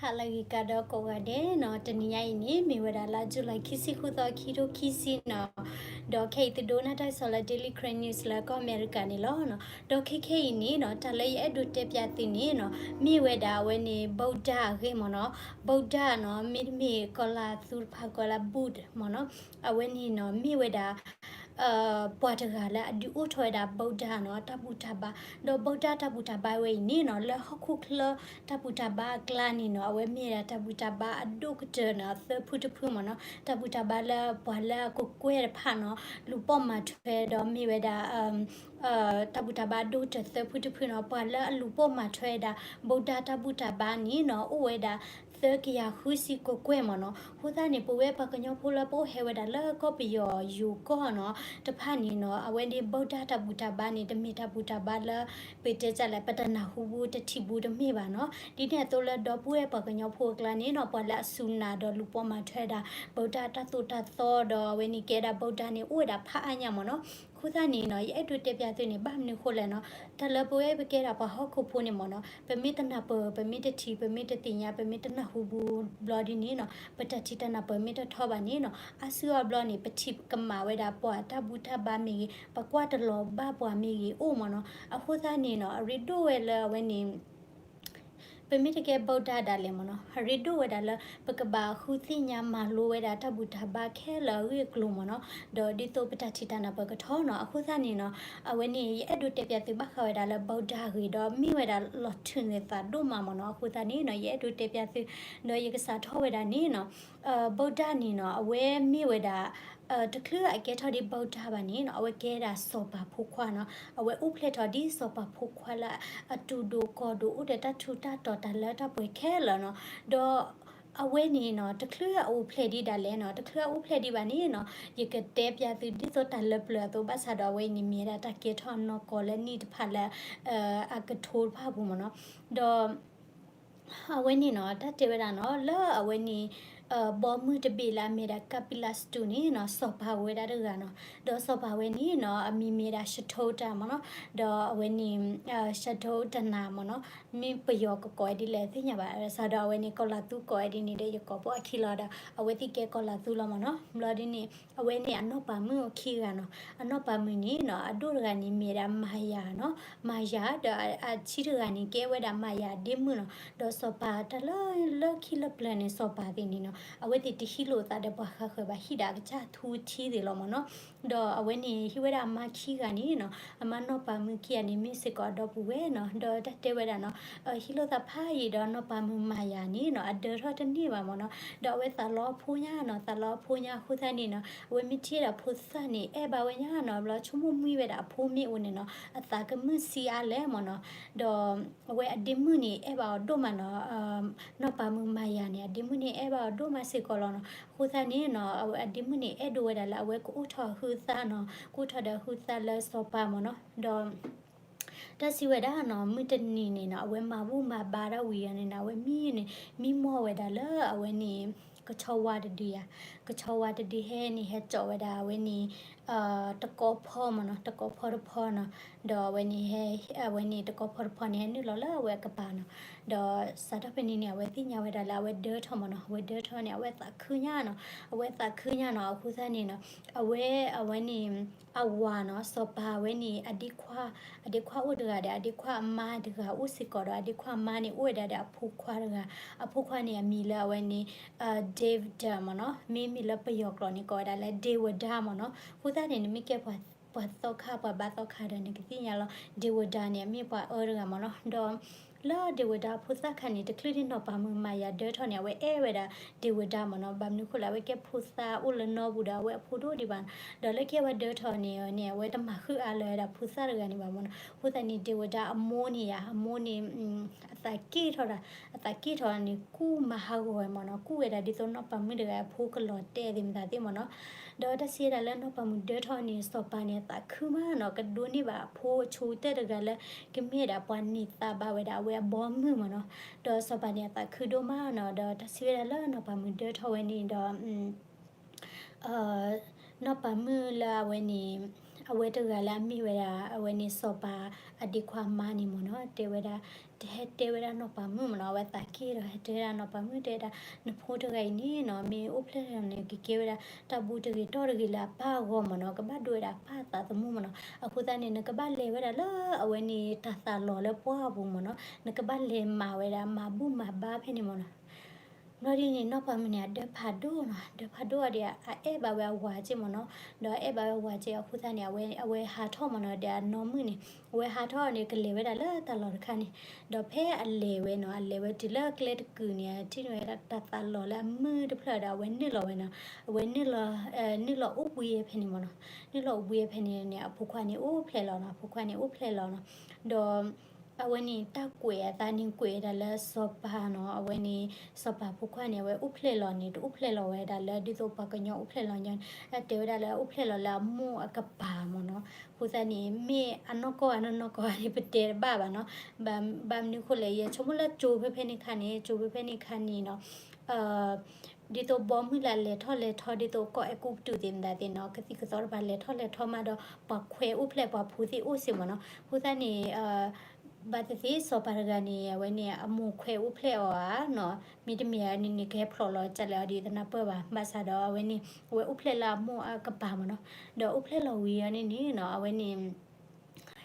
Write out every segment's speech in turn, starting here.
ဟါလၢအဂ့ၤကဒီးကိးဂၤဒဲးနီၤ, တနံၤညါအံၤန့ၣ် မ့ၢ်ဝဲဒၣ်လါ July ခံဆံဃုသီ ခံထိခံဆံနီၤ, ဒီးခဲအံၤသုဒိးနၢ်တၢ်ကစီၣ်လၢ Daily Karen News လၢကီၢ်အမဲရကၤန့ၣ်လီၤ. ဒီးခဲခဲအံၤန့ၣ်နီၤ, တၢ်လၢယအဲၣ်ဒိးတဲပျးသုန့ၣ်နီၤ, မ့ၢ်ဝဲဒၣ်အဝဲန့ၣ် ဗုဒ္ဓ အဂ့ၢ်မ့ၢ်နီၤ, ဗုဒ္ဓ နီၤ, မ့တမ့ၢ်ကီၤလၤသူတဖၣ်ကိးလၢ Buddha မ့ၢ်နီၤ, အဝဲန့ၣ်နီၤ မ့ၢ်ဝဲဒၣ် ပှၤတဂၤလၢအဒုးအိၣ်ထီၣ်ဝဲဒၣ် ဗုဒ္ဓ နီၤ တၢ်ဘူၣ်တၢ်ဘါ, ဒီး ဗုဒ္ဓ တၢ်ဘူၣ်တၢ်ဘါဝဲအံၤန့ၣ်နီၤ, လၢဟီၣ်ခိၣ်ချၢတၢ်ဘူၣ်တၢ်ဘါအကျါန့ၣ်နီၤ, အဝဲမ့ၢ်ဝဲဒၣ်တၢ်ဘူၣ်တၢ်ဘါအဒိၣ်ကတၢၢ်နီၤ, သၢဖုတဖုမ့ၢ်နီၤ, တၢ်ဘူၣ်တၢ်ဘါလၢပှၤလၢအကကွဲၢ်တဖၣ်နီၤ, လူၤပိာ်မၤထွဲဒီးမ့ၢ်ဝဲဒၣ် တၢ်ဘူၣ်တၢ်ဘါအဒိၣ်ကတၢၢ်သၢဖုတဖုနီၤ, ပှၤလၢအလူၤပိာ်မၤထွဲဝဲဒၣ် ဗုဒ္ဓ တၢ်ဘူၣ်တၢ်ဘါန့ၣ်နီၤ, အိၣ်ဝဲဒၣ် သၢကယၤဃုဆံကကွဲၢ်မ့ၢ်နီၤ. အဃိသတးန့ၣ် ပဝဲပှၤကညီဖိလၢပအိၣ်ဟဲဝဲဒၣ်လၢကီၢ်ပယီၤယိၤကီၢ်နီၤ တဖၣ်န့ၣ်နီၤ, အဝဲန့ၣ် ဗုဒ္ဓ တၢ်ဘူၣ်တၢ်ဘါန့ၣ် တမ့ၢ်တၢ်ဘူၣ်တၢ်ဘါလၢ ပတဲတၢ်လဲၣ် ပတနၢ်ဟူဘူးတထံၣ်ဘူးတမ့ၢ်ဘၣ်နီၤ. ဒ်န့ၣ်အသိးလၢဒီပုၢ်ဝဲၢ်ပှၤကညီဖိအကျါန့ၣ်နီၤ, ပှၤလၢအစူၢ်နာ်ဒီးလူၤပိာ်မၤထွဲဝဲဒၣ် ဗုဒ္ဓ တၢ်သိၣ်တၢ်သီဒီးအဝဲန့ၣ်ကဲဒၣ် ဗုဒ္ဓ န့ၣ် အိၣ်ဝဲဒၣ်ဖးအါညါမ့ၢ်နီၤ. အဃိသတးန့ၣ်နီၤ, ယအဲၣ်ဒိးတဲပျးသုန့ၣ် ဘၣ်မနုၤဃိလဲၣ်နီၤ, တၢ်လၢပဝဲပကဲဒၣ်ပှၤဟီၣ်ခိၣ်ဖိန့ၣ်မ့ၢ်နီၤ, ပမ့ၢ်တနၢ်ပၢၢ် ပမ့ၢ်တထံၣ် ပမ့ၢ်တသ့ၣ်ညါ ပမ့ၢ်တနၢ်ဟူဘူးဘျီဒ်န့ၣ်နီၤ, ပတၢ်ထံၣ်တၢ်နၢ်ပၢၢ်မ့ၢ်တထီဘၣ်န့ၣ်နီၤ, အါစုအါဘျီန့ၣ် ပထံၣ်ကမၣ်ဝဲဒၣ်ပှၤတၢ်ဘူၣ်တၢ်ဘါမ့ၢ်ဂ့ၤ, ပကွၢ်တလီၤဘၣ်ပှၤမ့ၢ်ဂ့ၤအိၣ်မ့ၢ်နီၤ. အဃိသတးန့ၣ်နီၤ, အရ့ဒိၣ်ဝဲလၢအဝဲန့ၣ် ပမ့ၢ်တကဲ ဗုဒ္ဓ ဒၣ်လဲာ်မ့ၢ်နီၤ, အရ့ဒိၣ်ဝဲဒၣ်လၢ ပကဘၣ်ဃုသ့ၣ်ညါမၤလိဝဲဒၣ်တၢ်ဘူၣ်တၢ်ဘါခဲလၢာ်အဂ့ၢ်အကျိၤမ့ၢ်နီၤ, ဒီးဒ်သိးပတၢ်ထံၣ်တၢ်နၢ်ပၢၢ်ကထီနီၤ. အဃိသတးန့ၣ်နီၤ, အဝဲန့ၣ် ယအဲၣ်ဒိးတဲပျးသုဘၣ်ဃးဝဲဒၣ်လၢ ဗုဒ္ဓ အဂ့ၢ်ဒီး မ့ၢ်ဝဲဒၣ်လီၤထုးန့ၢ်သးဒိၣ်မးမ့ၢ်နီၤ. အဃိသတးန့ၣ်နီၤ, ယအဲၣ်ဒိးတဲပျးသု ဒီးယကစးထီၣ်ဝဲဒၣ်န့ၣ်နီၤ, ဗုဒ္ဓ န့ၣ်နီၤ, အဝဲမ့ၢ်ဝဲဒၣ် တချုးအကဲထီၣ်ဒ် ဗုဒ္ဓ ဘၣ်န့ၣ်နီၤ, အဝဲကဲဒၣ်စီၤပၤဖိခွါနီၤ. အဝဲအိၣ်ဖျဲၣ်ထီၣ်ဒ်စီၤပၤဖိခွါလၢအတူၢ်ဒိၣ်ကီၢ်ဒိၣ် အိၣ်ဒီးတၢ်ထူးတၢ်တီၤတၢ်လၢတၢ်ပှဲၤခဲလၢာ်နီၤ. ဒီးအဝဲန့ၣ်နီၤ, တချုးအအိၣ်ဖျဲၣ်ဒံးဒၣ်လဲာ်နီၤ, တချုးအအိၣ်ဖျဲၣ်ဒံးဘၣ်န့ၣ်နီၤ, ယကတဲပျးသုဒ်သိးတၢ်လၢပျၢၤအသိး ဘၣ်ဆၣ်ဒီးအဝဲအံၤန့ၣ် မ့ၢ်ဝဲဒၣ်တၢ်ကဲထီၣ်နီၢ်ကီၢ်လၢနံၣ်တဖၣ်လၢ အကထိတဖၣ်အပူၤမ့ၢ်နီၤ. ဒီး အဝဲန့ၣ်နီၤ, တၢ်တဲဝဲဒၣ်နီၤ, လၢအဝဲန့ၣ် ဘီမုၢ်တဘ့ၣ်လၢအမ့ၢ်ဒၣ် ကပံလစတူးန့ၣ်နီၤ, စီၤပၤဝဲဒၣ်တဂၤနီၤ. ဒီးစီၤပၤဝဲန့ၣ်နီၤ, အမံၤမ့ၢ်ဒၣ် ရှထိတၢ် မ့ၢ်နီၤ. ဒီးအဝဲန့ၣ် ရှထိတနၤ မ့ၢ်နီၤ, မ့ၢ်ပယီၤကကိးဝဲဒ်လဲၣ်သ့ၣ်ညါဘၣ်, ဘၣ်ဆၣ်ဒီးအဝဲန့ၣ် ကီၤလၤသူကိးဝဲဒ်န့ၣ်ဒီး ယကိးပိာ်အခံလီၤဒီး အဝဲသ့ၣ်ကဲကီၤလၤသူလီၤမ့ၢ်နီၤ. ဘျီဒ်န့ၣ် အဝဲန့ၣ်အနီၢ်ပၤမုၣ်အိၣ်ခံဂၤနီၤ. အနီၢ်ပၤမုၣ်န့ၣ်နီၤ, အဒိၣ်တဂၤန့ၣ်မ့ၢ်ဒၣ် မၤယၤနီၤ, မၤယၤ ဒီးအဆံးတဂၤန့ၣ် ကဲဝဲဒၣ်မၤယၤအဒ့မုၣ်နီၤ. ဒီးစီၤပၤတၢ်လၢလၢခံလၢပျၢၤန့ၣ် စီၤပၤသ့ၣ်န့ၣ်နီၤ, အဝဲသ့ၣ်တဟံးလိာ်သးဒီးပှၤဃါဃၢၤဘၣ်, ဟံးဒၣ်အကစၢ်ထူထံသ့ၣ်လီၤမ့ၢ်နီၤ. ဒီးအဝဲန့ၣ်ဟံးဝဲဒၣ်အမါခံဂၤန့ၣ်နီၤ, အမါနီၢ်ပၤမုၣ်ခံဂၤန့ၣ် မ့ၢ်စ့ၢ်ကီးအဒီပုၢ်ဝဲၢ်နီၤ. ဒီးတၢ်တဲဝဲဒၣ်နီၤ, ဟံးလိာ်သးဖးယံာ်ဒီးနီၢ်ပၤမုၣ်မၤယၤန့ၣ်နီၤ, အဒၢထီၣ်တန့ၢ်ဘၣ်မ့ၢ်နီၤ. ဒီးအဝဲသးလီအဖိညါနီၤ, သးလီအဖိညါအဃိသတးန့ၣ်နီၤ, အဝဲမ့ၢ်ထံၣ်ဝဲဒၣ်ဖိသၣ်န့ၣ် အဲၣ်ဘၣ်ဝဲညါနီၤ, ဘျီဆိကမိၣ်မှံဝဲဒၣ်အဖိမ့ၢ်အိၣ်န့ၣ်နီၤ, အသးကမုာ်ဆံးအါလဲၣ်မ့ၢ်နီၤ. ဒီးအဝဲအဒ့မုၣ်န့ၣ် အဲၣ်ဘၣ်အီၤဒိၣ်မးနီၤ, နီၢ်ပၤမုၣ်မၤယၤန့ၣ် အဒ့မုၣ်န့ၣ် အဲၣ်ဘၣ်အီၤဒိၣ်မးစ့ၢ်ကီးလီၤနီၤ. အဃိသတးန့ၣ်နီၤ, အဝဲအဒ့မုၣ်န့ၣ်အဲၣ်ဒိးဝဲဒၣ်လၢအဝဲကအိၣ်ထီၣ်အဟုးအသးနီၤ, ကအိၣ်ထီၣ်ဒီးအဟုးအသးလၢစီၤပၤမ့ၢ်နီၤ. ဒီး တၢ်စံးဝဲဒၣ်နီၤ, မုၢ်တနံၤန့ၣ်နီၤ, အဝဲမၤဘူၣ်မၤဘါတၢ်ဝံၤအီၤန့ၣ်နီၤ, အဝဲမံန့ၣ် မံမီၢ်ဝဲဒၣ်လၢအဝဲန့ၣ် ကဆီဝါတဒုယၤ, ကဆီဝါတဒုဟဲန့ၣ် ဟဲစိာ်ဝဲဒၣ်အဝဲန့ၣ် တကီဖီမ့ၢ်နီၤ, တကီဖီတဖီနီၤ. ဒီးအဝဲန့ၣ် အဝဲန့ၣ်တကီဖီတဖီန့ၣ် ဟဲနုာ်လီၤလၢအဝဲအကပၤနီၤ. ဒီးစးထီၣ်ဖဲန့ၣ်န့ၣ် အဝဲသ့ၣ်ညါဝဲဒၣ်လၢအဝဲဒၢထီၣ်မ့ၢ်နီၤ, အဝဲဒၢထီၣ်န့ၣ် အဝဲသးခုညါနီၤ, အဝဲသးခုညါနီၤ. အဃိသတးန့ၣ်နီၤ, အဝဲ အဝဲန့ၣ် အဝၤနီၤ, စီၤပၤဝဲန့ၣ် အဒ့ခွါ, အဒ့ခွါအိၣ်တဂၤဒီး အဒ့ခွါအမါတဂၤအိၣ်စ့ၢ်ကီးဒီး အဒ့ခွါအမါန့ၣ် အိၣ်ဝဲဒၣ်ဒီးအဖိခွါတဂၤ, အဖိခွါန့ၣ် အမံၤလၢအဝဲန့ၣ် David မ့ၢ်နီၤ, မ့မ့ၢ်လၢပယီၤကျိာ်န့ၣ် ကိးဝဲဒၣ်လၢ ဒေဝဒါ မ့ၢ်နီၤ. အဃိသတးန့ၣ် နမ့ၢ်ကဲပှၤသီခါ ပှၤဘါသီခါဒီး နကသ့ၣ်ညါလီၤ ဒေဝဒါ န့ၣ် အမ့ၢ်ပှၤအၢတဂၤမ့ၢ်နီၤ. ဒီးလၢ ဒေဝဒါ အဖိသၣ်ခါန့ၣ် တချုးဒံးနီၢ်ပၤမုၣ်မၤယၤဒၢထီၣ်န့ၣ် အဝဲအဲၣ်ဝဲဒၣ် ဒေဝဒါ မ့ၢ်နီၤ. ဘၣ်မနုၤအဃိလဲၣ် အဝဲကဲဖိသၣ်အိၣ်လၢနီၢ်ပူၤဒီး အဝဲအဖိတအိၣ်ဒံးဘၣ်နီၤ. ဒီးလၢခံအဝဲဒၢထီၣ်န့ၣ်န့ၣ် အဝဲတမၤဃုာ်အါလၢၤဝဲဒၣ်ဖိသၣ်တဂၤန့ၣ်ဘၣ်မ့ၢ်နီၤ. အဃိသတးန့ၣ် ဒေဝဒါ အမိၢ်န့ၣ်ယၤ အမိၢ်န့ၣ် အသးက့ၣ်ထီၣ်ဒၣ် အသးက့ၣ်ထီၣ်န့ၣ် ကူၣ်မၤဟးဂီၤဝဲမ့ၢ်နီၤ, ကူၣ်ဝဲဒၣ်ဒ်သိးနီၢ်ပၤမုၣ်တဂၤအဖိကလီၤတဲာ်သ့ၣ်မတၤသ့ၣ်မ့ၢ်နီၤ. ဒီးတၢ်စံးဝဲဒၣ်လၢနီၢ်ပၤမုၣ်ဒၢထီၣ်န့ၣ် စီၤပၤန့ၣ် အသးခုမးနီၤ, ကဒိးန့ၢ်ဘၣ်အဖိအဆိကတၢၢ်တဂၤလၢ ကမ့ၢ်ဒၣ်ပှၤန့ၢ်သါဘၣ်ဝဲဒၣ်အဝဲအဘီမုၢ်မ့ၢ်နီၤ. ဒီးစီၤပၤန့ၣ် အသးခုဒိၣ်မးနီၤ. ဒီးတၢ်စံးဝဲဒၣ်လၢနီၢ်ပၤမုၣ်ဒၢထီၣ်ဝဲန့ၣ်ဒီး နီၢ်ပၤမုၣ်လၢအဝဲန့ၣ် အဝဲတဂၤလၢအမ့ၢ်ဝဲဒၣ် အဝဲန့ၣ်စီၤပၤအဒ့ခွါအမါန့ၣ်မ့ၢ်နီၤ, တဲဝဲဒၣ် ဟဲတဲဝဲဒၣ်နီၢ်ပၤမုၣ်မ့ၢ်နီၤ, အဝဲသးက့ၢ်ဒီး ဟဲတဲဝဲဒၣ်နီၢ်ပၤမုၣ် တဲဝဲဒၣ် နဖိတဂၤအံၤန့ၣ်နီၤ မ့ၢ်အိၣ်ဖျဲၣ်လီၤန့ၣ် ကကဲဝဲဒၣ် တၢ်ဘူၣ်တဂ့ၤတီၢ်တဂ့ၤလၢအပၢ်အဂီၢ်မ့ၢ်နီၤ, ကဘၣ်ဒိဝဲဒၣ်အပၢ်အသးသမူမ့ၢ်နီၤ. အဃိသတးန့ၣ် နကဘၣ်လဲၤဝဲဒၣ်လၢအဝဲန့ၣ် တၢ်သးလီၤလၢပှၢ်အပူၤမ့ၢ်နီၤ, နကဘၣ်လဲၤမၤဝဲဒၣ် မၤဘူၣ်မၤဘါဖဲန့ၣ်မ့ၢ်နီၤ. ဘျီဒ်န့ၣ် နီၢ်ပၤမုၣ်န့ၣ် အဒၢဖးဒိၣ်နီၤ, အဒၢဖးဒိၣ်အီၤဒီး အအဲၣ်ဘၣ်ဝဲအဝၤက့မ့ၢ်နီၤ, ဒီးအအဲၣ်ဘၣ်ဝဲအဝၤက့အဃိသတးန့ၣ် အဝဲ အဝဲဟးထီၣ်မ့ၢ်နီၤ, ဒီးအနီၢ်မုၣ်န့ၣ် အဝဲဟးထီၣ်န့ၣ် ကလဲၤဝဲဒၣ်လၢတၢ်လီၢ်တခါန့ၣ်, ဒီးဖဲအလဲၤဝဲနီၤ, အလဲၤဝဲတုၤလၢကျဲတကုာ်န့ၣ် ထံၣ်န့ၢ်ဝဲဒၣ်တၢ်သးလီၤလၢအမုၢ်တဖျၢၣ်ဒီး အဝဲနုာ်လီၤဝဲနီၤ, အဝဲနုာ်လီၤ နုာ်လီၤအိၣ်ဘှံးဖဲန့ၣ်မ့ၢ်နီၤ, နုာ်လီၤအိၣ်ဘှံးဖဲန့ၣ်န့ၣ် အဖိခွါန့ၣ်အိၣ်ဖျဲၣ်လီၤနီၤ, အဖိခွါန့ၣ်အိၣ်ဖျဲၣ်လီၤနီၤ, ဒီး အဝဲန့ၣ် တၢ်ကွဲးအသးန့ၣ် ကွဲးဝဲဒၣ်လၢစီၤပၤနီၤ, အဝဲန့ၣ် စီၤပၤဖိခွါန့ၣ် အဝဲအိၣ်ဖျဲၣ်လီၤန့ၣ် တအိၣ်ဖျဲၣ်လီၤဝဲဒၣ်လၢဒ်သိးပှၤကညီအိၣ်ဖျဲၣ်လီၤညီန့ၣ်, အတဲဝဲဒၣ်လၢအိၣ်ဖျဲၣ်လီၤလၢအမိၢ်အကပၤမ့ၢ်နီၤ. အဃိသတးန့ၣ် မ့ၢ်အနီၢ်ကီၢ်အနီၢ်နီၢ်ကီၢ်န့ၣ် ပတဲတဘၣ်ဘၣ်နီၤ, ဘၣ်မနုၤဃိလဲၣ် ယဆိကမိၣ်လၢကၠိဖဲဖဲန့ၣ်ခါန့ၣ်, ကၠိဖဲဖဲန့ၣ်ခါန့ၣ်နီၤ ဒ်သိးဘီမုၢ်လၢလဲၤထီၣ်လဲၤထီ ဒ်သိးကီၢ်အဲၤကူပတူးသ့ၣ်မတၤသ့ၣ်နီၤ, ကသံၣ်ကသီတဖၣ်လဲၤထီၣ်လဲၤထီမးဒီး ပှၤခွဲးအိၣ်ဖျဲၣ်ပှၤဖိသ့ၣ်အိၣ်စ့ၢ်မ့ၢ်နီၤ. အဃိသတးန့ၣ် ဘၣ်သ့ၣ်သ့ၣ်စီၤပၤတဂၤန့ၣ် အဝဲန့ၣ် အမိၢ်ခွဲးအိၣ်ဖျဲၣ်အီၤဧါနီၤ, မ့တမ့ၢ်ဧါန့ၣ်န့ၣ် ကဟဲဖျိးလီၤကလဲာ်အီၤဒ်သနၢ်ပၢၢ်ဘၣ်. ဘၣ်ဆၣ်ဒီးအဝဲန့ၣ် အဝဲအိၣ်ဖျဲၣ်လၢအမိၢ်အကပၤမ့ၢ်နီၤ. ဒီးအိၣ်ဖျဲၣ်လီၤဝံၤအီၤန့ၣ်န့ၣ်နီၤ အဝဲန့ၣ်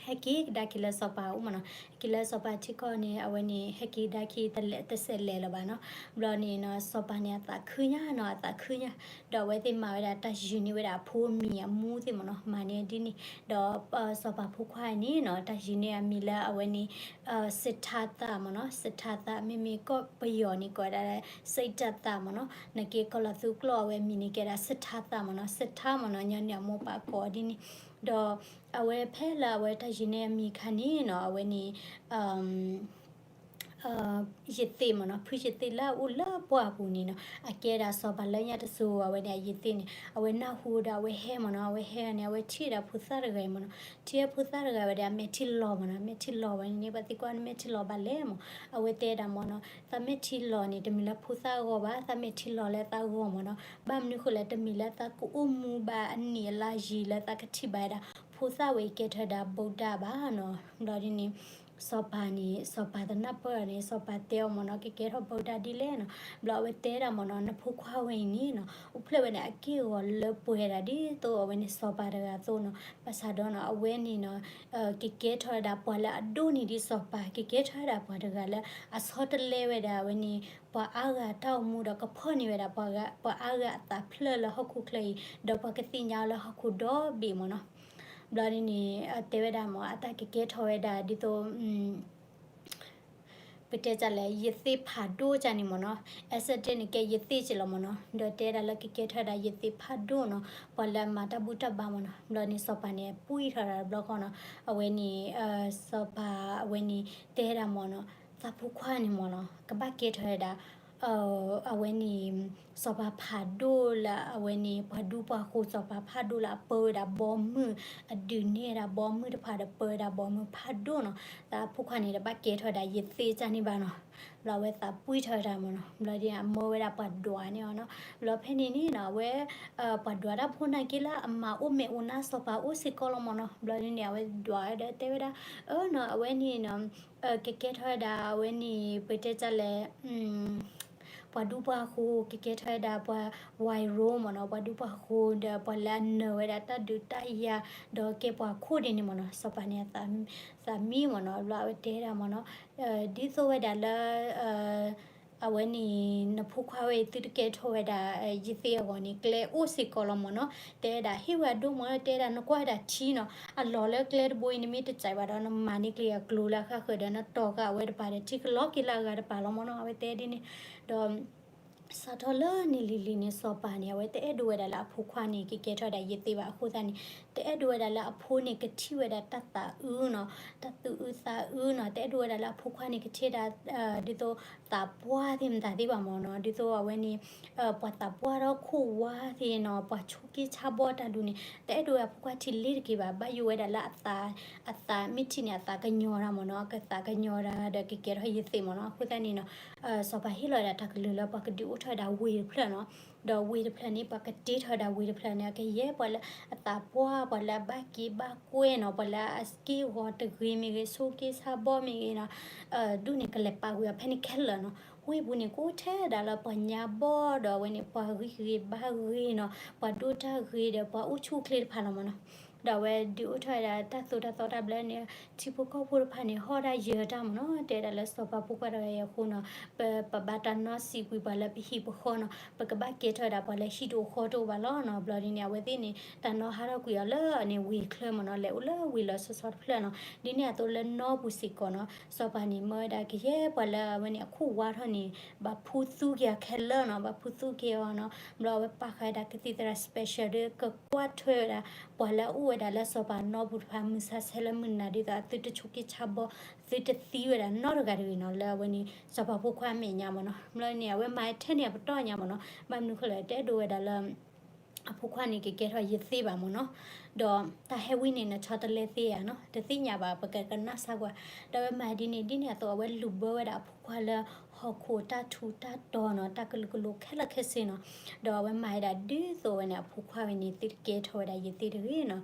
ဟဲက့ၤကဒါက့ၤလၢစီၤပၤအိၣ်မ့ၢ်နီၤ, ဟဲက့ၤလၢစီၤပၤထံကီၢ်န့ၣ် အဝဲန့ၣ် ဟဲက့ၤကဒါက့ၤတစဲးလဲၤလၢၤဘၣ်နီၤ. ဘျီန့ၣ်နီၤ စီၤပၤန့ၣ် အသးခုညါနီၤ, အသးခုညါ, ဒီးအဝဲသ့ၣ်မၤဝဲဒၣ်တၢ်ယုၢ်န့ၢ်ဝဲဒၣ်အဖိအမံၤအမူသ့ၣ်မ့ၢ်နီၤ, မၤန့ၢ်ဒ်န့ၣ်, ဒီးစီၤပၤဖိခွါန့ၣ်နီၤ တၢ်ယုၢ်န့ၢ်အမံၤလၢအဝဲန့ၣ် စထါသးမ့ၢ်နီၤ, စထါသး မ့မ့ၢ်ကီၢ်ပယီၤန့ၣ် ကိးဝဲဒၣ်လၢ စိတ်ဓာတ် သးမ့ၢ်နီၤ, နက့ၤကီၢ်လီၤသူကျိာ်အဝဲမံၤန့ၣ် ကဲဒၣ်စထါသးမ့ၢ်နီၤ, စထါမ့ၢ်နီၤ, ညီန့ၣ်အမိၢ်ပၢ်ကိးဒ်န့ၣ်, ဒီးအဝဲဖဲလၢအဝဲတၢ်ယုၢ်န့ၢ်အမံၤခါန့ၣ်နီၤ အဝဲန့ၣ် ယသ့ၣ်မ့ၢ်နီၤ, ဖုယသ့ၣ်လၢအအိၣ်လၢပှၢ်အပူၤန့ၣ်နီၤ, အကဲဒၣ်စီၤပၤလၢညါတစိၤ အဝဲန့ၣ်အယသ့ၣ်န့ၣ် အဝဲနၢ်ဟူဒီးအဝဲဟဲမ့ၢ်နီၤ, အဝဲဟဲန့ၣ် အဝဲထံၣ်ဒၣ်ဖိသၣ်တဂၤအံၤမ့ၢ်နီၤ, ထံၣ်ဖိသၣ်တဂၤဝဲဒီးအမဲာ်ထံလီၤမ့ၢ်နီၤ, အမဲာ်ထံလီၤဝဲန့ၣ် ပှၤသံကွၢ်န့ၣ်မဲာ်ထံလီၤဘၣ်လဲၣ်မ့ၢ်, အဝဲတဲဒၣ်မ့ၢ်နီၤ, သးမဲာ်ထံလီၤန့ၣ် တမ့ၢ်လၢဖိသၣ်အဂီၢ်ဘၣ်, သးမဲာ်ထံလီၤလၢသးဂီၢ်မ့ၢ်နီၤ, ဘၣ်မနုၤဃိလဲၣ် တမ့ၢ်လၢသးကအိၣ်မူဘၣ်အနံၣ်အလါယံာ်လၢသးကထံၣ်ဘၣ်ဝဲဒၣ် ဖိသၣ်ဝဲအံၤကဲထီၣ်ဝဲဒၣ် ဗုဒ္ဓ ဘၣ်နီၤ, ဘျီဒ်န့ၣ် စီၤပၤန့ၣ် စီၤပၤတနၢ်ပၢၢ်န့ၣ် စီၤပၤတဲအီၤမ့ၢ်နီၤ ကကဲထီၣ် ဗုဒ္ဓ ဒ်လဲၣ်နီၤ, ဘျီအဝဲတဲဒၣ်မ့ၢ်နီၤ နဖိခွါဝဲအံၤန့ၣ်နီၤ အိၣ်ဖျဲၣ်ဝဲဒၣ်အက့ၢ်အဂီၤလၢပှဲၤဒၣ်ဒ်သိးအဝဲန့ၣ်စီၤပၤတဂၤအသိးနီၤ, ဘၣ်ဆၣ်ဒီးနီၤ အဝဲန့ၣ်နီၤ ကကဲထီၣ်ဝဲဒၣ်ပှၤလၢအဒိၣ်န့ၢ်ဒံးစီၤပၤ ကကဲထီၣ်ဝဲဒၣ်ပှၤတဂၤလၢ အဆီတလဲဝဲဒၣ်အဝဲန့ၣ် ပှၤအါဂၤတၢ်အိၣ်မူဒီးကဖီၣ်န့ၢ်ဝဲဒၣ်ပှၤဂၤ ပှၤအါဂၤအသးဖျၢၣ်လၢဟီၣ်ခိၣ်ချၢအံၤ ဒီးပှၤကသ့ၣ်ညါအီၤလၢဟီၣ်ခိၣ်ဒီဘ့ၣ်မ့ၢ်နီၤ. ဘျီဒ်န့ၣ် တဲဝဲဒၣ်မ့ၢ် အတၢ်ကကဲထီၣ်ဝဲဒၣ်ဒ်သိး ပတဲတၢ်လဲၣ် ယသ့ၣ်ဖးဒိၣ်တၢ်န့ၣ်မ့ၢ်နီၤ, အဲစၢၣ်တ့ၢ်န့ၣ်ကဲယသ့ၣ်က့လီၤမ့ၢ်နီၤ, ဒီးတဲဒၣ်လၢကကဲထီၣ်ဝဲဒၣ်ယသ့ၣ်ဖးဒိၣ်နီၤ, ပှၤလၢအမၤတၢ်ဘူၣ်တၢ်ဘါမ့ၢ်နီၤ. ဘျီန့ၣ် စီၤပၤန့ၣ် ပှံၢ်ထီၣ်ဒၣ်တဘျီဃီနီၤ, အဝဲန့ၣ် စီၤပၤအဝဲန့ၣ် တဲဒၣ်မ့ၢ်နီၤ, သးဖိခွါန့ၣ်မ့ၢ်နီၤ ကဘၣ်ကဲထီၣ်ဝဲဒၣ် အဝဲန့ၣ် စီၤပၤဖးဒိၣ်လၢအဝဲန့ၣ် ပှၤဒူပှၤဃိၤ စီၤပၤဖးဒိၣ်လၢအပၢဝဲဒၣ်ဘီမုၢ်, အဒုးနဲၣ်ဝဲဒၣ်ဘီမုၢ်တဖၣ်ဒီးပၢဝဲဒၣ်ဘီမုၢ်ဖးဒိၣ်နီၤ. သးဖိခွါန့ၣ် တဘၣ်ကဲထီၣ်ဝဲဒၣ်ယသ့ၣ်တၢ်န့ၣ်ဘၣ်နီၤ. ဘျီအဝဲသးပှံၢ်ထီၣ်ဝဲဒၣ်မ့ၢ်နီၤ, ဘျီဒ်န့ၣ် အမၢဝဲဒၣ်ပှၤဒွးန့ၣ်အီၤနီၤ. ဘျီဖဲန့ၣ်န့ၣ်နီၤ အဝဲ ပှၤဒွးတၢ်ဖိနာ်က့လၢအမၤအိၣ်မဲာ်အိၣ်နါစီၤပၤအိၣ်စ့ၢ်ကီးလီၤမ့ၢ်နီၤ. ဘျီဒ်န့ၣ် အဝဲဒွးဒီးတဲဝဲဒၣ် အၢနီၤ အဝဲန့ၣ်နီၤ ကကဲထီၣ်ဝဲဒၣ် အဝဲန့ၣ် ပတဲတၢ်လဲၣ် ပှၤဒူပှၤဃိၤ ကကဲထီၣ်ဝဲဒၣ်ပှၤ ဝဲၤရိမ့ၢ်နီၤ, ပှၤဒူပှၤဃိၤ ဒီးပှၤလၢအနၢၤဝဲဒၣ်တၢ်ဒုးတၢ်ယၤ ဒီးကဲပှၤခိၣ်ဒ်န့ၣ်မ့ၢ်နီၤ. စီၤပၤန့ၣ် သးမံမ့ၢ်နီၤ, ဘျီအဝဲတဲဒၣ်မ့ၢ်နီၤ, ဒ်သိးဝဲဒၣ်လၢ အဝဲန့ၣ် နဖိခွါဝဲအံၤ သုတကဲထီၣ်ဝဲဒၣ် ယသ့ၣ်အဂီၢ်န့ၣ် ကျဲအိၣ်စ့ၢ်ကီးလီၤမ့ၢ်နီၤ. တဲဒၣ်ဟ့ၣ်ဝဲအဒိၣ်မ့ၢ် တဲဒၣ်နကွၢ်ဝဲဒၣ်ထံနီၤ, အလီၢ်လၢကျဲတဘိအံၤ နမ့ၢ်တစဲးဘၣ်ဒီး နမၤန့ၢ်ကျဲအကျိၤလၢအဃၣ်ဃၢၤဒီး နတီၤဃာ်အဝဲတပၤဒီး ထံကလီၤက့ၤလၢအဂၤတပၤလီၤမ့ၢ်နီၤ. အဝဲတဲဒ်န့ၣ် ဒီး စးထီၣ်လၢန့ၣ်လံၤလံၤန့ၣ် စီၤပၤန့ၣ် အဝဲတအဲၣ်ဒိးဝဲဒၣ်လၢအဖိခွါန့ၣ် ကကဲထီၣ်ဝဲဒၣ်ယသ့ၣ်ဘၣ်. အဃိသတးန့ၣ် တအဲၣ်ဒိးဝဲဒၣ်လၢအဖိန့ၣ် ကထံၣ်ဝဲဒၣ်တၢ်သးအုးနီၤ, တၢ်သူၣ်အုးသးအုးနီၤ, တအဲၣ်ဒိးဝဲဒၣ်လၢအဖိခွါန့ၣ် ကထံၣ်ဒၣ် ဒ်သိးသးပှၢ်သ့ၣ်မတၤသ့ၣ်ဘၣ်မ့ၢ်နီၤ, ဒ်သိးအဝဲန့ၣ် ပှၤသးပှၢ်ထီၣ်ခိၣ်ဝါသ့ၣ်နီၤ, ပှၤဆိက့ဆါဘီတၢ်ဒုးန့ၣ် တအဲၣ်ဒိးဝဲဒၣ်အဖိခွါထံၣ်လ့ၤတက့ၢ်ဘၣ်. ဘၣ်ယိၣ်ဝဲဒၣ်လၢအသး အသးမ့ၢ်ထံၣ်န့ၣ် အသးကညီၤတၢ်မ့ၢ်နီၤ, ကသးကညီၤတၢ်ဒီးကကဲထီၣ်ယသ့ၣ်မ့ၢ်နီၤ. အဃိသတးန့ၣ်နီၤ စီၤပၤဟ့ၣ်လီၤဝဲဒၣ်တၢ်ကလုၢ်လၢ ပှၤကဒုးအိၣ်ထီၣ်ဝဲဒၣ်ဝ့ၢ်တဖျၢၣ်နီၤ. ဒီးဝ့ၢ်တဖျၢၣ်န့ၣ် ပှၤကတ့ထီၣ်ဝဲဒၣ်ဝ့ၢ်တဖျၢၣ်န့ၣ် အကယဲၢ်ပှၤလၢအသးပှၢ် ပှၤလၢအဘၣ်က့ဘၣ်ကွဲနီၤ ပှၤလၢအက့ၢ်ဂီၤတဂ့ၤမ့ၢ်ဂ့ၤ ဆိက့ဆါဘီမ့ၢ်ဂ့ၤနီၤ ဒူၣ်န့ၣ်ကလဲၤပာ်ကွံာ်အီၤဖဲန့ၣ်ခဲလၢာ်နီၤ. ဝ့ၢ်ပူၤန့ၣ် ကအိၣ်ထဲဒၣ်လၢပှၤညါဘီၣ်ဒီးအဝဲန့ၣ် ပှၤဂံၢ်ဂ့ၤဘါဂ့ၤနီၤ ပှၤဒိၣ်တၢ်ဂ့ၤဒီးပှၤအိၣ်ဆူၣ်အိၣ်ချ့တဖၣ်လီၤမ့ၢ်နီၤ. ဒီးအဝဲဒုးအိၣ်ထီၣ်ဝဲဒၣ်တၢ်သိၣ်တၢ်သီတၢ်ဘျၢန့ၣ် ထံဖိကီၢ်ဖိတဖၣ်န့ၣ် ဟီၣ်တၢ်ယၢၤတၢ်မ့ၢ်နီၤ တဲဒၣ်လၢစီၤပၤဖိခွါတဂၤအံၤအဃိနီၤ ပ ပဘၣ်တၢ်နီၣ်စံးကွံာ်ပှၤလၢပဟံၣ်ပဃီနီၤ ပကဘၣ်ကဲထီၣ်ဝဲဒၣ်ပှၤလၢဟံၣ်တအိၣ်ဃီတအိၣ်ဘၣ်လီၤနီၤ. ဘျီဒ်န့ၣ် အဝဲသ့ၣ်န့ၣ် တၢ်နီၣ်ဟးထီၣ်ကွံာ်အီၤလၢန့ၣ်ဝ့ၢ်ချၢမ့ၢ်နီၤ လဲၤအိၣ်လၢဝ့ၢ်လီၤဆီဆီတဖျၢၣ်နီၤ. ဒ်န့ၣ်အသိးလၢနီၢ်ပူၤစ့ၢ်ကီးနီၤ စီၤပၤန့ၣ်မၢဝဲဒၣ်ကယဲၢ်ပှၤလၢအဝဲန့ၣ်အခိၣ်ဝါထီၣ်န့ၣ် ဘၣ်ဖူသူက့ၤအီၤခဲလၢာ်နီၤ ဘၣ်ဖူသူက့ၤအီၤနီၤ. ဘျီအဝဲပာ်ဃာ်ဝဲဒၣ်ကသံၣ်သရၣ် special ဒီးကကွၢ်ထွဲဝဲဒၣ် ပှၤလၢအအိၣ်ဝဲဒၣ်လၢစီၤပၤနီၢ်ပူၤတဖၣ် မုၢ်ဆါဆဲလၢမုၢ်နၤ ဒ်သိးအသုတဆိးက့ဆါဘီ သုတသံဝဲဒၣ်နီတဂၤတဂ့ၤနီၤ လၢအဝဲန့ၣ် စီၤပၤဖိခွါအမဲာ်ညါမ့ၢ်နီၤ. ဘျီန့ၣ် အဝဲမၤထဲန့ၣ်အပတီၢ်ညါမ့ၢ်နီၤ ဘၣ်မနုၤဃိလဲၣ် တအဲၣ်ဒိးဝဲဒၣ်လၢ အဖိခွါန့ၣ်ကကဲထီၣ်ယသ့ဘၣ်မ့ၢ်နီၤ. ဒီးတၢ်ဟဲဝံန့ၣ် နဆီတလဲသ့ဧါနီၤ တသ့ၣ်ညါဘၣ် ပကကနၣ်စၢ်ကွၢ်. ဒီးအဝဲမၤဒ်န့ၣ် ဒ်န့ၣ်အသိး အဝဲလူၤဘၢဝဲဒၣ်အဖိခွါလၢဟီၣ်ခိၣ်တၢ်ထူးတၢ်တီၤနီၤ တၢ်ကလုာ်ကလိၤခဲလၢာ်ခဲဆ့နီၤ. ဒီးအဝဲမၤဝဲဒၣ်ဒ်သိးဝဲန့ၣ် အဖိခွါဝဲန့ၣ် သုတကဲထီၣ်ဝဲဒၣ်ယသ့တဂ့ၤနီၤ.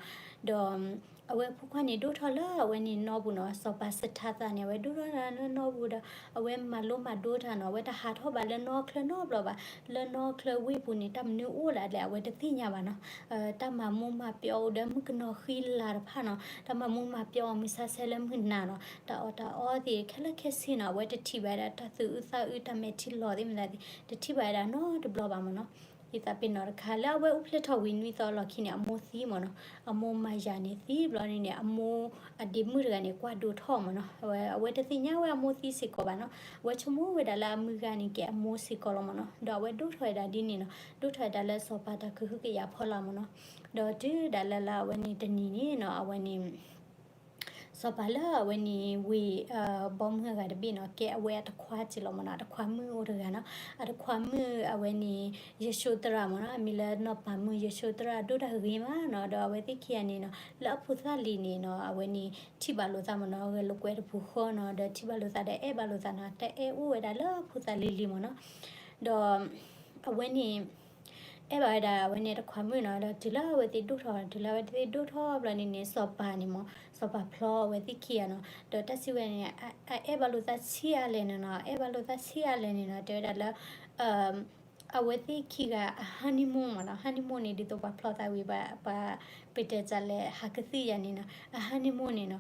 ဒီး အဝဲအဖိခွါန့ၣ်ဒိၣ်ထီၣ်လၢအဝဲန့ၣ်နီၢ်ပူၤနီၤ စီၤပၤစထါသးန့ၣ် အဝဲဒိၣ်ထီၣ်လၢနီၢ်ပူၤဒီး အဝဲမၤလိမၤဒိတၢ်နီၤ အဝဲတဟးထီၣ်ဘၣ်လၢနီၢ်ချၢနီတဘျီဘၣ် လၢနီၢ်ချၢဝ့ၢ်ပူၤန့ၣ် တၢ်မနုၤအိၣ်ဒၣ်လဲာ် အဝဲတသ့ၣ်ညါဘၣ်နီၤ. တၢ်မၤမူမၤပျီအိၣ်ဒီးမုၣ်ကနီၤဃံလၤတဖၣ်နီၤ တၢ်မၤမူမၤပျီအိၣ်မုၢ်ဆါဆဲလၢမုၢ်နၤနီၤ တၢ်အီၣ်တၢ်အီသ့ၣ်ခဲလၢာ်ခဲဆ့နီၤ အဝဲတထံၣ်ဘၣ်ဝဲဒၣ်တၢ်သူၣ်အုးသးအုး တၢ်မဲာ်ထံလီၤသ့ၣ်မတၤသ့ၣ် တထံၣ်ဘၣ်ဝဲဒၣ်နီတဘျီဘၣ်မ့ၢ်နီၤ. ယသးပ့ၤနီၣ်တခါ လၢအဝဲအိၣ်ဖျဲၣ်ထီၣ်ဝံၤနွံသီအလီၢ်ခံန့ၣ် အမိၢ်သံမ့ၢ်နီၤ အမိၢ်မၤယၤန့ၣ်သံ ဘျီန့ၣ်န့ၣ် အမိၢ်အဒ့မုၣ်တဂၤန့ၣ် ကွၢ်ဒိးထီၣ်မ့ၢ်နီၤ အဝဲ အဝဲတသ့ၣ်ညါဝဲအမိၢ်သံစ့ၢ်ကီးဘၣ်နီၤ အဝဲဆိကမိၣ်ဝဲဒၣ်လၢအမုၢ်ဂၤန့ၣ်ကဲအမိၢ်စ့ၢ်ကီးလီၤမ့ၢ်နီၤ ဒီးအဝဲဒိၣ်ထီၣ်ဝဲဒၣ်ဒ်န့ၣ်နီၤ ဒိၣ်ထီၣ်ဝဲဒၣ်လၢစီၤပၤတၢ်ကဟုကယာ်ဖီလာ်မ့ၢ်နီၤ ဒီးတုၤဒၣ်လၢလၢအဝဲန့ၣ်တနံၤန့ၣ်နီၤ အဝဲန့ၣ် စီၤပၤလၢအဝဲန့ၣ်ဝ့ၢ် ဘီမုၢ်အဂၤတဘ့ၣ်နီၤ ကဲအဝဲအတခွါစ့ၢ်လီၤမ့ၢ်နီၤ အတခွါမုၣ်အိၣ်တဂၤနီၤ အတခွါမုၣ်အဝဲန့ၣ် ယၡိသရၣ်မ့ၢ်နီၤ အမံၤလၢနီၢ်ပၤမုၣ်ယၡိသရၣ်ဒိၣ်တၢ်ဂ့ၤမးနီၤ ဒီးအဝဲသ့ၣ်ခံဂၤန့ၣ်နီၤ လၢအဖိသၣ်လံၤန့ၣ်နီၤ အဝဲန့ၣ်ထံၣ်ဘၣ်လိာ်သးမ့ၢ်နီၤ ဂဲၤလိာ်ကွဲတပူၤဃီနီၤ ဒီးထံၣ်ဘၣ်လိာ်သးဒီးအဲၣ်ဘၣ်လိာ်သးနီၤ တၢ်အဲၣ်အိၣ်ဝဲဒၣ်လၢအဖိသၣ်လံၤလံၤမ့ၢ်နီၤ ဒီး အဝဲန့ၣ် အဲၣ်ဘၣ်ဝဲဒၣ်အဝဲန့ၣ်တခွါမုၣ်နီၤ ဒီးတုၤလၢအဝဲသ့ၣ်ဒိၣ်ထီၣ် တုၤလၢအဝဲသ့ၣ်ဒိၣ်ထီၣ်ဘျီန့ၣ်န့ၣ် စီၤပၤန့ၣ်မ့ၢ် စီၤပၤဖျီအဝဲသ့ၣ်ခံဂၤနီၤ ဒီးတၢ်စံးဝဲန့ၣ် အအဲၣ်ဘၣ်လိာ်သးဆံးအါလဲၣ်န့ၣ်နီၤ အဲၣ်ဘၣ်လိာ်သးဆံးအါလဲၣ်န့ၣ်နီၤ တဲဝဲဒၣ်လၢ အဝဲသ့ၣ်ခံဂၤအ honeymoon မ့ၢ်နီၤ honeymoon န့ၣ် ဒ်သိးပှၤဖျီသးဝံၤ ပှၤ ပတဲတၢ်လဲၣ် ဟးကသံၣ်ယၤန့ၣ်နီၤ အ honeymoon န့ၣ်နီၤ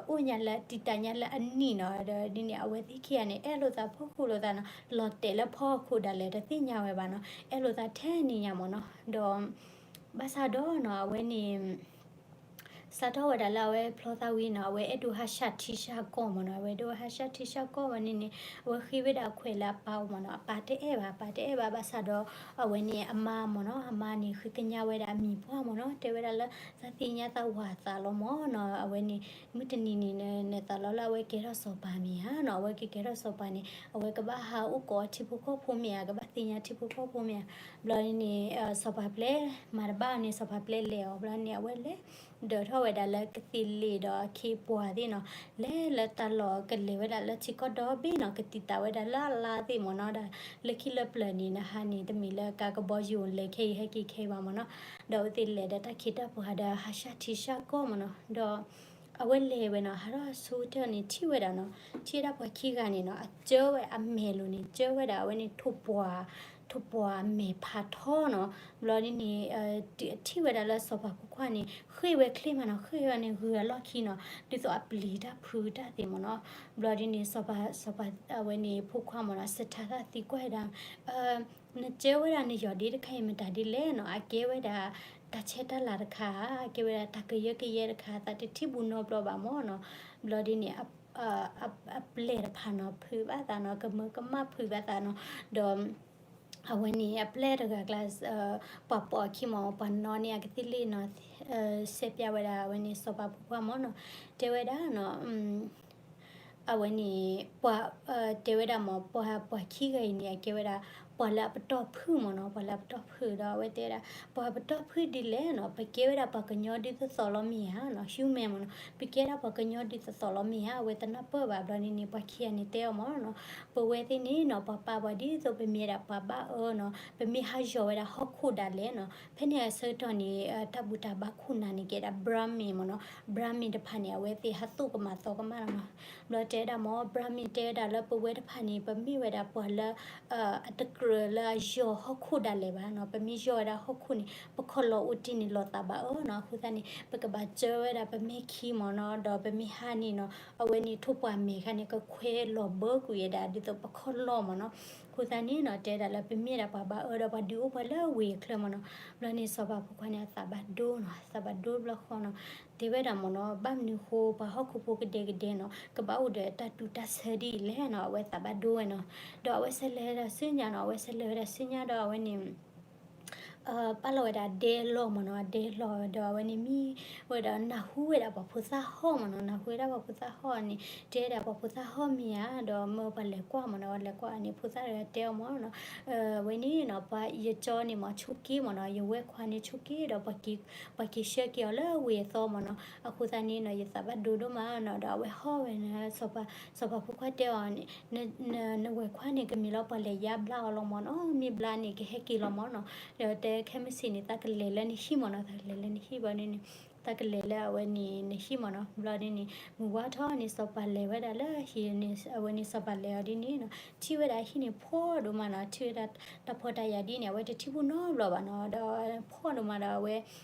အိၣ်ညါလၢတံာ်တာ်ညါလၢအနံၣ်နီၤ ဒီးဒ်န့ၣ် အဝဲသ့ၣ်ခံဂၤန့ၣ် အဲၣ်လိာ်သးဖီခိၣ်လိာ်သးနီၤ လီၤတဲာ်လၢဖီခိၣ်ဒၣ်လဲာ်တသ့ၣ်ညါဝဲဘၣ်နီၤ အဲၣ်လိာ်သးထဲန့ၣ်ညါမ့ၢ်နီၤ ဒီး ဘၣ်ဆၣ်ဒီးနီၤ အဝဲန့ၣ် စးထီၣ်ဝဲဒၣ်လၢအဝဲဖျီသးဝံၤနီၤ အဝဲအဲၣ်ဒိးဟးဆှၣ်ထံဆှၣ်ကီၢ်မ့ၢ်နီၤ အဝဲအဲၣ်ဒိးဟးဆှၣ်ထံဆှၣ်ကီၢ်ဝဲန့ၣ်န့ၣ် အဝဲဃ့ဝဲဒၣ်အခွဲးလၢအပၢ်အိၣ်မ့ၢ်နီၤ အပၢ်တအဲၣ်ဘၣ် အပၢ်တအဲၣ်ဘၣ် ဘၣ်ဆၣ်ဒီး အဝဲန့ၣ်အမါမ့ၢ်နီၤ အမါန့ၣ်ဃ့ကညးဝဲဒၣ်အမံၤပှၢ်မ့ၢ်နီၤ တဲဝဲဒၣ်လၢ သးသ့ၣ်ညါသးဝၤသးလီၤမ့ၢ်နီၤ အဝဲန့ၣ် မုၢ်တနံၤန့ၣ် နသးလီလၢအဝဲကဲထီၣ်စီၤပၤမ့ၢ်ဧါနီၤ အဝဲကကဲထီၣ်စီၤပၤန့ၣ် အဝဲကဘၣ်ဟးအိၣ်ကိးထံဖိကီၢ်ဖိမ့ၢ်ဧါ ကဘၣ်သ့ၣ်ညါထံဖိကီၢ်ဖိမ့ၢ်ဧါ ဘျီန့ၣ် စီၤပၤပျဲ မၤတဘၣ်န့ၣ် စီၤပၤပျဲလဲၤအီၤ ဘျီန့ၣ် အဝဲလဲၤ ဒၢးထီၣ်ဝဲဒၣ်လၢကသ့ၣ်လ့ၣ်ဒီးအခ့အပှၤသ့ၣ်နီၤ လဲၤလၢတၢ်လီၢ်ကလဲၤဝဲဒၣ်လၢထံကီၢ်ဒီဘ့ၣ်နီၤ ကတံာ်တာ်ဝဲဒၣ်လၢအလါသ့ၣ်မ့ၢ်နီၤ ဒီးလၢခံလၢပျၢၤန့ၣ် နဟးန့ၣ် တမ့ၢ်လၢကါကဘီယူၤလဲၤခဲအံၤဟဲက့ၤခဲအံၤဘၣ်မ့ၢ်နီၤ ဒီးအဝဲသ့ၣ်လဲၤဒီးတၢ်ခ့တၢ်ပှၤဒီးဟးဆှၣ်ထံဆှၣ်ကီၢ်မ့ၢ်နီၤ ဒီး အဝဲလဲၤဝဲနီၤ ဟးထီၣ်ဆူထၢၣ်န့ၣ် ထံၣ်ဝဲဒၣ်နီၤ ထံၣ်ဝဲဒၣ်ပှၤခံဂၤန့ၣ်နီၤ အကၢဝဲအမဲာ်လိၤန့ၣ် ကၢဝဲဒၣ်အဝဲန့ၣ်ထိၣ်ပှၢ် ထိၣ်ပှၢ်မဲာ်ဖးထီနီၤ ဘျီဒ်န့ၣ် ထံၣ်ဝဲဒၣ်လၢစီၤပၤဖိခွါန့ၣ် ဃ့ၢ်ဝဲချ့မးနီၤ ဃ့ၢ်ဝဲန့ၣ်ဂုၤအလီၢ်ခံနီၤ ဒ်သိးအပျံၤတၢ်ဖုးတၢ်သ့ၣ်မ့ၢ်နီၤ ဘျီဒ်န့ၣ် စီၤပၤ စီၤပၤအဝဲန့ၣ်ဖိခွါမ့ၢ်နီၤ စထါသးသံကွၢ်ဝဲဒၣ် နကၢဝဲဒၣ်နယီၢ်ဒ့တခါအံၤမတၤဒ်လဲၣ်နီၤ အကဲဝဲဒၣ် တၢ်ဆဲးတၢ်လၤတခါ အကဲဝဲဒၣ်တၢ်ကယၢကယဲတခါ သးတထံၣ်ဘူးနီတဘျီဘၣ်မ့ၢ်နီၤ ဘျီဒ်န့ၣ် အပျဲၢ်တဖၣ်နီၤ ဖုးဘၣ်သးနီၤ ကမၢကမၣ်ဖုးဘၣ်သးနီၤ ဒီး အဝဲန့ၣ်အပျဲၢ်တဂၤကျါ ပှၤပိာ်အခံမ့ၢ် ပှၤနီၣ်န့ၢ်အကသ့ၣ်လ့ၣ်နီၤ စဲးပၠးဝဲဒၣ်အဝဲန့ၣ်စီၤပၤဖိခွါမ့ၢ်နီၤ တဲဝဲဒၣ်နီၤ အဝဲန့ၣ် ပှၤ တဲဝဲဒၣ်မ့ၢ် ပှၤ ပှၤခံဂၤအံၤန့ၣ် အကဲဝဲဒၣ် ပှၤလၢအပတီၢ်ဖုၣ်မ့ၢ်နီၤ, ပှၤလၢအပတီၢ်ဖုၣ်ဒီး အဝဲတဲဝဲဒၣ် ပှၤပတီၢ်ဖုၣ်ဒ်လဲၣ်နီၤ, ပကဲဝဲဒၣ်ပှၤကညီဒ်သိးသိးလီၤမ့ၢ်ဧါနီၤ, human မ့ၢ်နီၤ, ပကဲဒၣ်ပှၤကညီဒ်သိးသိးလီၤမ့ၢ်ဧါ, အဝဲတနၢ်ပၢၢ်ဘၣ်. ဘျီန့ၣ်န့ၣ် ပှၤခံဂၤန့ၣ်တဲအီၤမ့ၢ်နီၤ, ပဝဲသ့ၣ်န့ၣ်နီၤ ပှၤပာ်ပှၤဒ်သိးပမ့ၢ်ဒၣ်ပှၤဘၣ်အၢနီၤ, ပမ့ၢ်ဟးယီၤဝဲဒၣ်ဟီၣ်ခိၣ်ဒၣ်လဲာ်နီၤ, ဖဲန့ၣ်အဆၢကတီၢ်န့ၣ် တၢ်ဘူၣ်တၢ်ဘါခိၣ်နၢ်န့ၣ် ကဲဒၣ် Brahmin မ့ၢ်နီၤ, Brahmin တဖၣ်န့ၣ် အဝဲသ့ၣ်ဟးသိၣ်ကမၣ်သီကမၣ်လီၤနီၤ. ဘျီတဲဝဲဒၣ်မ့ၢ် Brahmin တဲဝဲဒၣ်လၢပဝဲတဖၣ်န့ၣ် ပမ့ၢ်ဝဲဒၣ်ပှၤလၢ အတကြၢးလၢအယီၤဟီၣ်ခိၣ်ဒၣ်လဲာ်ဘၣ်နီၤ, ပမ့ၢ်ယီၤဝဲဒၣ်ဟီၣ်ခိၣ်န့ၣ် ပခီၣ်လီၢ်အိၣ်တ့ၢ်န့ၣ်လီၤသးဘၣ်အၢနီၤ, အဃိသတးန့ၣ် ပကဘၣ်စၢဝဲဒၣ်ပမဲၢ်ခံမ့ၢ်နီၤ, ဒီးပမ့ၢ်ဟးန့ၣ်နီၤ အဝဲန့ၣ်ထိၣ်ပှၢ်မဲာ်ခါန့ၣ် ကခွဲးလီၤဘၢကွံာ်ဝဲဒၣ်ဒ်သိးပခီၣ်လီၢ်မ့ၢ်နီၤ. အဃိသတးန့ၣ်နီၤ တဲဒၣ်လၢပမ့ၢ်ဒၣ်ပှၤဘၣ်အၢဒီးပှၤဒုးအိၣ်ပှၤလၢဝ့ၢ်အချၢမ့ၢ်နီၤ. ဘျီန့ၣ်စီၤပၤဖိခွါန့ၣ် အသးဘၣ်ဒိနီၤ, အသးဘၣ်ဒိတဘျီဃီနီၤ, တဲဝဲဒၣ်မ့ၢ်နီၤ, ဘၣ်မနုၤဃိပှၤဟီၣ်ခိၣ်ဖိကဒဲကဒဲနီၤ ကဘၣ်အိၣ်ဒီးတၢ်တူၢ်တၢ်ဆၢဒ်အံၤလဲၣ်နီၤ, အဝဲသးဘၣ်ဒိဝဲနီၤ. ဒီးအဝဲဆဲးလဲၤဝဲဒၣ်ဆူညါနီၤ, အဝဲဆဲးလဲၤဝဲဒၣ်ဆူညါဒီးအဝဲန့ၣ် ပာ်လီၤဝဲဒၣ်ဒဲလီၢ်မ့ၢ်နီၤ, ဒဲလီၢ်ဒီးအဝဲန့ၣ်မံဝဲဒီးနၢ်ဟူဝဲဒၣ်ပှၤဖိသၣ်ဟီၣ်မ့ၢ်နီၤ, နၢ်ဟူဝဲဒၣ်ပှၤဖိသၣ်ဟီၣ်န့ၣ် တဲဒၣ်ပှၤဖိသၣ်ဟီၣ်မံဧါ, ဒီးမၢပှၤလဲၤကွၢ်မ့ၢ်နီၤ, ပှၤလဲၤကွၢ်န့ၣ် ဖိသၣ်တဂၤတဲအီၤမ့ၢ်နီၤ, ဝဲန့ၣ်နီၤ ပှၤယကၠီန့ၣ်မ့ၢ်ဆိးက့မ့ၢ်နီၤ, ယဝဲၢ်ခွါန့ၣ်ဆိးက့ဒီး ပှၤက့ၤဆှၢက့ၤအီၤလၢဝ့ၢ်အသီမ့ၢ်နီၤ, အဃိသတးန့ၣ်နီၤ ယသးဘၣ်ဒိဒိၣ်မးနီၤ, ဒီးအဝဲဟီၣ်ဝဲန့ၣ် စီၤပၤဖိခွါတဲအီၤန့ၣ် နဝဲၢ်ခွါန့ၣ် ကမ့ၢ်လၢပှၤလဲၤယါဘျါအီၤလီၤမ့ၢ်နီၤ, မ့ၢ်ဘျါန့ၣ် ကဟဲက့ၤလီၤမ့ၢ်နီၤ, ဒီးတဲခဲမုၢ်ဆ့ၣ်န့ၣ် သးကလဲၤလၢနဟံၣ်မ့ၢ်နီၤ, သးကလဲၤလၢနဟံၣ်ဘၣ်န့ၣ်န့ၣ်, သးကလဲၤလၢအဝဲန့ၣ်နဟံၣ်မ့ၢ်နီၤ. ဘျီဒ်န့ၣ် မုၢ်ဝါထီၣ်န့ၣ် စီၤပၤလဲၤဝဲဒၣ်လၢဟံၣ်န့ၣ်, အဝဲန့ၣ်စီၤပၤလဲၤအီၤဒ်န့ၣ်နီၤ, ထံၣ်ဝဲဒၣ်ဟံၣ်န့ၣ်ဖှီၣ်ဒိၣ်မးနီၤ, ထံၣ်ဝဲဒၣ်တၢ်ဖှီၣ်တၢ်ယာ်ဒ်န့ၣ် အဝဲတထံၣ်ဘၣ်နီတဘျီဘၣ်နီၤ, ဒီးဖှီၣ်ဒိၣ်မးဒီးအဝဲ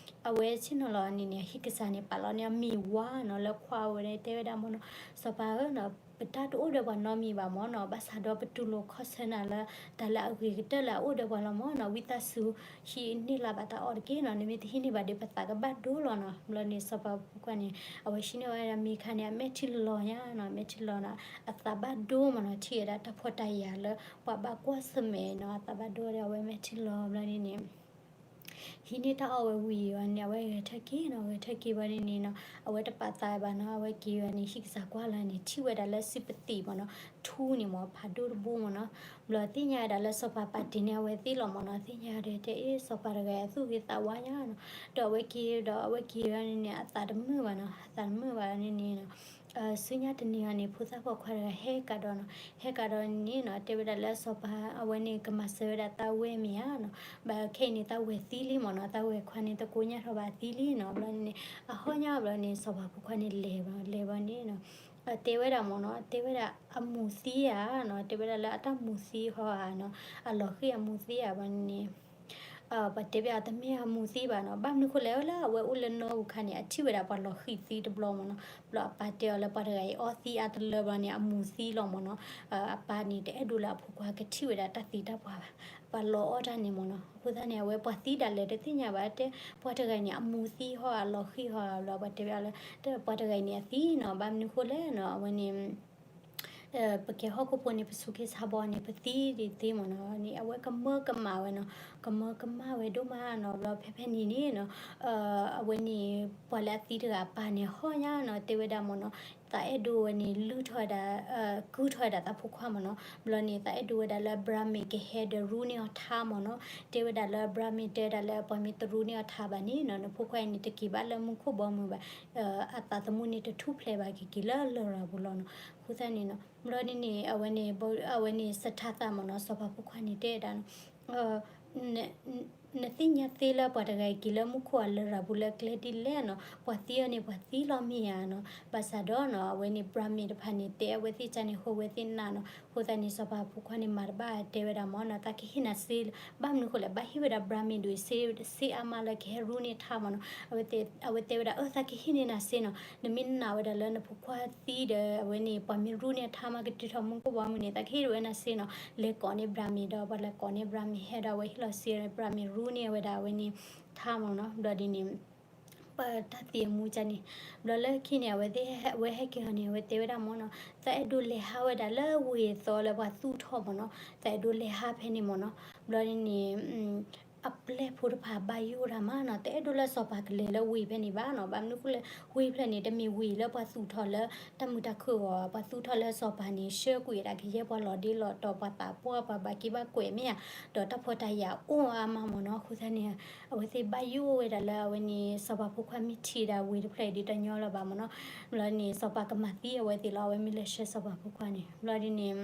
အဝဲဆ့ၣ်နီၤလီၤန့ၣ်န့ၣ် ဟံၣ်ကစၢ်န့ၣ် ပာ်လီၤန့ၢ်အမံၤဝါနီၤ လၢခွါဝဲန့ၣ် တဲဝဲဒၣ်မ့ၢ်နီၤ, စီၤပၤဧၢနီၤ, ပတၢ်တအိၣ်ဒီးပှၤနီတမံၤဘၣ်မ့ၢ်နီၤ, ဘၣ်ဆၣ်ဒီးပတူၢ်လိာ်ခီဆၢနၤလၢ တၢ်လၢအဂ့ၤကတၢၢ်လၢအအိၣ်ဒီးပှၤလီၤမ့ၢ်နီၤ, ဝံသးစူၤ ဟံးန့ၢ်လၢ်ဘၣ်တၢ်အီၣ်တက့ၢ်နီၤ, နမ့ၢ်တဟံးန့ၢ်ဘၣ်ဒီး ပသးကဘၣ်ဒိလီၤနီၤ. ဘျီန့ၣ် စီၤပၤဖိခွါန့ၣ် အဝဲဟံးန့ၢ်ဝဲဒၣ်မံၤခါန့ၣ် အမဲာ်ထံလီၤညါနီၤ, အမဲာ်ထံလီၤနီၤ, အသးဘၣ်ဒိမ့ၢ်နီၤ, ထံၣ်ဝဲဒၣ်တၢ်ဖှီၣ်တၢ်ယာ်လၢ ပှၤဘၣ်ကွၢ်ဆၢၣ်မဲာ်နီၤ, အသးဘၣ်ဒိဒီး အဝဲမဲာ်ထံလီၤဘျီန့ၣ်န့ၣ် ဟံးန့ၢ်တၢ်အီၣ်ဝဲဝံၤဝဲန့ၣ် အဝဲဂဲၤထၢၣ်က့ၤနီၤ, ဂဲၤထၢၣ်က့ၤဝဲန့ၣ်န့ၣ်နီၤ, အဝဲတပာ်သးဘၣ်နီၤ, အဝဲက့ၤဝဲန့ၣ် ဟံၣ်ကစၢ်ကွၢ်လီၤန့ၣ် ထံၣ်ဝဲဒၣ်လၢစုပသံၣ်မ့ၢ်နီၤ, ထူန့ၣ်မ့ၢ်ဖးဒိၣ်တဘိမ့ၢ်နီၤ, ဘျီသ့ၣ်ညါဝဲဒၣ်လၢစီၤပၤပာ်တ့ၢ်န့ၢ်အဝဲသ့ၣ်လီၤမ့ၢ်နီၤ, သ့ၣ်ညါဒီးတဲအ့ၣ် စီၤပၤတဂၤအသူၣ်ဂ့ၤသးဝါညါနီၤ, ဒီးအဝဲက့ၤဒီးအဝဲက့ၤဝဲန့ၣ်န့ၣ် အသးတမုာ်ဘၣ်နီၤ, အသးတမုာ်ဘၣ်န့ၣ်န့ၣ်နီၤ ဆူညါတနံၤအံၤန့ၣ် ဖိသၣ်ပိာ်ခွါတဂၤဟဲကဒီးနီၤ, ဟဲကဒီးန့ၣ်နီၤ, တဲဝဲဒၣ်လၢစီၤပၤ အဝဲန့ၣ်ကမၤစၢၤဝဲဒၣ်သးဝဲမ့ၢ်ဧါနီၤ, ဘၣ်ခဲအံၤန့ၣ် သးဝဲသံလံမ့ၢ်နီၤ, သးဝဲခွါန့ၣ် သကိးညါထီၣ်ဘၣ်သံလံနီၤ, ဘျီန့ၣ်န့ၣ် အဟီၣ်ညါဘျီန့ၣ် စီၤပၤဖိခွါန့ၣ်လဲၤဘၣ် လဲၤဘၣ်န့ၣ်နီၤ, တဲဝဲဒၣ်မ့ၢ်နီၤ, တဲဝဲဒၣ်အမူၤသံဧါနီၤ, တဲဝဲဒၣ်လၢအတၢ်မူၤသံဟီဧါနီၤ, အလီၤဃံၤအမူၤသံဧါဘျီန့ၣ်န့ၣ် ပှၤတဲဘၣ်အီၤတမ့ၢ်အမူၤသံဘၣ်နီၤ, ဘၣ်မနုၤဃိလဲၣ်လၢအဝဲအိၣ်လၢနီၢ်အူခါန့ၣ် အထံၣ်ဝဲဒၣ်ပှၤလီၤဃံၤသံတဘျီမ့ၢ်နီၤ, ဘျီအပၢ်တဲအီၤလၢပှၤတဂၤအံၤအီသံးအါတလၢဘျီန့ၣ် အမူၤသံလီၤမ့ၢ်နီၤ, အပၢ်န့ၣ်တအဲၣ်ဒိးလၢအဖိခွါကထံၣ်ဝဲဒၣ်တၢ်သံတၢ်ပှၢ်ဘၣ်, ပှၤလီၤအီၣ်တၢ်န့ၣ်မ့ၢ်နီၤ, အဃိသတးန့ၣ် အဝဲပှၤသံဒၣ်လဲာ်တသ့ၣ်ညါဘၣ်, တဲပှၤတဂၤအံၤန့ၣ် အမူၤသံဟီဧါ အလီၤဃံၤဟီဧါဘျီ ပှၤတဲဘၣ်အီၤလၢ ပှၤတဂၤအံၤန့ၣ်အသံနီၤ, ဘၣ်မနုၤဃိလဲၣ်နီၤ, အဝဲန့ၣ် ပကဲဟီၣ်ခိၣ်ဖိန့ၣ် ပဆူးက့ဆါဘီန့ၣ် ပသံဒ်သ့မ့ၢ်နီၤ, န့ၣ် အဝဲကမၢကမၣ်ဝဲနီၤ, ကမၢကမၣ်ဝဲဒိၣ်မးနီၤ, ဘျီဖဲဖဲန့ၣ်န့ၣ်နီၤ, အဝဲန့ၣ် ပှၤလၢအသံတဂၤအပၢ်န့ၣ် ဟီၣ်ညါနီၤ, တဲဝဲဒၣ်မ့ၢ်နီၤ, သးအဲၣ်ဒိးဝဲန့ၣ် လုၢ်ထီၣ်ဝဲဒၣ် ကုၢ်ထီၣ်ဝဲဒၣ်သးဖိခွါမ့ၢ်နီၤ, ဘျီန့ၣ် သးအဲၣ်ဒိးဝဲဒၣ်လၢ Brahmin ကဟဲဒီးရူန့ၢ်အီၤထါမ့ၢ်နီၤ, တဲဝဲဒၣ်လၢ Brahmin တဲဝဲဒၣ်လၢ ပှၤမ့ၢ်တရူန့ၢ်အီၤထါဘၣ်န့ၣ်နီၤ, နဖိခွါအံၤန့ၣ် တက့ၤဘၣ်လၢမူခိၣ်ဘီမုၢ်ဘၣ်, အသးသမူန့ၣ် တထူၣ်ဖျဲးဘၣ် ကက့ၤလၢလရာ်ပူၤလီၤနီၤ, အဃိသတးန့ၣ်နီၤ, ဘျီန့ၣ်န့ၣ် အဝဲန့ၣ် အဝဲန့ၣ် စထါသးမ့ၢ်နီၤ, စီၤပၤဖိခွါန့ၣ်တဲဒၣ်နီၤ, နသ့ၣ်ညါသ့လၢပှၤတဂၤအံၤက့ၤလၢမူခိၣ်အလရာ်ပူၤ လၢကျဲဒ်လဲၣ်နီၤ, ပှၤသံအီၤန့ၣ် ပှၤသံလီၤမ့ၢ်ဧါနီၤ, ဘၣ်ဆၣ်ဒီးနီၤ အဝဲန့ၣ် Brahmin တဖၣ်န့ၣ် တဲအဝဲသ့ၣ်ကန့ၣ် ဟိဝဲသ့ၣ်နးနီၤ, အဃိသတးန့ၣ် စီၤပၤဖိခွါန့ၣ် မၤတဘၣ်တဲဝဲဒၣ်မ့ၢ်နီၤ, သးကဟ့ၣ်နၤစ့, ဘၣ်မနုၤဃိလဲၣ် ဘၣ်ဟ့ၣ်ဝဲဒၣ် Brahmin ဒုးစ့, စ့အါမးလၢကဟဲရူန့ၢ်ထါမ့ၢ်နီၤ, အဝဲတဲဝဲဒၣ် အၢ သးကဟ့ၣ်န့ၢ်နၤစ့နီၤ, နမ့ၢ်နာ်ဝဲဒၣ်လၢနဖိခွါသံဒီး အဝဲန့ၣ် ပှၤမ့ၢ်ရူန့ၢ်အထါမး ကတုၤထီၣ်မူခိၣ်ဘီမုၢ်န့ၣ် သးကဟ့ၣ်ဝဲနၤစ့နီၤ, လဲၤကိးန့ၢ် Brahmin ဒီး ပှၤလဲၤကိးန့ၢ် Brahmin ဟဲဒီး အဝဲဟ့ၣ်လီၤစ့ Brahmin ရူန့ၢ်ဝဲဒၣ်အဝဲန့ၣ် ထါမ့ၢ်နီၤ, ဘျီဒ်န့ၣ် ပတၢ်သံအမူကန့ၣ်, ဘျီလၢခံန့ၣ် အဝဲသ့ၣ် အဝဲဟဲက့ၤဟီန့ၣ် အဝဲတဲဝဲဒၣ်မ့ၢ်နီၤ, သးအဲၣ်ဒိးလဲၤဟးဝဲဒၣ်လၢဝ့ၢ်အသီလၢပှၤသူၣ်ထီၣ်မ့ၢ်နီၤ, သးအဲၣ်ဒိးလဲၤဟးဖဲန့ၣ်မ့ၢ်နီၤ, ဘျီဒ်န့ၣ် အပျဲၢ်ဖိတဖၣ်ဘၣ်ယိၣ်တၢ်မးနီၤ, တအဲၣ်ဒိးလၢစီၤပၤကလဲၤလၢဝ့ၢ်ဖဲန့ၣ်ဘၣ်နီၤ. ဘၣ်မနုၤဃိလဲၣ်, ဝ့ၢ်ဖျၢၣ်န့ၣ် တမ့ၢ်ဝ့ၢ်လၢပှၤသူၣ်ထီၣ်လၢတၢ်မုာ်တၢ်ခုၣ်အဂီၢ်, ပှၤသူၣ်ထီၣ်လၢစီၤပၤန့ၣ် ဆှၢကွံာ်ဝဲဒၣ်ကယဲၢ်ပှၤလီၤဒ့လီၤတီၤ, ပှၤသးပှၢ်, ပှၤဘၣ်က့ဘၣ်ကွဲးမ့ၢ်ဧါ, ဒီးတၢ်ဖှီၣ်တၢ်ယာ်အိၣ်အါမးမ့ၢ်နီၤ. အဃိသတးန့ၣ် အဝဲသ့ၣ်ဘၣ်ယိၣ်ဝဲဒၣ်လၢအဝဲန့ၣ် စီၤပၤဖိခွါမ့ၢ်ထံၣ်ဒၣ်ဝ့ၢ်တဖျၢၣ်အံၤဒ်တညီလၢၤဘၣ်မ့ၢ်နီၤ. ဘျီန့ၣ် စီၤပၤကမၤသံအဝဲသ့ၣ်လီၤ, အဝဲမ့ၢ်လဲၤဆှၢစီၤပၤဖိခွါန့ၣ်. ဘျီဒ်န့ၣ်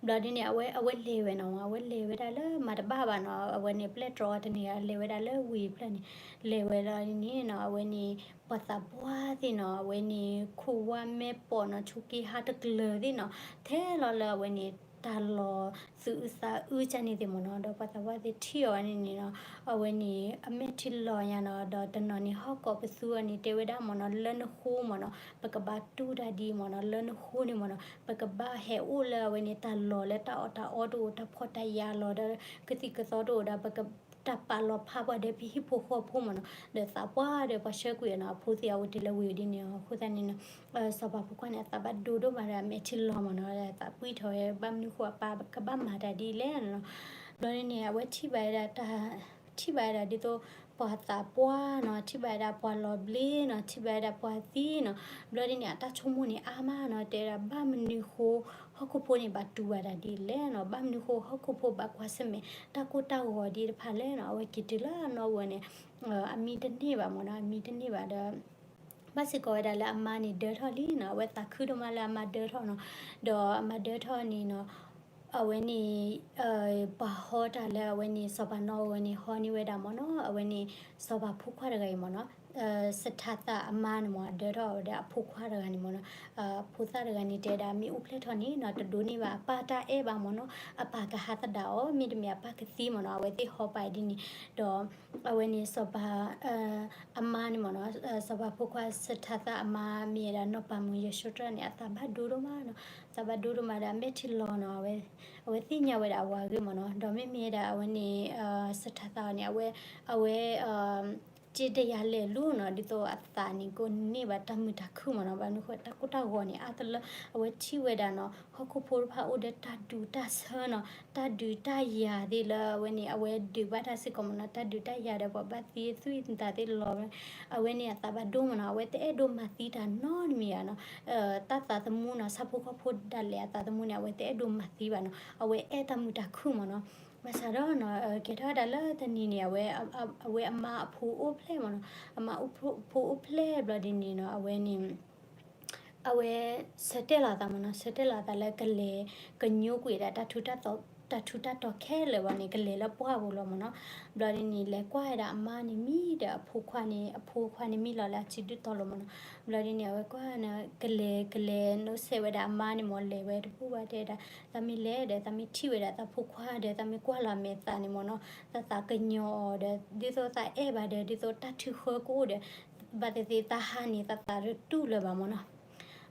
ဘျီဒ်န့ၣ် အဝဲ အဝဲလဲၤဝဲနီၤ, အဝဲလဲၤဝဲဒၣ်လၢမၤတဘၣ်ဘၣ်နီၤ, အဝဲန့ၣ် ပျဲၢ်တြီတန့ၢ် လဲၤဝဲဒၣ်လၢဝ့ၢ်ဖျၢၣ်န့ၣ်, လဲၤဝဲလီၤဒ်န့ၣ်နီၤ, အဝဲန့ၣ် ပှၤသးပှၢ်သ့ၣ်နီၤ, အဝဲန့ၣ် ခိၣ်ဝါမဲာ်ပိာ်နီၤ, ဆိးက့ဟါတကျၢၤသ့ၣ်နီၤ, ထဲလီၤလၢအဝဲန့ၣ် တၢ်လီၤသူၣ်အုးသးအုးကန့ၣ်သ့ၣ်မ့ၢ်နီၤ, ဒီးပှၤသးပှၢ်သ့ၣ်ထံၣ်အီၤဝဲန့ၣ်န့ၣ်နီၤ, အဝဲန့ၣ် အမဲာ်ထံလီၤညါနီၤ, ဒီးတနီၤန့ၣ် ဟီၣ်ကိးပသူအီၤန့ၣ် တဲဝဲဒၣ်မ့ၢ်နီၤ, လၢနဃိမ့ၢ်နီၤ, ပကဘၣ်တူၢ်တၢ်ဒ်အံၤမ့ၢ်နီၤ, လၢနဃိန့ၣ်မ့ၢ်နီၤ, ပကဘၣ်ဟဲအိၣ်လၢအဝဲန့ၣ် တၢ်လီၢ်လၢတၢ်အီၣ်တၢ်အီတအိၣ်, တၢ်ဖှီၣ်တၢ်ယာ်လီၤဒီး ကသံၣ်ကသီတအိၣ်ဒီး ပကတၢ်ပာ်လီၤဖးပှၤဒီးပဟံၣ်ဖိဃီဖိမ့ၢ်နီၤ, ဒီးသးပှၢ်ဒီးပှၤဆှၢကွံာ်အီၤနီၤ, အဖိသ့ၣ်အဝဲတ့ၢ်လၢဝ့ၢ်ဒ်န့ၣ်အဃိသတးန့ၣ်နီၤ, စီၤပၤဖိခွါန့ၣ် အသးဘၣ်ဒိဒိၣ်မးဒီး အမဲာ်ထံလီၤမ့ၢ်နီၤ, သးပှံၢ်ထီၣ်ဝဲ ဘၣ်မနုၤဃိအပၢ်ကဘၣ်မၤတၢ်ဒ်လဲၣ်နီၤ. ဘျီဒ်န့ၣ် အဝဲထံၣ်ဘၣ်ဝဲဒၣ်တၢ် ထံၣ်ဘၣ်ဝဲဒၣ်ဒ်သိး ပှၤသးပှၢ်နီၤ, ထံၣ်ဘၣ်ဝဲဒၣ်ပှၤလီၤဘျ့နီၤ, ထံၣ်ဘၣ်ဝဲဒၣ်ပှၤသံနီၤ. ဘျီဒ်န့ၣ် အတၢ်ဆိကမိၣ်န့ၣ်အါမးနီၤ, တဲဝဲဒၣ်ဘၣ်မနုၤဃိ ဟီၣ်ခိၣ်ဖိန့ၣ်ဘၣ်တူၢ်ဘၣ်တၢ်ဒ်လဲၣ်နီၤ, ဘၣ်မနုၤဃိဟီၣ်ခိၣ်ဖိဘၣ်ကွၢ်ဆၢၣ်မဲာ် တၢ်ကိၢ်တၢ်ဂီၤဒ်တဖၣ်လဲၣ်နီၤ. အဝဲက့ၤတုၤလၢအနီၢ်ဝဲန့ၣ် အမံတန့ၢ်ဘၣ်မ့ၢ်နီၤ, အမံတန့ၢ်ဘၣ်ဒီး ဘၣ်စ့ၢ်ကီးဝဲဒၣ်လၢအမါန့ၣ်ဒၢထီၣ်လံနီၤ, အဝဲသးခုဒိၣ်မးလၢအမါဒၢထီၣ်နီၤ, ဒီးအမါဒၢထီၣ်န့ၣ်နီၤ, အဝဲန့ၣ် ပှၤဟီတၢ်လၢအဝဲန့ၣ် စီၤပၤနီၢ်ဝဲန့ၣ် ဟီန့ၢ်ဝဲဒၣ်မ့ၢ်နီၤ, အဝဲန့ၣ် စီၤပၤဖိခွါတဂၤအံၤမ့ၢ်နီၤ, စထါသၣ်အမါန့ၣ်မ့ၢ် ဒၢထီၣ်ဝဲဒၣ်အဖိခွါတဂၤန့ၣ်မ့ၢ်နီၤ, ဖိသၣ်တဂၤန့ၣ်တဲဒၣ် မ့ၢ်အိၣ်ဖျဲၣ်ထီၣ်န့ၣ်နီၤ တဒိးန့ၢ်ဘၣ်အပၢ်တၢ်အဲၣ်ဘၣ်မ့ၢ်နီၤ, အပၢ်ကဟးသဒၣ်အီၤ မ့တမ့ၢ်အပၢ်ကသံမ့ၢ်နီၤ, အဝဲသ့ၣ်ဟီပာ်ဒ်န့ၣ်, ဒီး အဝဲန့ၣ်စီၤပၤ အမါန့ၣ်မ့ၢ်နီၤ, စီၤပၤဖိခွါစထါသၣ်အမါမ့ၢ်ဝဲဒၣ်နီၢ်ပၤမုၣ်ယဲၢ်ၡိတြၢၣ်န့ၣ် အသးဘၣ်ဒိဒိၣ်မးနီၤ, သးဘၣ်ဒိဒိၣ်မးဒီးအမဲာ်ထံလီၤနီၤ, အဝဲ အဝဲသ့ၣ်ညါဝဲဒၣ်အဝၤဂ့ၢ်မ့ၢ်နီၤ, ဒီးမ့မ့ၢ်ဒၣ်အဝဲန့ၣ် စထါသၣ်အီၤန့ၣ် အဝဲ အဝဲ က့တယၤလဲၤလူၤနီၤ, ဒ်သိးအသးန့ၣ်ကိးန့ၢ်ဘၣ်တၢ်မုာ်တၢ်ခုၣ်မ့ၢ်နီၤ, ဘၣ်မနုၤဃိတၢ်ကိၢ်တၢ်ဂီၤန့ၣ် အါတလၢ အဝဲထံၣ်ဝဲဒၣ်နီၤ, ဟီၣ်ခိၣ်ဖိတဖၣ်အိၣ်ဒီးတၢ်ဒူးတၢ်ဆၢနီၤ, တၢ်ဒုးတၢ်ယၤသ့ၣ်လၢအဝဲန့ၣ် အဝဲဒုးဘၣ်တၢ်စ့ၢ်ကီးမ့ၢ်နီၤ, တၢ်ဒုးတၢ်ယၤဒီးပှၤဘၣ်သံသွံၣ်သးသ့ၣ်လီၤဝဲ, အဝဲန့ၣ်အသးဘၣ်ဒိမ့ၢ်နီၤ, အဝဲတအဲၣ်ဒိးမၤသံတၢ်နီတမံၤဘၣ်နီၤ, တၢ်သးသမူနီၤ, ဆၣ်ဖိကီၢ်ဖိဒၣ်လဲာ်အသးသမူန့ၣ် အဝဲတအဲၣ်ဒိးမၤသံဘၣ်နီၤ, အဝဲအဲၣ်တၢ်မုာ်တၢ်ခုၣ်မ့ၢ်နီၤ, ဘၣ်ဆၣ်ဒီးနီၤ ကဲထီၣ်ဝဲဒၣ်လၢတနံၤန့ၣ် အဝဲ အဝဲအမါအဖိအိၣ်ဖျဲၣ်မ့ၢ်နီၤ, အမါအဖိအိၣ်ဖျဲၣ်ဘျီဒ်န့ၣ်နီၤ, အဝဲန့ၣ် အဝဲဆၢတဲာ်လီၤအသးမ့ၢ်နီၤ, ဆၢတဲာ်လီၤအသးလၢကလဲၤကညိကွံာ်ဒၣ် တၢ်ထူးတၢ်တီၤခဲလၢာ်ဘၣ်န့ၣ် ကလဲၤလၢပှၢ်ပူၤလီၤမ့ၢ်နီၤ, ဘျီဒ်န့ၣ် လဲၤကွၢ်ဝဲဒၣ်အမါန့ၣ်မံဒီးအဖိခွါန့ၣ်, အဖိခွါန့ၣ်မံလီၤလၢအစုဒုၣ်တီၤလီၤမ့ၢ်နီၤ, ဘျီဒ်န့ၣ် အဝဲကွၢ်န့ၣ် ကလဲၤ ကလဲၤနီၣ်ဆဲးဝဲဒၣ်အမါန့ၣ်မ့ၢ် လဲၤဝဲတဘူၣ်ဘၣ်တဲဒၣ်, သးမ့ၢ်လဲၤဒီး သးမ့ၢ်ထံၣ်ဝဲဒၣ်သးဖိခွါဒီး သးမ့ၢ်ကွၢ်လီၤအမဲာ်သးန့ၣ်မ့ၢ်နီၤ, သးသးကညီၤအီၤဒီး ဒ်သိးသးအဲၣ်ဘၣ်ဒီး ဒ်သိးတၢ်ထုဃၢကအိၣ်ဒီး ဘၣ်သ့ၣ်သ့ၣ်သးဟးန့ၣ် သးသးတတူၢ်လၢၤဘၣ်မ့ၢ်နီၤ.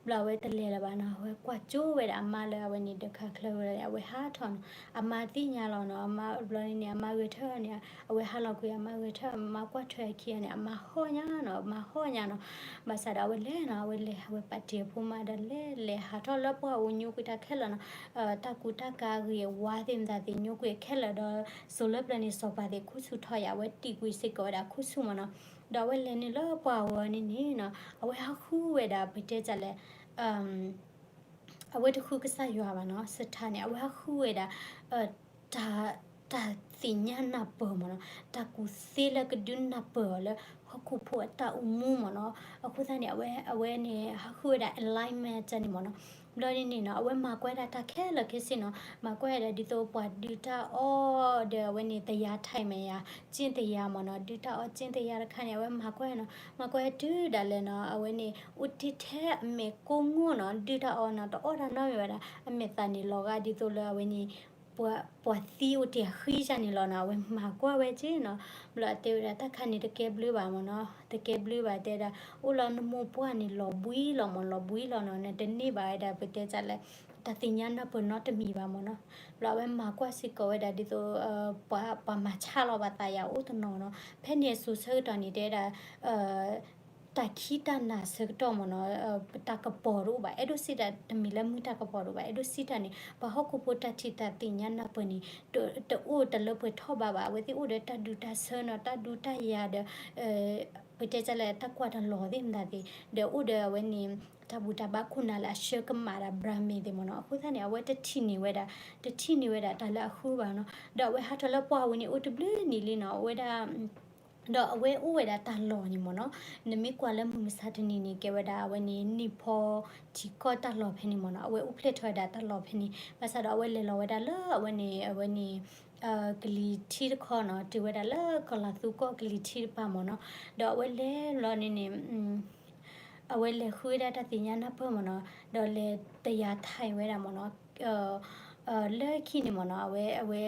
ဘျီအဝဲတလဲၤလၢၤဘၣ်နီၤ, အဝဲကွၢ်ကၠိဝဲဒၣ်အမါလၢအဝဲန့ၣ် ဒၢးခါချၢဝဲဒၣ်န့ၣ် အဝဲဟးထီၣ်နီၤ, အမါသ့ၣ်ညါလီၤနီၤ, အမါဘျီန့ၣ် အမါဂဲၤထၢၣ်န့ၣ် အဝဲဟးလီၤကွံာ်အမါဂဲၤထၢၣ်, အမါကွၢ်ထွဲအခံဂၤန့ၣ် အမါဟီၣ်ညါနီၤ, အမါဟီၣ်ညါနီၤ. ဘၣ်ဆၣ်ဒီးအဝဲလဲၤနီၤ, အဝဲလဲၤ အဝဲပာ်တ့ၢ်အဖိမါဒီးလဲၤ လဲၤဟးထီၣ်လၢပှၢ်အူညိကွံာ်တၢ်ခဲလၢာ်နီၤ, တၢ်ကူတၢ်ကၤဂ့ၤဝါသ့ၣ်မတၤသ့ၣ်ညိကွံာ်ခဲလၢာ်ဒီး စိၤလၢပျၢၤန့ၣ် စီၤပၤသ့ၣ်ခူၣ်ဆူၣ်ထီၣ်ယၤ အဝဲတံာ်ကွံာ်စ့ၢ်ကီးဝဲဒၣ်ခူၣ်ဆူၣ်မ့ၢ်နီၤ. ဒီးအဝဲလဲၤနုာ်လၢပှၢ်အူအီၤန့ၣ်န့ၣ်နီၤ, အဝဲဟးဃုဝဲဒၣ် ပတဲတၢ်လဲၣ် အဝဲတဃုကစၢ်ယွၤဘၣ်နီၤ, စထါန့ၣ် အဝဲဟးဃုဝဲဒၣ် တၢ် တၢ်သ့ၣ်ညါနၢ်ပၢၢ်မ့ၢ်နီၤ, တၢ်ကူၣ်သ့လၢကဒုးနၢ်ပၢၢ်အီၤလၢ ဟီၣ်ခိၣ်ဖိအတၢ်အိၣ်မူမ့ၢ်နီၤ. အဃိသတးန့ၣ် အဝဲ အဝဲန့ၣ် ဟးဃုဝဲဒၣ် alignment န့ၣ်မ့ၢ်နီၤ. ဘျီဒ်န့ၣ်နီၤ အဝဲမၤကွၢ်ဒၣ်တၢ်ခဲလၢာ်ခဲဆ့နီၤ, မၤကွၢ်ဒၣ်ဒ်သိးပှၤဒုးတၢ်အီၣ်ဒီး အဝဲန့ၣ် တယၤ ထိုင်မရ ကျင့်တရားမ့ၢ်နီၤ, ဒုးတၢ်အီၣ် ကျင့်တရား တခါန့ၣ် အဝဲမၤကွၢ်နီၤ, မၤကွၢ်တုၤဒၣ်လဲာ်နီၤ အဝဲန့ၣ် အိၣ်တ့ၢ်ထဲအမဲာ်ကိၢ်ငိၢ်နီၤ, ဒုးတၢ်အီၣ်နီၤ တအီၣ်တၢ်နီတမံၤဘၣ်ဒီး အမဲာ်သးန့ၣ်လီၤဂာ်ဒ်သိးလၢအဝဲန့ၣ် ပှၤသံအိၣ်တ့ၢ်အဃံစၢ်န့ၣ်လီၤနီၤ, အဝဲမၤကွၢ်ဝဲက့နီၤ. ဘျီအတဲဝဲဒၣ် တၢ်ခါန့ၣ်တကဲဘျုးဘၣ်မ့ၢ်နီၤ, တကဲဘျုးဘၣ်တဲဒၣ် အိၣ်လီၤနမိၢ်ပှၢ်န့ၣ် လီၤဘှံးလီၤမ့ၢ် လီၤဘှံးလီၤနီၤ, နတန့ၢ်ဘၣ်ဝဲဒၣ် ပတဲတၢ်လၢ တၢ်သ့ၣ်ညါနၢ်ပၢၢ်နီတမံၤဘၣ်မ့ၢ်နီၤ. ဘျီအဝဲမၤကွၢ်စ့ၢ်ကီးဝဲဒၣ်ဒ်သိး ပှၤ ပှၤမၤဆါလီၤဘၣ်သးယၤအိၣ်တနီၤနီၤ, ဖဲန့ၣ်အစိၤဆၢကတီၢ်န့ၣ် တဲဒၣ် တၢ်ခံးတၢ်နၤဆၢကတီၢ်မ့ၢ်နီၤ, တၢ်ကပီၤတအိၣ်ဘၣ်, အဲၣ်ဒိးစံးတၢ်တမ့ၢ်လၢမုၢ်တၢ်ကပီၤတအိၣ်ဘၣ်, အဲၣ်ဒိးစံးတၢ်န့ၣ် ပှၤဟီၣ်ခိၣ်ဖိတၢ်ထံၣ်တၢ်သ့ၣ်ညါနၢ်ပၢၢ်န့ၣ် တအိၣ်တလၢပှဲၤထီၣ်ဘးဘၣ်, အဝဲသ့ၣ်အိၣ်ဒီးတၢ်ဒူတၢ်ဆၢနီၤ, တၢ်ဒူတၢ်ယၤဒီး ပတဲတၢ်လၢတၢ်ကွၢ်တၢ်လီၤသ့ၣ်မတၤသ့ၣ်, ဒီးအိၣ်ဒီးအဝဲန့ၣ် တၢ်ဘူၣ်တၢ်ဘါခိၣ်နၢ်လၢအဆှၢကမၣ်ဒၣ် ဘြၤမ့ၤ သ့ၣ်မ့ၢ်နီၤ, အဃိသတးန့ၣ် အဝဲတထံၣ်န့ၢ်ဝဲဒၣ်, တထံၣ်န့ၢ်ဝဲဒၣ်တၢ်လၢအဃုဘၣ်နီၤ, ဒီးအဝဲဟးထီၣ်လၢပှၢ်ဝဲန့ၣ်အိၣ်တဘျုးနံၣ်လံနီၤ, အဝဲဒၣ် ဒီးအဝဲအိၣ်ဝဲဒၣ်တၢ်လီၢ်န့ၣ်မ့ၢ်နီၤ, နမ့ၢ်ကွၢ်လၢမုၢ်မဆါတနံၤန့ၣ် ကဲဝဲဒၣ်အဝဲန့ၣ် နံၣ်ဖီထံကီၢ်တၢ်လီၢ်ဖဲန့ၣ်မ့ၢ်နီၤ, အဝဲအိၣ်ဖျဲၣ်ထီၣ်ဝဲဒၣ်တၢ်လီၢ်ဖဲန့ၣ်, ဘၣ်ဆၣ်ဒီးအဝဲလဲၤလီၤဝဲဒၣ်လၢအဝဲန့ၣ် အဝဲန့ၣ် ကလံၤထံးတခီနီၤ, တုၤဝဲဒၣ်လၢကီၤလၤသူကီၢ်ကလံၤထံးတပၤမ့ၢ်နီၤ, ဒီးအဝဲလဲၤလီၤန့ၣ်န့ၣ် အဝဲလဲၤဃုဝဲဒၣ်တၢ်သ့ၣ်ညါနၢ်ပၢၢ်မ့ၢ်နီၤ, ဒီးလဲၤတယၤထံၣ်ဝဲဒၣ်မ့ၢ်နီၤ, လၢခံန့ၣ်မ့ၢ်နီၤ, အဝဲ အဝဲ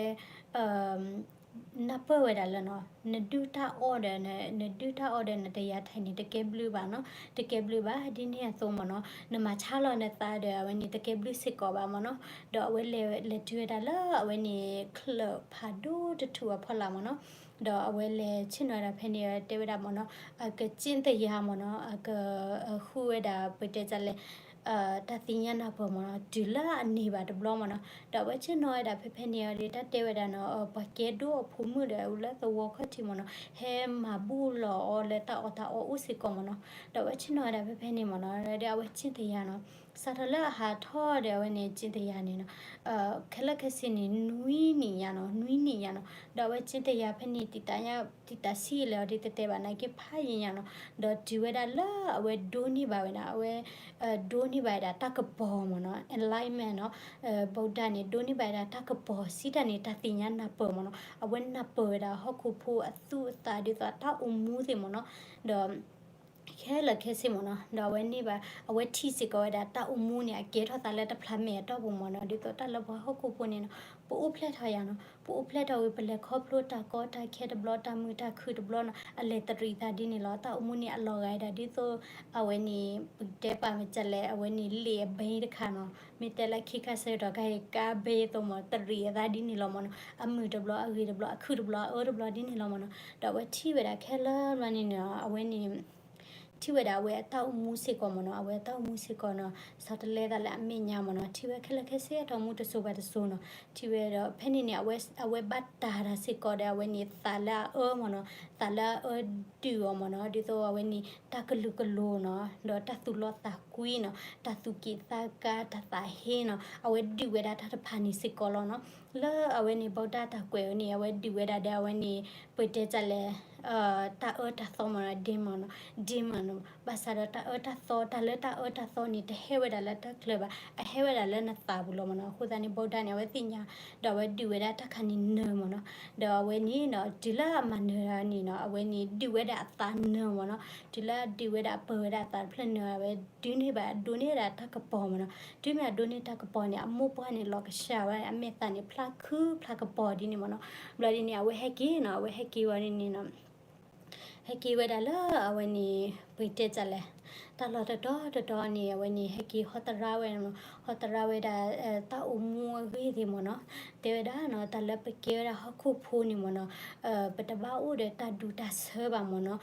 နၢ်ပၢၢ်ဝဲဒၣ်လၢနီၤ, နဒုၣ်တၢ်အီၣ်ဒီး နဒုၣ်တၢ်အီၣ်ဒီးနတယၤထံၣ်န့ၣ် တကဲဘျုးဘၣ်နီၤ, တကဲဘျုးဘၣ်, ဒ်န့ၣ်အသိးမ့ၢ်နီၤ, နမၤဆါလီၤနသးဒီးအဝဲန့ၣ် တကဲဘျုးစ့ၢ်ကီးဘၣ်မ့ၢ်နီၤ, ဒီးအဝဲလဲၤ လဲၤတုၤဝဲဒၣ်လၢအဝဲန့ၣ် ချၢၣ်ဖးဒိၣ်တထူၣ်အဖီလာ်မ့ၢ်နီၤ, ဒီးအဝဲလဲၤဆ့ၣ်နီၤဝဲဒၣ်ဖဲန့ၣ် တဲဝဲဒၣ်မ့ၢ်နီၤ, အကစ့ၣ်သယၤမ့ၢ်နီၤ, အက ဃုဝဲဒၣ် ပတဲတၢ်လဲၣ် တၢ်သ့ၣ်ညါနၢ်ပၢၢ်မ့ၢ်နီၤ, တုၤလၢအန့ၢ်ဘၣ်တဘျီမ့ၢ်နီၤ, ဒီးအဝဲဆ့ၣ်နီၤဝဲဒၣ်ဖဲဖဲန့ၣ်အီၤဒီး တၢ်တဲဝဲဒၣ်နီၤ, ပှၤကဲဒိၣ်အဖိမုၣ်ဒီး အူလၢသဝီခီၣ်ထံးမ့ၢ်နီၤ, ဟဲမၤဘူၣ်လီၤအီၤလၢတၢ်အီၣ်တၢ်အီအိၣ်စ့ၢ်ကီးမ့ၢ်နီၤ, ဒီးအဝဲဆ့ၣ်နီၤဝဲဒၣ်ဖဲဖဲန့ၣ်မ့ၢ်နီၤ, ဒီးအဝဲစ့ၣ်သယၤနီၤ, စးထီၣ်လၢအဟးထီၣ်ဒီးအဝဲန့ၣ် စ့ၣ်သယၤန့ၣ်နီၤ, ခဲလၢာ်ခဲဆ့န့ၣ် နွံနံၣ်ညါနီၤ, နွံနံၣ်ညါနီၤ, ဒီးအဝဲစ့ၣ်သယၤဖဲန့ၣ် တံာ်တာ်ဆံးလဲၣ်အီၤဒ်တတဲဘၣ်နာ်က့ဖးယံာ်ညါနီၤ, ဒီးတုၤဝဲဒၣ်လၢအဝဲဒိးန့ၢ်ဘၣ်ဝဲဒၣ် အဝဲ ဒိးန့ၢ်ဘၣ်ဝဲဒၣ်တၢ်ကပီၤမ့ၢ်နီၤ, enlightenment နီၤ, ဗုဒ္ဓန့ၣ် ဒိးန့ၢ်ဘၣ်ဝဲဒၣ်တၢ်ကပီၤစံးတၢ်န့ၣ် တၢ်သ့ၣ်ညါနၢ်ပၢၢ်မ့ၢ်နီၤ, အဝဲနၢ်ပၢၢ်ဝဲဒၣ်ဟီၣ်ခိၣ်ဖိအသူၣ်အသးဒ်သိးတၢ်အိၣ်မူသ့ၣ်မ့ၢ်နီၤ, ဒီး ခဲလၢာ်ခဲဆ့မ့ၢ်နီၤ, ဒီးအဝဲန့ၢ်ဘၣ် အဝဲထံၣ်စ့ၢ်ကီးဝဲဒၣ်တၢ်အိၣ်မူန့ၣ် အကဲထီၣ်သးလၢတဖျါမဲာ်အတီၢ်ပူၤမ့ၢ်နီၤ, ဒ်သိးတၢ်လၢပှၤဟီၣ်ခိၣ်ဖိန့ၣ်နီၤ, ပအိၣ်ဖျဲၣ်ထီၣ်ယၤနီၤ, ပအိၣ်ဖျဲၣ်ထီၣ်ဝံၤ ပလဲၤခီဖျိတၢ်ကီတၢ်ခဲတဘျီ တၢ်မုာ်တၢ်ခုၣ်တဘျီနီၤ, အလဲၤတရံးသးဒ်န့ၣ်လီၤ, တၢ်အိၣ်မူန့ၣ်အလီၤဂာ်ဝဲဒၣ်ဒ်သိး အဝဲန့ၣ် ပတဲပာ်မ့ၢ်ကလဲၣ် အဝဲန့ၣ်လ့ၣ်အဘဲတခါနီၤ, မ့ၢ်တဲလၢခံခါဆၢကတီၢ်ခါအံၤ ကါဘဲအသိးမ့ၢ် တရံးအသးဒ်န့ၣ်လီၤမ့ၢ်နီၤ, အမုာ်တဘျီအဂ့ၤတဘျီ အခုၣ်တဘျီအအၢတဘျီဒ်န့ၣ်လီၤမ့ၢ်နီၤ, ဒီးအဝဲထံၣ်ဝဲဒၣ်ခဲလၢာ်ဘျီန့ၣ်နီၤ, အဝဲန့ၣ် ထံၣ်ဝဲဒၣ်အဝဲအတၢ်အိၣ်မူစ့ၢ်ကီးမ့ၢ်နီၤ, အဝဲအတၢ်အိၣ်မူစ့ၢ်ကီးနီၤ, ဆီတလဲသးလၢအမဲာ်ညါမ့ၢ်နီၤ, ထံၣ်ဝဲခဲလၢာ်ခဲဆ့အတၢ်အိၣ်မူတစိၤဘၣ်တစိၤနီၤ, ထံၣ်ဝဲဒီးဖဲန့ၣ်န့ၣ် အဝဲ အဝဲဘၣ်တၢ်တၢ်စ့ၢ်ကီးဒီး အဝဲန့ၣ်သးလၢအအၢမ့ၢ်နီၤ, သးလၢအအၢဒုးအီၤမ့ၢ်နီၤ, ဒ်သိးအဝဲန့ၣ် တၢ်ကလုာ်ကလိၤနီၤ, ဒီးတၢ်သူၣ်လီသးကွံနီၤ, တၢ်သူၣ်က့ၣ်သးကါ တၢ်သးဟ့နီၤ, အဝဲဒုးဝဲဒၣ်တၢ်တဖၣ်န့ၣ်စ့ၢ်ကီးလီၤနီၤ, လၢအဝဲန့ၣ် ဗုဒ္ဓ တၢ်ကွဲးဝဲန့ၣ် အဝဲဒုးဝဲဒၣ်ဒီးအဝဲန့ၣ် ပတဲတၢ်လဲၣ် တၢ်အၢတၢ်သီမ့ၢ်နီၤ, demon နီၤ, demon နီၤ, ဘၣ်ဆၣ်ဒီးတၢ်အၢတၢ်သီ တၢ်လၢတၢ်အၢတၢ်သီန့ၣ် တဟဲဝဲဒၣ်လၢတၢ်ချၢဘၣ်, အဟဲဝဲဒၣ်လၢနသးပူၤလီၤမ့ၢ်နီၤ, အဃိသတးန့ၣ် ဗုဒ္ဓ န့ၣ် အဝဲသ့ၣ်ညါ, ဒီးအဝဲဒုးဝဲဒၣ်တၢ်ခါန့ၣ်နၢၤမ့ၢ်နီၤ, ဒီးအဝဲန့ၣ်နီၤ တုၤလၢအမၤနၢၤန့ၣ်နီၤ အဝဲန့ၣ်ဒုးဝဲဒၣ်အသးနၢၤမ့ၢ်နီၤ, တုၤလၢအဒုးဝဲဒၣ်အပၢၤဝဲဒၣ်အသးတဖျၢၣ်နၢၤ အဝဲဒုးန့ၢ်ဘၣ်ဒိးန့ၢ်ဝဲဒၣ်တၢ်ကပီၤမ့ၢ်နီၤ, တုၤမ့ၢ်အဒိးန့ၢ်တၢ်ကပီၤန့ၣ် အမိၢ်ပှၢ်န့ၣ် လီၤကဆှၣ်ဝဲ အမဲာ်သၣ်န့ၣ် ဖျါခုဖျါကပီၤဒ်န့ၣ်မ့ၢ်နီၤ, ဘျီဒ်န့ၣ် အဝဲဟဲက့ၤနီၤ, အဝဲဟဲက့ၤဝံၤဒ်န့ၣ်နီၤ ဟဲက့ၤဝဲဒၣ်လၢအဝဲန့ၣ် ပတဲတၢ်လဲၣ်, တၢ်လီၢ်တတီၤတတီၤန့ၣ် အဝဲန့ၣ် ဟဲက့ၤဟီသရၣ်ဝဲ, ဟီသရၣ်ဝဲဒၣ် တၢ်အိၣ်မူအဂ့ၢ်သ့ၣ်မ့ၢ်နီၤ, တဲဝဲဒၣ်နီၤ တၢ်လၢပကဲဝဲဒၣ်ဟီၣ်ခိၣ်ဖိန့ၣ်မ့ၢ်နီၤ, ပတဘၣ်အိၣ်ဒီးတၢ်ဒူတၢ်ဆၢဘၣ်မ့ၢ်နီၤ,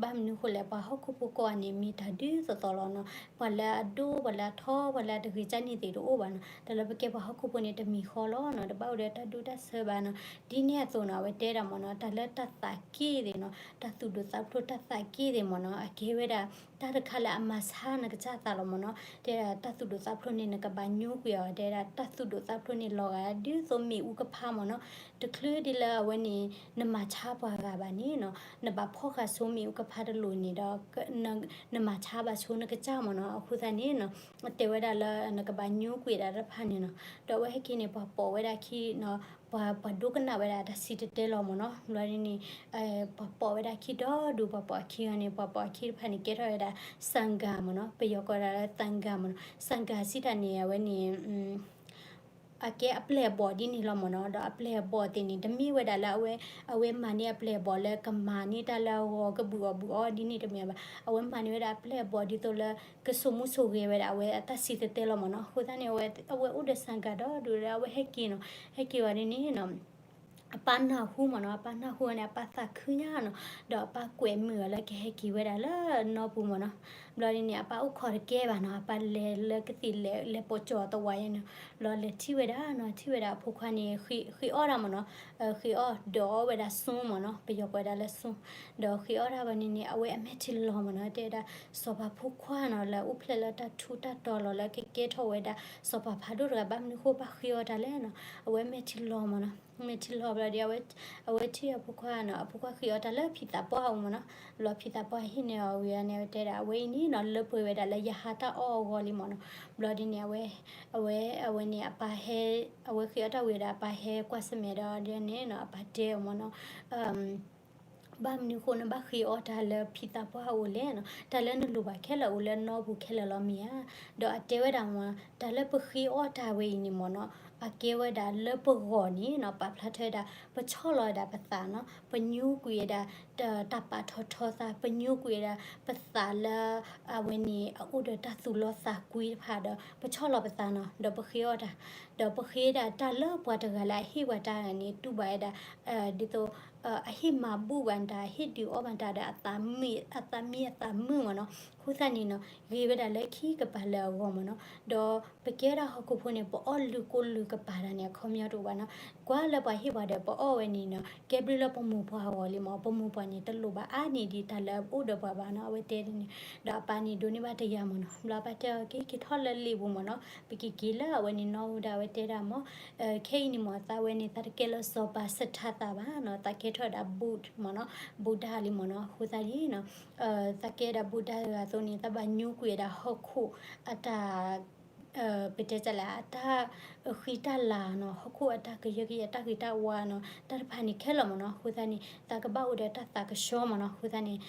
ဘၣ်မနုၤဃိလဲၣ် ပှၤဟီၣ်ခိၣ်ဖိကိးဂၤန့ၣ် မ့ၢ်တၢ်ဒ်သိးသိးလီၤနီၤ, ပှၤလၢအဒိၣ် ပှၤလၢအထီ ပှၤလၢအတဂ့ၤကၢ်န့ၢ်သ့ၣ်တအိၣ်ဘၣ်နီၤ, တၢ်လၢပကဲပှၤဟီၣ်ခိၣ်ဖိန့ၣ် တမံၤဃီလီၤနီၤ, တဘၣ်အိၣ်ဒီးတၢ်ဒူတၢ်ဆၢဘၣ်နီၤ, ဒ်န့ၣ်အသိးနီၤ အဝဲတဲဒၣ်မ့ၢ်နီၤ တၢ်လၢတၢ်သးက့ၣ်သ့ၣ်နီၤ, တၢ်သူၣ်ဒိၣ်သးဖျိးတၢ်သးက့ၣ်သ့ၣ်မ့ၢ်နီၤ အကဲဝဲဒၣ် တၢ်တခါလၢအမၤဆါနကစၢ်သးလီၤမ့ၢ်နီၤ, တဲဒၣ်တၢ်သူၣ်ဒိၣ်သးဖျိးန့ၣ် နကဘၣ်ညိကွံာ်အီၤ, တဲဒၣ်တၢ်သူၣ်ဒိၣ်သးဖျိးန့ၣ် လီၤဂာ်ဒ်သိးမ့ၣ်အူကဖးမ့ၢ်နီၤ, တချုးဒ်လၢအဝဲန့ၣ် နမၤဆါပှၤဂၤဘၣ်န့ၣ်နီၤ, နဘၣ်ဖီၣ်ဃာ်ဆိမ့ၣ်အူကဖးတလိၤန့ၣ်ဒီး နမၤဆါဘၣ်ဆိနကစၢ်မ့ၢ်နီၤ, အဃိသတးန့ၣ်နီၤ တဲဝဲဒၣ်လၢ နကဘၣ်ညိကွံာ်ဒၣ်တဖၣ်န့ၣ်နီၤ, ဒီးအဝဲဟဲက့ၤန့ၣ် ပှၤပိာ်ဝဲဒၣ်ခံနီၤ, ပှၤ ပှၤဒိကနၣ်ဝဲဒၣ်တၢ်စံၣ်တဲၤတဲလီၤမ့ၢ်နီၤ, ဘျီဒ်န့ၣ် ပှၤပိာ်ဝဲဒၣ်ခံဒီဒူၣ် ပှၤပိာ်အခံဂၤန့ၣ် ပှၤပိာ်အခံတဖၣ်န့ၣ် ကဲထီၣ်ဝဲဒၣ် သံဃာ မ့ၢ်နီၤ, ပယီၤကိးဒၣ်လၢ သံဃာ မ့ၢ်နီၤ, သံဃာ စံးတၢ်န့ၣ် အဝဲန့ၣ် အကဲအပျဲၢ်အဘီၣ်ဒ်န့ၣ်လီၤမ့ၢ်နီၤ, ဒီးအပျဲၢ်အဘီၣ်သ့ၣ်န့ၣ် တမ့ၢ်ဝဲဒၣ်လၢအဝဲ အဝဲမၤန့ၢ်အပျဲၢ်အဘီၣ်လၢကမၤန့ၢ်တၢ်လၢအဂီၤကဘုၣ်အီၣ်ဘုၣ်အီဒ်န့ၣ်တမ့ၢ်ဘၣ်, အဝဲမၤန့ၢ်ဝဲဒၣ်အပျဲၢ်အဘီၣ်ဒ်သိးလၢ ကဆိမိၣ်ဆိဂဲၤဝဲဒၣ်အဝဲအတၢ်စံၣ်တဲၤတဲလီၤမ့ၢ်နီၤ, အဃိသတးန့ၣ် အဝဲအိၣ်ဒီးသံဃာ ဒီဒူၣ်ဒီး အဝဲဟဲက့ၤနီၤ, ဟဲက့ၤဝဲဒ်န့ၣ်နီၤ အပၢ်နၢ်ဟူမ့ၢ်နီၤ, အပၢ်နၢ်ဟူန့ၣ် အပၢ်သးခုညါနီၤ, ဒီးအပၢ်ကွဲးမုာ်အီၤလၢကဟဲက့ၤဝဲဒၣ်လၢနီၢ်ပူၤမ့ၢ်နီၤ. ဘျီဒ်န့ၣ် အပၢ်အိၣ်ခိးတကဲဘၣ်နီၤ, အပၢ်လဲၤလၢကသံၣ်လဲၤ လဲၤပိာ်ကၠီၤတဝးယဲန့ၣ်, ဘျီလဲၤထံၣ်ဝဲဒၣ်နီၤ, ထံၣ်ဝဲဒၣ်အဖိခွါန့ၣ် ဃ့အီၣ်တၢ်မ့ၢ်နီၤ, ဃ့အီၣ်ဒီးအီၣ်ဝဲဒၣ်စူမ့ၢ်နီၤ, ပယီၤကိးဝဲဒၣ်လၢစူ, ဒီးဃ့အီၣ်တၢ်ဘၣ်န့ၣ်န့ၣ် အဝဲအမဲာ်ထံလီၤမ့ၢ်နီၤ, တဲဝဲဒၣ် စီၤပၤဖိခွါနီၤ လၢအအိၣ်ဖျဲၣ်လၢတၢ်ထူးတၢ်တီၤလီၤ လၢကကဲထီၣ်ဝဲဒၣ် စီၤပၤဖးဒိၣ်တဂၤ ဘၣ်မနုၤဃိဘၣ်ဃ့အီၣ်တၢ်လဲၣ်နီၤ, အဝဲမဲာ်ထံလီၤမ့ၢ်နီၤ. မဲာ်ထံလီၤဘျီဒီး အဝဲထံၣ်အဖိခွါနီၤ, အဖိခွါဃ့အီၣ်တၢ်လၢဖံသးပှၢ်အအိၣ်မ့ၢ်နီၤ. ဘျီဖံသးပှၢ်ဟ့ၣ်န့ၢ်အီၤဝံၤန့ၣ် အဝဲတဲဒၣ် အဝဲအံၤန့ၣ်နီၤ လၢပှဲၤဝဲဒၣ်လၢယဟါတၢ်အီၣ်အဂီၢ်လံမ့ၢ်နီၤ. ဘျီဒ်န့ၣ် အဝဲ အဝဲ အဝဲန့ၣ် အပၢ်ဟဲ အဝဲဃ့အီၣ်တၢ်ဝံၤဒီး အပၢ်ဟဲကွၢ်ဆၢၣ်မဲာ်ဒီးန့ၣ်နီၤ အပၢ်တဲအီၤမ့ၢ်နီၤ ဘၣ်မနုၤဃိနဘၣ်ဃ့အီၣ်တၢ်လၢဖံသးပှၢ်အအိၣ်လဲၣ်နီၤ, တၢ်လၢနလိၣ်ဘၣ်ခဲလၢာ်အိၣ်လၢနီၢ်ပူၤခဲလၢာ်လီၤမ့ၢ်ဧါ. ဒီးအတဲဝဲဒၣ်မ့ၢ် တၢ်လၢပဃ့အီၣ်တၢ်ဝဲအံၤန့ၣ်မ့ၢ်နီၤ အကဲဝဲဒၣ်လၢပဂီၢ်န့ၣ်နီၤ ပာ်ဖျါထီၣ်ဝဲဒၣ် ပဆီၣ်လီၤဝဲဒၣ်ပသးနီၤ, ပညိကွံာ်ဝဲဒၣ် တၢ်ပာ်ထီၣ်ထီသး, ပညိကွံာ်ဝဲဒၣ်ပသးလၢ အဝဲန့ၣ် အအိၣ်ဒီးတၢ်သူၣ်လီသးကွံတဖၣ်ဒီး ပဆီၣ်လီၤပသးနီၤ ဒီးပဃ့အီၣ်တၢ်, ဒီးပဃ့ဒၣ်တၢ်လၢပှၤတဂၤလၢအဟ့ၣ်ပှၤတၢ်န့ၣ် တူၢ်ဘၣ်ဝဲဒၣ် ဒ်သိး အဟ့ၣ်မၤဘူၣ်ဘၣ်တၢ် အဟ့ၣ်ဒုးအီၣ်ဘၣ်တၢ်ဒီး အသးမံအသးမုာ်မ့ၢ်နီၤ. အဃိသတးန့ၣ်နီၤ ဂ့ၤဝဲဒၣ်လၢခံကပၤလၢအဂီၢ်မ့ၢ်နီၤ. ဒီးပကဲဒၣ်ဟီၣ်ခိၣ်ဖိန့ၣ် ပအီၣ်လုၢ်ကိလုၢ်ကပၤတၢ်န့ၣ် အခီပညီတအိၣ်ဘၣ်နီၤ. ကွၢ်လၢပှၤဟ့ၣ်ပှၤဒီး ပအီၣ်ဝဲန့ၣ်နီၤ ကဲဘျုးလၢပမိၢ်ပှၢ်အဂီၢ်လံမ့ၢ်, ပမိၢ်ပှၢ်န့ၣ် တလိၣ်ဘၣ်အါန့ၢ်ဒံးတၢ်လၢအအိၣ်ဒီးပှၤဘၣ်နီၤ အဝဲတဲဒ်န့ၣ်. ဒီးအပၢ်န့ၣ်ဒိးန့ၢ်ဘၣ်တယၤမ့ၢ်နီၤ. ဘျီအပၢ်တဲအီၤ က့ၤ က့ၤထီၣ်လၢလံာ်ပူၤမ့ၢ်နီၤ, ပက့ၤက့ၤလၢအဝဲန့ၣ်နီၢ်ပူၤဒီး အဝဲတဲဒၣ်မ့ၢ် ခဲအံၤန့ၣ်မ့ၢ် သးဝဲန့ၣ် သးတကဲလၢစီၤပၤစထါသးဘၣ်နီၤ, သးကဲထီၣ်ဝဲဒၣ် Buddha မ့ၢ်နီၤ, Buddha လံမ့ၢ်နီၤ. အဃိသတးန့ၣ်နီၤ သးကဲဒၣ် Buddha တဂၤအသိးန့ၣ် သးဘၣ်ညိကွံာ်ဝဲဒၣ်ဟီၣ်ခိၣ်အတၢ် ပတဲတၢ်လဲၣ် အတၢ်ဃံတၢ်လၤနီၤ, ဟီၣ်ခိၣ်အတၢ်ကယၢကယဲ တၢ်ဃံတၢ်ဝါနီၤ, တၢ်တဖၣ်န့ၣ်ခဲလၢာ်မ့ၢ်နီၤ. အဃိသတးန့ၣ် သးကဘၣ်အိၣ်ဒီးတၢ်သးကဆှီမ့ၢ်နီၤ. အဃိသတးန့ၣ်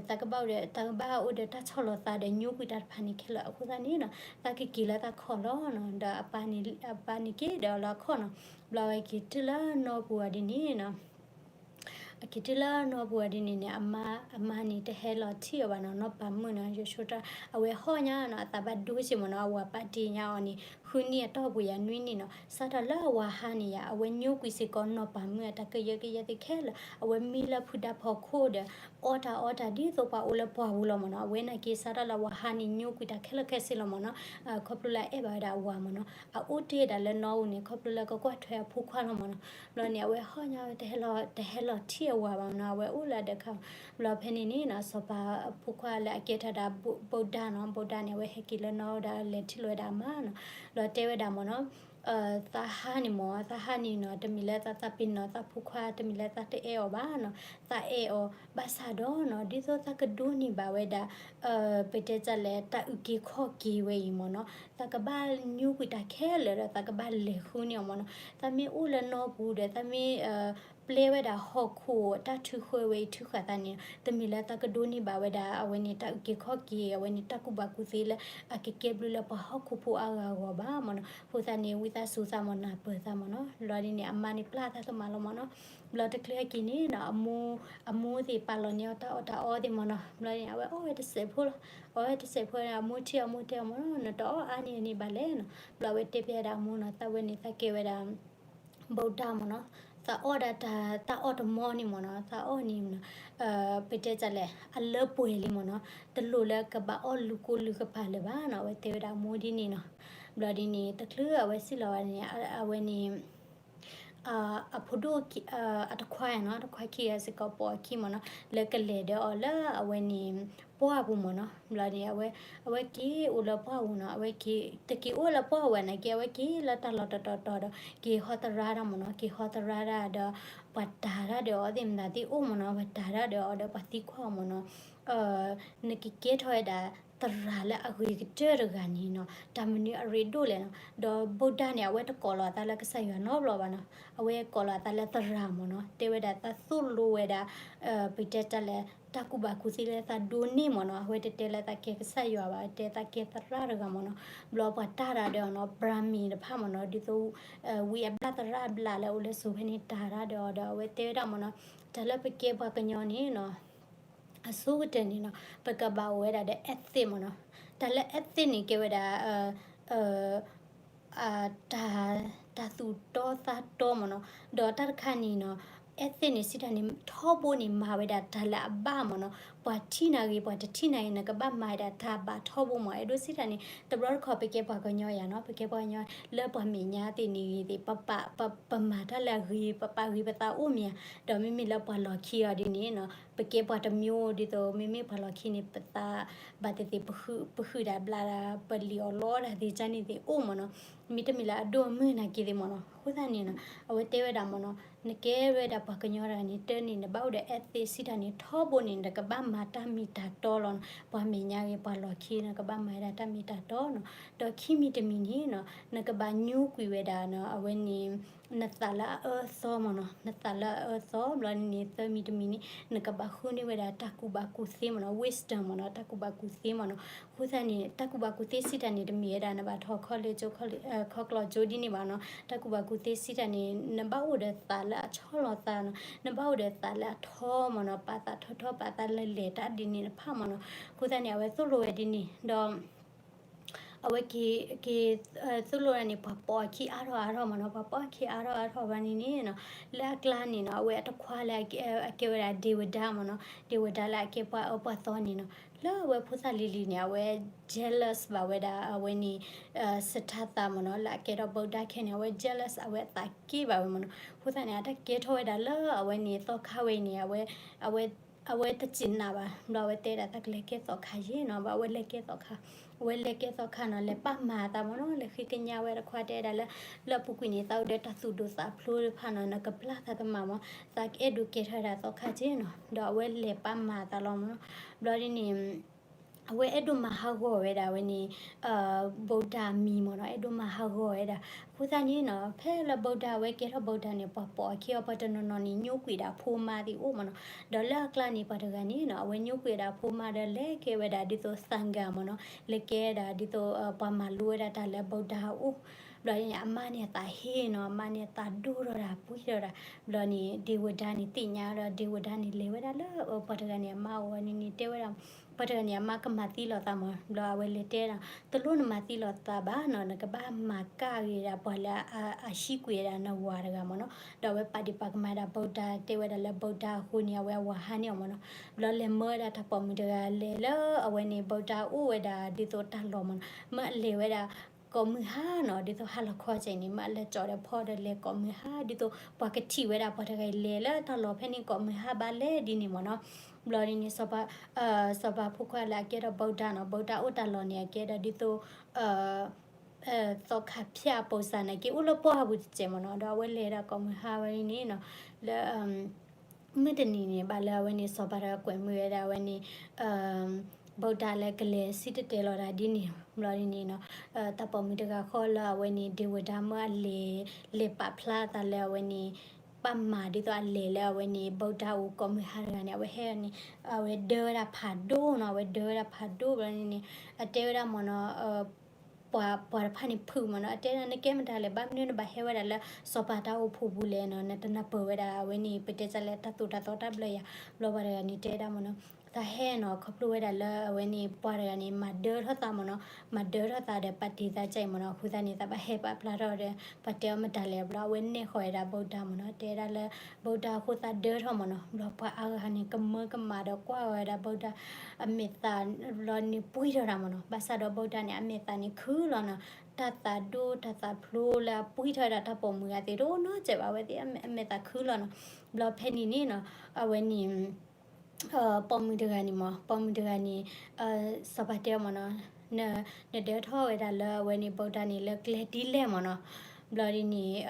သးကဘၣ်အိၣ်ဒီး သးကဘၣ်အိၣ်ဒီးတၢ်ဆီၣ်လီၤသးဒီးညိကွံာ်တၢ်တဖၣ်န့ၣ်ခဲလၢာ်. အဃိသတးန့ၣ်နီၤ သးကက့ၤလၢသးခီၣ်လီၤနီၤ. ဒီးအပၢ်န့ၣ်က့ၤဒီးလၢအခီၣ်နီၤ. ဘျီဝဲက့ၤတုၤလၢနီၢ်ပူၤဝဲဒ်န့ၣ်နီၤ အက့ၤတုၤလၢနီၢ်ပူၤဝဲဒ်န့ၣ်န့ၣ် အမါ အမါန့ၣ်တဟဲလီၤထံၣ်အီၤဘၣ်နီၤ, နီၢ်ပၤမုၣ်နီၤ, ယဆိတၢ် အဝဲဟီၣ်ညါနီၤ, အသးဘၣ်ဒိက့ၤမ့ၢ်နီၤ, အဝၤပာ်တ့ၢ်ညါအီၤန့ၣ် ဃုနံၣ်အတီၢ်ပူၤယၤနွံနံၣ်နီၤ, စးထီၣ်လၢအဝၤဟါန့ၣ်ယၤ အဝဲညိကွံာ်စ့ၢ်ကီးနီၢ်ပၤမုၣ်အတၢ်ကယၢကယဲသ့ၣ်ခဲလၢာ်, အဝဲမံလၢဖုဒါဖီခိၣ်ဒီး အီၣ်တၢ်အီတၢ်ဒ်သိးပှၤအိၣ်လၢပှၢ်ပူၤလီၤမ့ၢ်နီၤ, အဝဲန့ၣ်က့ၤစးထီၣ်လၢအဝၤဟါန့ၣ်ညိကွံာ်တၢ်ခဲလၢာ်ခဲဆ့လီၤမ့ၢ်နီၤ, ခီဖျိလၢအအဲၣ်ဘၣ်ဝဲဒၣ်အဝၤမ့ၢ်နီၤ, အအိၣ်တ့ၢ်ဒၣ်လၢနီၢ်အူန့ၣ် ခီဖျိလၢကကွၢ်ထွဲအဖိခွါလီၤမ့ၢ်နီၤ, ဘျီန့ၣ် အဝဲဟီၣ်ညါဝဲ တဟဲလီၤထံၣ်အဝၤဘၣ်မ့ၢ်နီၤ, အဝဲအိၣ်လၢအဒၢးခါ, ဘျီဖဲန့ၣ်န့ၣ်နီၤ စီၤပၤအဖိခွါလၢအကဲထီၣ်ဒၣ် ဗုဒ္ဓ နီၤ, ဗုဒ္ဓ န့ၣ် အဝဲဟဲက့ၤလၢနီၢ်အူဒီးလဲၤထံၣ်လိာ်ဝဲဒၣ်အမါနီၤ, ဘျီတဲဝဲဒၣ်မ့ၢ်နီၤ, သးဟါန့ၣ်မ့ၢ် သးဟါန့ၣ်နီၤ တမ့ၢ်လၢသးသးပ့ၤနီၣ်သးဖိခွါ တမ့ၢ်လၢသးတအဲၣ်အီၤဘၣ်နီၤ, သးအဲၣ်အီၤဘၣ်ဆၣ်ဒီးနီၤ ဒ်သိးသးကဒိးန့ၢ်ဘၣ်ဝဲဒၣ် ပတဲတၢ်လဲၣ် တၢ်အုၣ်က့ၤခီၣ်က့ၤဝဲအံၤမ့ၢ်နီၤ, သးကဘၣ်ညိကွံာ်တၢ်ခဲလၢာ်ဒီး သးကဘၣ်လဲၤဃုန့ၢ်အီၤမ့ၢ်နီၤ, သးမ့ၢ်အိၣ်လၢနီၢ်ပူၤဒီး သးမ့ၢ် ပျဲဝဲဒၣ်ဟီၣ်ခိၣ်တၢ်ထုးဃၢဝဲအံၤထုးဃာ်သးန့ၣ် တမ့ၢ်လၢသးကဒိးန့ၢ်ဘၣ်ဝဲဒၣ် အဝဲန့ၣ် တၢ်အုၣ်က့ၤခီၣ်က့ၤ အဝဲန့ၣ် တၢ်ကူၣ်ဘၣ်ကူၣ်သ့လၢ အကကဲဘျုးလၢပှၤဟီၣ်ခိၣ်ဖိအါဂၤအဂီၢ်ဘၣ်မ့ၢ်နီၤ, အဃိသတးန့ၣ် ဝံသးစူၤသးမ့ၢ်နၢ်ပၢၢ်သးမ့ၢ်နီၤ, ဘျီဒ်န့ၣ် အမါန့ၣ် ပျၢ်သးကမၣ်လီၤမ့ၢ်နီၤ, ဘျီတချုးဟဲက့ၤန့ၣ်နီၤ အမိၢ် အမိၢ်သ့ၣ်ပာ်လီၤန့ၢ်အီၤတၢ်အီၣ်တၢ်အီသ့ၣ်မ့ၢ်နီၤ, ဘျီန့ၣ် အဝဲအီၣ်ဝဲတစဲးဖိလီၤ, အီၣ်ဝဲတစဲးဖိန့ၣ် အမိၢ်ထံၣ်အီၤ အမိၢ်တဲအီၤမ့ၢ်နီၤ နတအီၣ်အါန့ၢ်န့ၣ်ဘၣ်လဲၣ်နီၤ, ဘျီအဝဲတဲပျဲဒၣ်အမိၢ်နီၤ သးဝဲန့ၣ် သးကဲဝဲဒၣ် ဗုဒ္ဓ မ့ၢ်နီၤ, သးအီၣ်ဒၣ်တၢ် တၢ်အီၣ်တမီန့ၣ်မ့ၢ်နီၤ, သးအီၣ်န့ၣ် ပတဲတၢ်လဲၣ် အလၢပှဲၤလံမ့ၢ်နီၤ, တလိၣ်လၢကဘၣ်အီၣ်လုၢ်ကိလုၢ်ကပၤလၢၤဘၣ်နီၤ, အဝဲတဲဝဲဒၣ်အမိၢ်ဒ်န့ၣ်နီၤ, ဘျီဒ်န့ၣ် တချုးအဝဲစံၣ်လီၤဝဲန့ၣ် အဝဲန့ၣ် အဖိဒိၣ် အတခွါနီၤ, တခွါခံဂၤစ့ၢ်ကီးပိာ်အခံမ့ၢ်နီၤ, လၢကလဲၤဒီးအီၤလၢအဝဲန့ၣ် ပှၢ်ပူၤမ့ၢ်နီၤ, ဘျီန့ၣ် အဝဲက့ၤအိၣ်လၢပှၢ်ပူၤနီၤ, အဝဲက့ၤ တက့ၤအိၣ်လၢပှၢ်ဝဲန့ၣ်က့ အဝဲက့ၤလၢတၢ်လီၢ်တတီၤတီၤဒီး က့ၤဟီသရၣ်တၢ်မ့ၢ်နီၤ, က့ၤဟီသရၣ်တၢ်ဒီး ပှၤတၤတၢ်ဒီးအီၤသ့ၣ်မတၤသ့ၣ်အိၣ်မ့ၢ်နီၤ, ပှၤတၤတၢ်ဒီးအီၤဒီးပှၤသံကွၢ်အီၤမ့ၢ်နီၤ နကကဲထီၣ်ဝဲဒၣ် သရၣ်လၢအဂ့ၤကတၢၢ်တဂၤန့ၣ်နီၤ, တၢ်မနုၤအရ့ဒိၣ်လဲၣ်နီၤ, ဒီး ဗုဒ္ဓ န့ၣ် အဝဲတကိးလီၤအသးလၢကစၢ်ယွၤနီတဘျီဘၣ်နီၤ, အဝဲကိးလီၤအသးလၢသရၣ်မ့ၢ်နီၤ, တဲဝဲဒၣ်သးသိၣ်လိဝဲဒၣ် ပတဲတၢ်လဲၣ် တၢ်ကူၣ်ဘၣ်ကူၣ်သ့လၢသးဒိးန့ၢ်မ့ၢ်နီၤ, အဝဲတတဲလၢသးကဲကစၢ်ယွၤဘၣ်, တဲသးကဲသရၣ်တဂၤမ့ၢ်နီၤ, ဘျီပှၤတၤတၢ်ဒီးအီၤနီၤ, Brahmin တဖၣ်မ့ၢ်နီၤ, ဒ်သိး ဝံအဘျၣ်သရၣ်အဘျၣ်လၢအိၣ်လၢစိၤဖဲန့ၣ် တၤတၢ်ဒီးအီၤဒီး အဝဲတဲဝဲဒၣ်မ့ၢ်နီၤ, တၢ်လၢပကဲပှၤကညီန့ၣ်နီၤ အဆိကတၢၢ်န့ၣ်နီၤ ပကဘၣ်အိၣ်ဝဲဒၣ်ဒီး ethic မ့ၢ်နီၤ, တၢ်လၢ ethic န့ၣ် ကဲဝဲဒၣ် တၢ် တၢ်သူၣ်တီသးတီမ့ၢ်နီၤ. ဒီးတၢ်တခါန့ၣ်နီၤ ethic န့ၣ်စံးတၢ်န့ၣ် ထီဘိန့ၣ် မၤဝဲဒၣ်တၢ်လၢအဘၣ်မ့ၢ်နီၤ. ပှၤထံၣ်နၤဂ့ၤ ပှၤတထံၣ်နၤဂ့ၤ နကဘၣ်မၤဝဲဒၣ်တၢ်ဘၣ်ထီဘိမ့ၢ်. အဲၣ်ဒိးစံးတၢ်န့ၣ် တဘျီတခီၣ် ပကဲပှၤကညီယၤနီၤ, ပကဲပှၤကညီ လၢပှၤမဲာ်ညါသ့ၣ်န့ၣ်ဂ့ၤသ့ၣ် ပပာ် ပ ပမၤတၢ်လၢအဂ့ၤ ပပာ်ဂ့ၤပသးအိၣ်မ့ၢ်ဧါ. ဒီးမ့မ့ၢ်လၢပှၤလီၢ်ခံအီၤဒ်န့ၣ်နီၤ ပကဲပှၤတမျိုးဒ်သိး မ့မ့ၢ်ပှၤလီၢ်ခံန့ၣ် ပသး ဘၣ်သ့ၣ်သ့ၣ် ပဃု ပဃုတၢ်ဘျးဒၣ် ပလံာ်အီၣ်လီတၢ်သ့ၣ်ကန့ၣ်သ့ၣ်အိၣ်မ့ၢ်နီၤ. မ့တမ့ၢ်လၢအဒိၣ်အမုၢ်နာ်က့သ့ၣ်မ့ၢ်နီၤ. အဃိသတးန့ၣ်နီၤ အဝဲတဲဝဲဒၣ်မ့ၢ်နီၤ နကဲဝဲဒၣ်ပှၤကညီတဂၤန့ၣ် တၢ်န့ၣ် နဘၣ်အိၣ်ဒီး ethic စံးတၢ်န့ၣ် ထီဘိန့ၣ် နကဘၣ်မၤတၢ်မ့ၢ်တၢ်တီလီၤနီၤ. ပှၤမဲာ်ညါဂ့ၤ ပှၤလီၢ်ခံ နကဘၣ်မၤဝဲဒၣ်တၢ်မ့ၢ်တၢ်တီနီၤ. ဒီးခံမံၤတမံၤန့ၣ်နီၤ နကဘၣ်ညိကွံာ်ဝဲဒၣ်နီၤ အဝဲန့ၣ် နသးလၢအအၢသီမ့ၢ်နီၤ, နသးလၢအအၢသီ ဘျီန့ၣ် သၢမံၤတမံၤန့ၣ် နကဘၣ်ဃုန့ၢ်ဝဲဒၣ်တၢ်ကူၣ်ဘၣ်ကူၣ်သ့မ့ၢ်နီၤ, wisdom မ့ၢ်နီၤ, တၢ်ကူၣ်ဘၣ်ကူၣ်သ့မ့ၢ်နီၤ. အဃိသတးန့ၣ် တၢ်ကူၣ်ဘၣ်ကူၣ်သ့စံးတၢ်န့ၣ် တမ့ၢ်ဝဲဒၣ် နဘၣ်ထီၣ်ခီလ့ၣ်ကၠိ ခီကျိးကၠိဒ်န့ၣ်ဘၣ်နီၤ. တၢ်ကူၣ်ဘၣ်ကူၣ်သ့စံးတၢ်န့ၣ် နဘၣ်အိၣ်ဒီးသးလၢအဆီလီၤသးနီၤ, နဘၣ်အိၣ်ဒီးသးလၢအထီမ့ၢ်နီၤ, ပာ်သးထီထီ ပာ်သးလဲၤလဲၤတၢ်ဒ်န့ၣ်တဖၣ်မ့ၢ်နီၤ. အဃိသတးန့ၣ် အဝဲသိၣ်လိဝဲဒ်န့ၣ် ဒီး အဝဲက့ၤ က့ၤ သိၣ်လိဝဲဒၣ်န့ၣ် ပှၤပိာ်အခံအါထီၣ်အါထီၣ်မ့ၢ်နီၤ, ပှၤပိာ်အခံအါထီၣ်အါထီၣ်ဘၣ်န့ၣ်န့ၣ်နီၤ, လၢအကျါန့ၣ်နီၤ အဝဲအတခွါလၢ အကဲဝဲဒၣ် Devada မ့ၢ်နီၤ, Devada လၢအကဲပှၤအၢပှၤသီန့ၣ်နီၤ, လၢအဝဲဖိသၣ်လံၤလံၤန့ၣ် အဝဲ jealous ဘၣ်ဝဲဒၣ် အဝဲန့ၣ် Siddhartha မ့ၢ်နီၤ, လၢအကဲထီၣ် Buddha ခဲန့ၣ် အဝဲ jealous အဝဲအသးက့ၣ်ဘၣ်ဝဲမ့ၢ်နီၤ. အဃိသတးန့ၣ် အတၢ်ကဲထီၣ်ဝဲဒၣ်လၢအဝဲန့ၣ်သီခါဝဲအံၤန့ၣ် အဝဲ အဝဲ အဝဲတစံးနၤဘၣ်, ဘျီအဝဲတဲဒၣ်သးကလဲၤကဲသီခါယ့ၢ်နီၤ, ဘၣ်အဝဲလဲၤကဲသီခါ, အဝဲလဲၤကဲသီခါနီၤ, လဲၤပာ်မၤသးမ့ၢ်နီၤ, လဲၤဃ့ကညးဝဲတခွါတဲဒၣ်လၢ လၢအပူၤကွံာ်န့ၣ် သးအိၣ်ဒီးတၢ်သူၣ်ဒိၣ်သးဖျိတဖၣ်နီၤ, နကပျၢ်သးကမၣ်မ့ၢ်, သးကအဲၣ်ဒိးကဲထီၣ်ဝဲဒၣ်သီခါယ့ၢ်နီၤ, ဒီးအဝဲလဲၤပာ်မၤသးလီၤမ့ၢ်နီၤ. ဘျီဒ်န့ၣ် အဝဲအဲၣ်ဒိးမၤဟးဂီၤဝဲဒၣ်အဝဲန့ၣ် Buddha အမံၤမ့ၢ်နီၤ, အဲၣ်ဒိးမၤဟးဂီၤဝဲဒၣ်. အဃိသတးန့ၣ်နီၤ ဖဲလၢ Buddha အဝဲကဲထီၣ် Buddha န့ၣ် ပှၤပိာ်အခံအီၤ ပှၤတနီၤနီၤန့ၣ် ညိကွံာ်ဒၣ်အဖိမါသ့ၣ်အိၣ်မ့ၢ်နီၤ. ဒီးလၢအကျါန့ၣ် ပှၤတဂၤန့ၣ်နီၤ အဝဲညိကွံာ်ဒၣ်အဖိမါဒီး လဲၤကဲဝဲဒၣ်ဒ်သိး သံဃာ မ့ၢ်နီၤ, လဲၤကဲဒၣ်ဒ်သိး ပှၤမၤလိဝဲဒၣ်တၢ်လၢ Buddha အအိၣ်. ဘျီန့ၣ် အမါန့ၣ်အသးဟ့နီၤ, အမါန့ၣ်အသးဒိၣ်ထီၣ်ဒၣ် ပှံၢ်ထီၣ်ဒၣ်. ဘျီန့ၣ် Devada န့ၣ်သ့ၣ်ညါဒီး Devada န့ၣ် လဲၤဝဲဒၣ်လၢ ပှၤတဂၤန့ၣ် အမါအအိၣ်န့ၣ်န့ၣ် တဲဝဲဒၣ် ပှၤတဂၤန့ၣ် အမါကမၤသံလီၤသးမ့ၢ်, ဘျီအဝဲလဲၤတဲဒၣ် တလိၣ်နမၤသံလီၤသးဘၣ်နီၤ, နကဘၣ်မၤကၣ်ဂ့ၤဒၣ်ပှၤလၢအဟံးကွံာ်ဝဲဒၣ်နဝၤတဂၤမ့ၢ်နီၤ. ဒီးအဝဲပာ်ဒံးပာ်ကမၣ်ဒၣ် Buddha တဲဝဲဒၣ်လၢ Buddha အဃိန့ၣ် အဝဲအဝၤဟါန့ၢ်အီၤမ့ၢ်နီၤ. ဘျီလဲၤမၢဝဲဒၣ်တၢ်ပိာ်မုၣ်တဂၤလဲၤလၢအဝဲန့ၣ် Buddha အိၣ်ဝဲဒၣ်ဒ်သိးတၢ်လီၢ်မ့ၢ်နီၤ, မ့ၢ်အလဲၤဝဲဒၣ် ကိးမုၢ်ဟါနီၤ, ဒ်သိးဟါလီၤခီကဲန့ၣ် မ့ၢ်အလဲၤကၠီၣ်ဒီးဖီဒီးလဲၤကိးမုၢ်ဟါ ဒ်သိးပှၤကထံၣ်ဝဲဒၣ်ပှၤတဂၤအံၤလဲၤလၢတၢ်လီၢ်ဖဲန့ၣ် ကိးမုၢ်ဟါဘၣ်လဲၣ်ဒ်န့ၣ်မ့ၢ်နီၤ. ဘျီဒ်န့ၣ် စီၤပၤဖိခွါလၢအကဲထီၣ် Buddha နီၤ, Buddha အိၣ်တၢ်လီၢ်န့ၣ် အကဲဒီးဒ်သိး သီခါဖၠၣ်အပိာ်စၢ်န့ၣ် က့ၤအိၣ်လၢပှၢ်ပူၤတစဲးမ့ၢ်နီၤ, ဒီးအဝဲလဲၤဒၣ်ကိးမုၢ်ဟါဝဲဒ်န့ၣ်နီၤ, လၢ မုၢ်တနံၤန့ၣ် ဘၣ်လၢအဝဲန့ၣ် စီၤပၤတဂၤကွဲးမုာ်ဝဲဒၣ်အဝဲန့ၣ် Buddha လၢကလဲၤစံၣ်တဲၤတဲလီၤတၢ်ဒ်န့ၣ်, ဘျီဒ်န့ၣ်နီၤ, တၢ်ပိာ်မုၣ်တဂၤဃီလၢအဝဲန့ၣ် Devada မ့ၢ်အလဲၤ လဲၤပာ်ဖျါသးလၢအဝဲန့ၣ် ပာ်မၤဒ်သိးအလဲၤလၢအဝဲန့ၣ် Buddha အအိၣ်ကိးမုၢ်ဟါတဂၤန့ၣ် အဝဲဟဲန့ၣ် အဝဲဒၢဝဲဒၣ်ဖးဒိၣ်နီၤ, အဝဲဒၢဝဲဒၣ်ဖးဒိၣ် ဘျီဒ်န့ၣ် အတဲဝဲဒၣ်မ့ၢ်နီၤ ပှၤ ပှၤတဖၣ်န့ၣ်ဖုးမ့ၢ်နီၤ, အတဲဒၣ် နကဲမတၤလဲၣ်, ဘၣ်မနုၤနဘၣ်ဟဲဝဲဒၣ်လၢစီၤပၤတၢ်အိၣ်ဖှိၣ်ပူၤလဲၣ်နီၤ, နတနၢ်ပၢၢ်ဝဲဒၣ်အဝဲန့ၣ် ပတဲတၢ်လၢတၢ်သိၣ်တၢ်သီတၢ်ဘျၢယၤ, ဘျီပှၤတဂၤန့ၣ်တဲဒၣ်မ့ၢ်နီၤ, သးဟဲနီၤ ခီဖျိဝဲဒၣ်လၢအဝဲန့ၣ် ပှၤတဂၤန့ၣ် မၤဒၢထီၣ်သးမ့ၢ်နီၤ, မၤဒၢထီၣ်သးဒီးပာ်တ့ၢ်သးကဲအံၤမ့ၢ်နီၤ, အဃိသတးန့ၣ် သးဘၣ်ဟဲပာ်ဖျါထီၣ်ဒီး ပှၤတဲအီၤမတၤလဲၣ်, ဘျီအဝဲနဲၣ်ဃီၤဝဲဒၣ် Buddha မ့ၢ်နီၤ, တဲဒၣ်လၢ Buddha အဃိသးဒၢထီၣ်မ့ၢ်နီၤ, ဘျီပှၤအါဂၤန့ၣ် ကမၢကမၣ်ဒီးကွၢ်ဝဲဒၣ် Buddha အမဲာ်သး ဘျီန့ၣ်ပှံၢ်ထီၣ်ဒၣ်မ့ၢ်နီၤ, ဘၣ်ဆၣ်ဒီး Buddha န့ၣ် အမဲာ်သးန့ၣ်ခုလီၤနီၤ, တၢ်သးဒိၣ်တၢ်သးဖျိလၢအပှံၢ်ထီၣ်ဝဲဒၣ်တၢ်ပိာ်မုၣ်အသ့ၣ်တအိၣ်နီတစဲးဘၣ်, အဝဲသ့ၣ်အမဲာ်သးခုလီၤနီၤ, ဘျီဖဲန့ၣ်န့ၣ်နီၤ, အဝဲန့ၣ် ပိာ်မုၣ်တဂၤန့ၣ်မ့ၢ် ပိာ်မုၣ်တဂၤန့ၣ် စီၤပၤတဲအီၤမ့ၢ်နီၤ, နဒၢထီၣ်ဝဲဒၣ်လၢအဝဲန့ၣ် Buddha န့ၣ် လၢကျဲဒ်လဲၣ်မ့ၢ်နီၤ, ဘျီဒ်န့ၣ်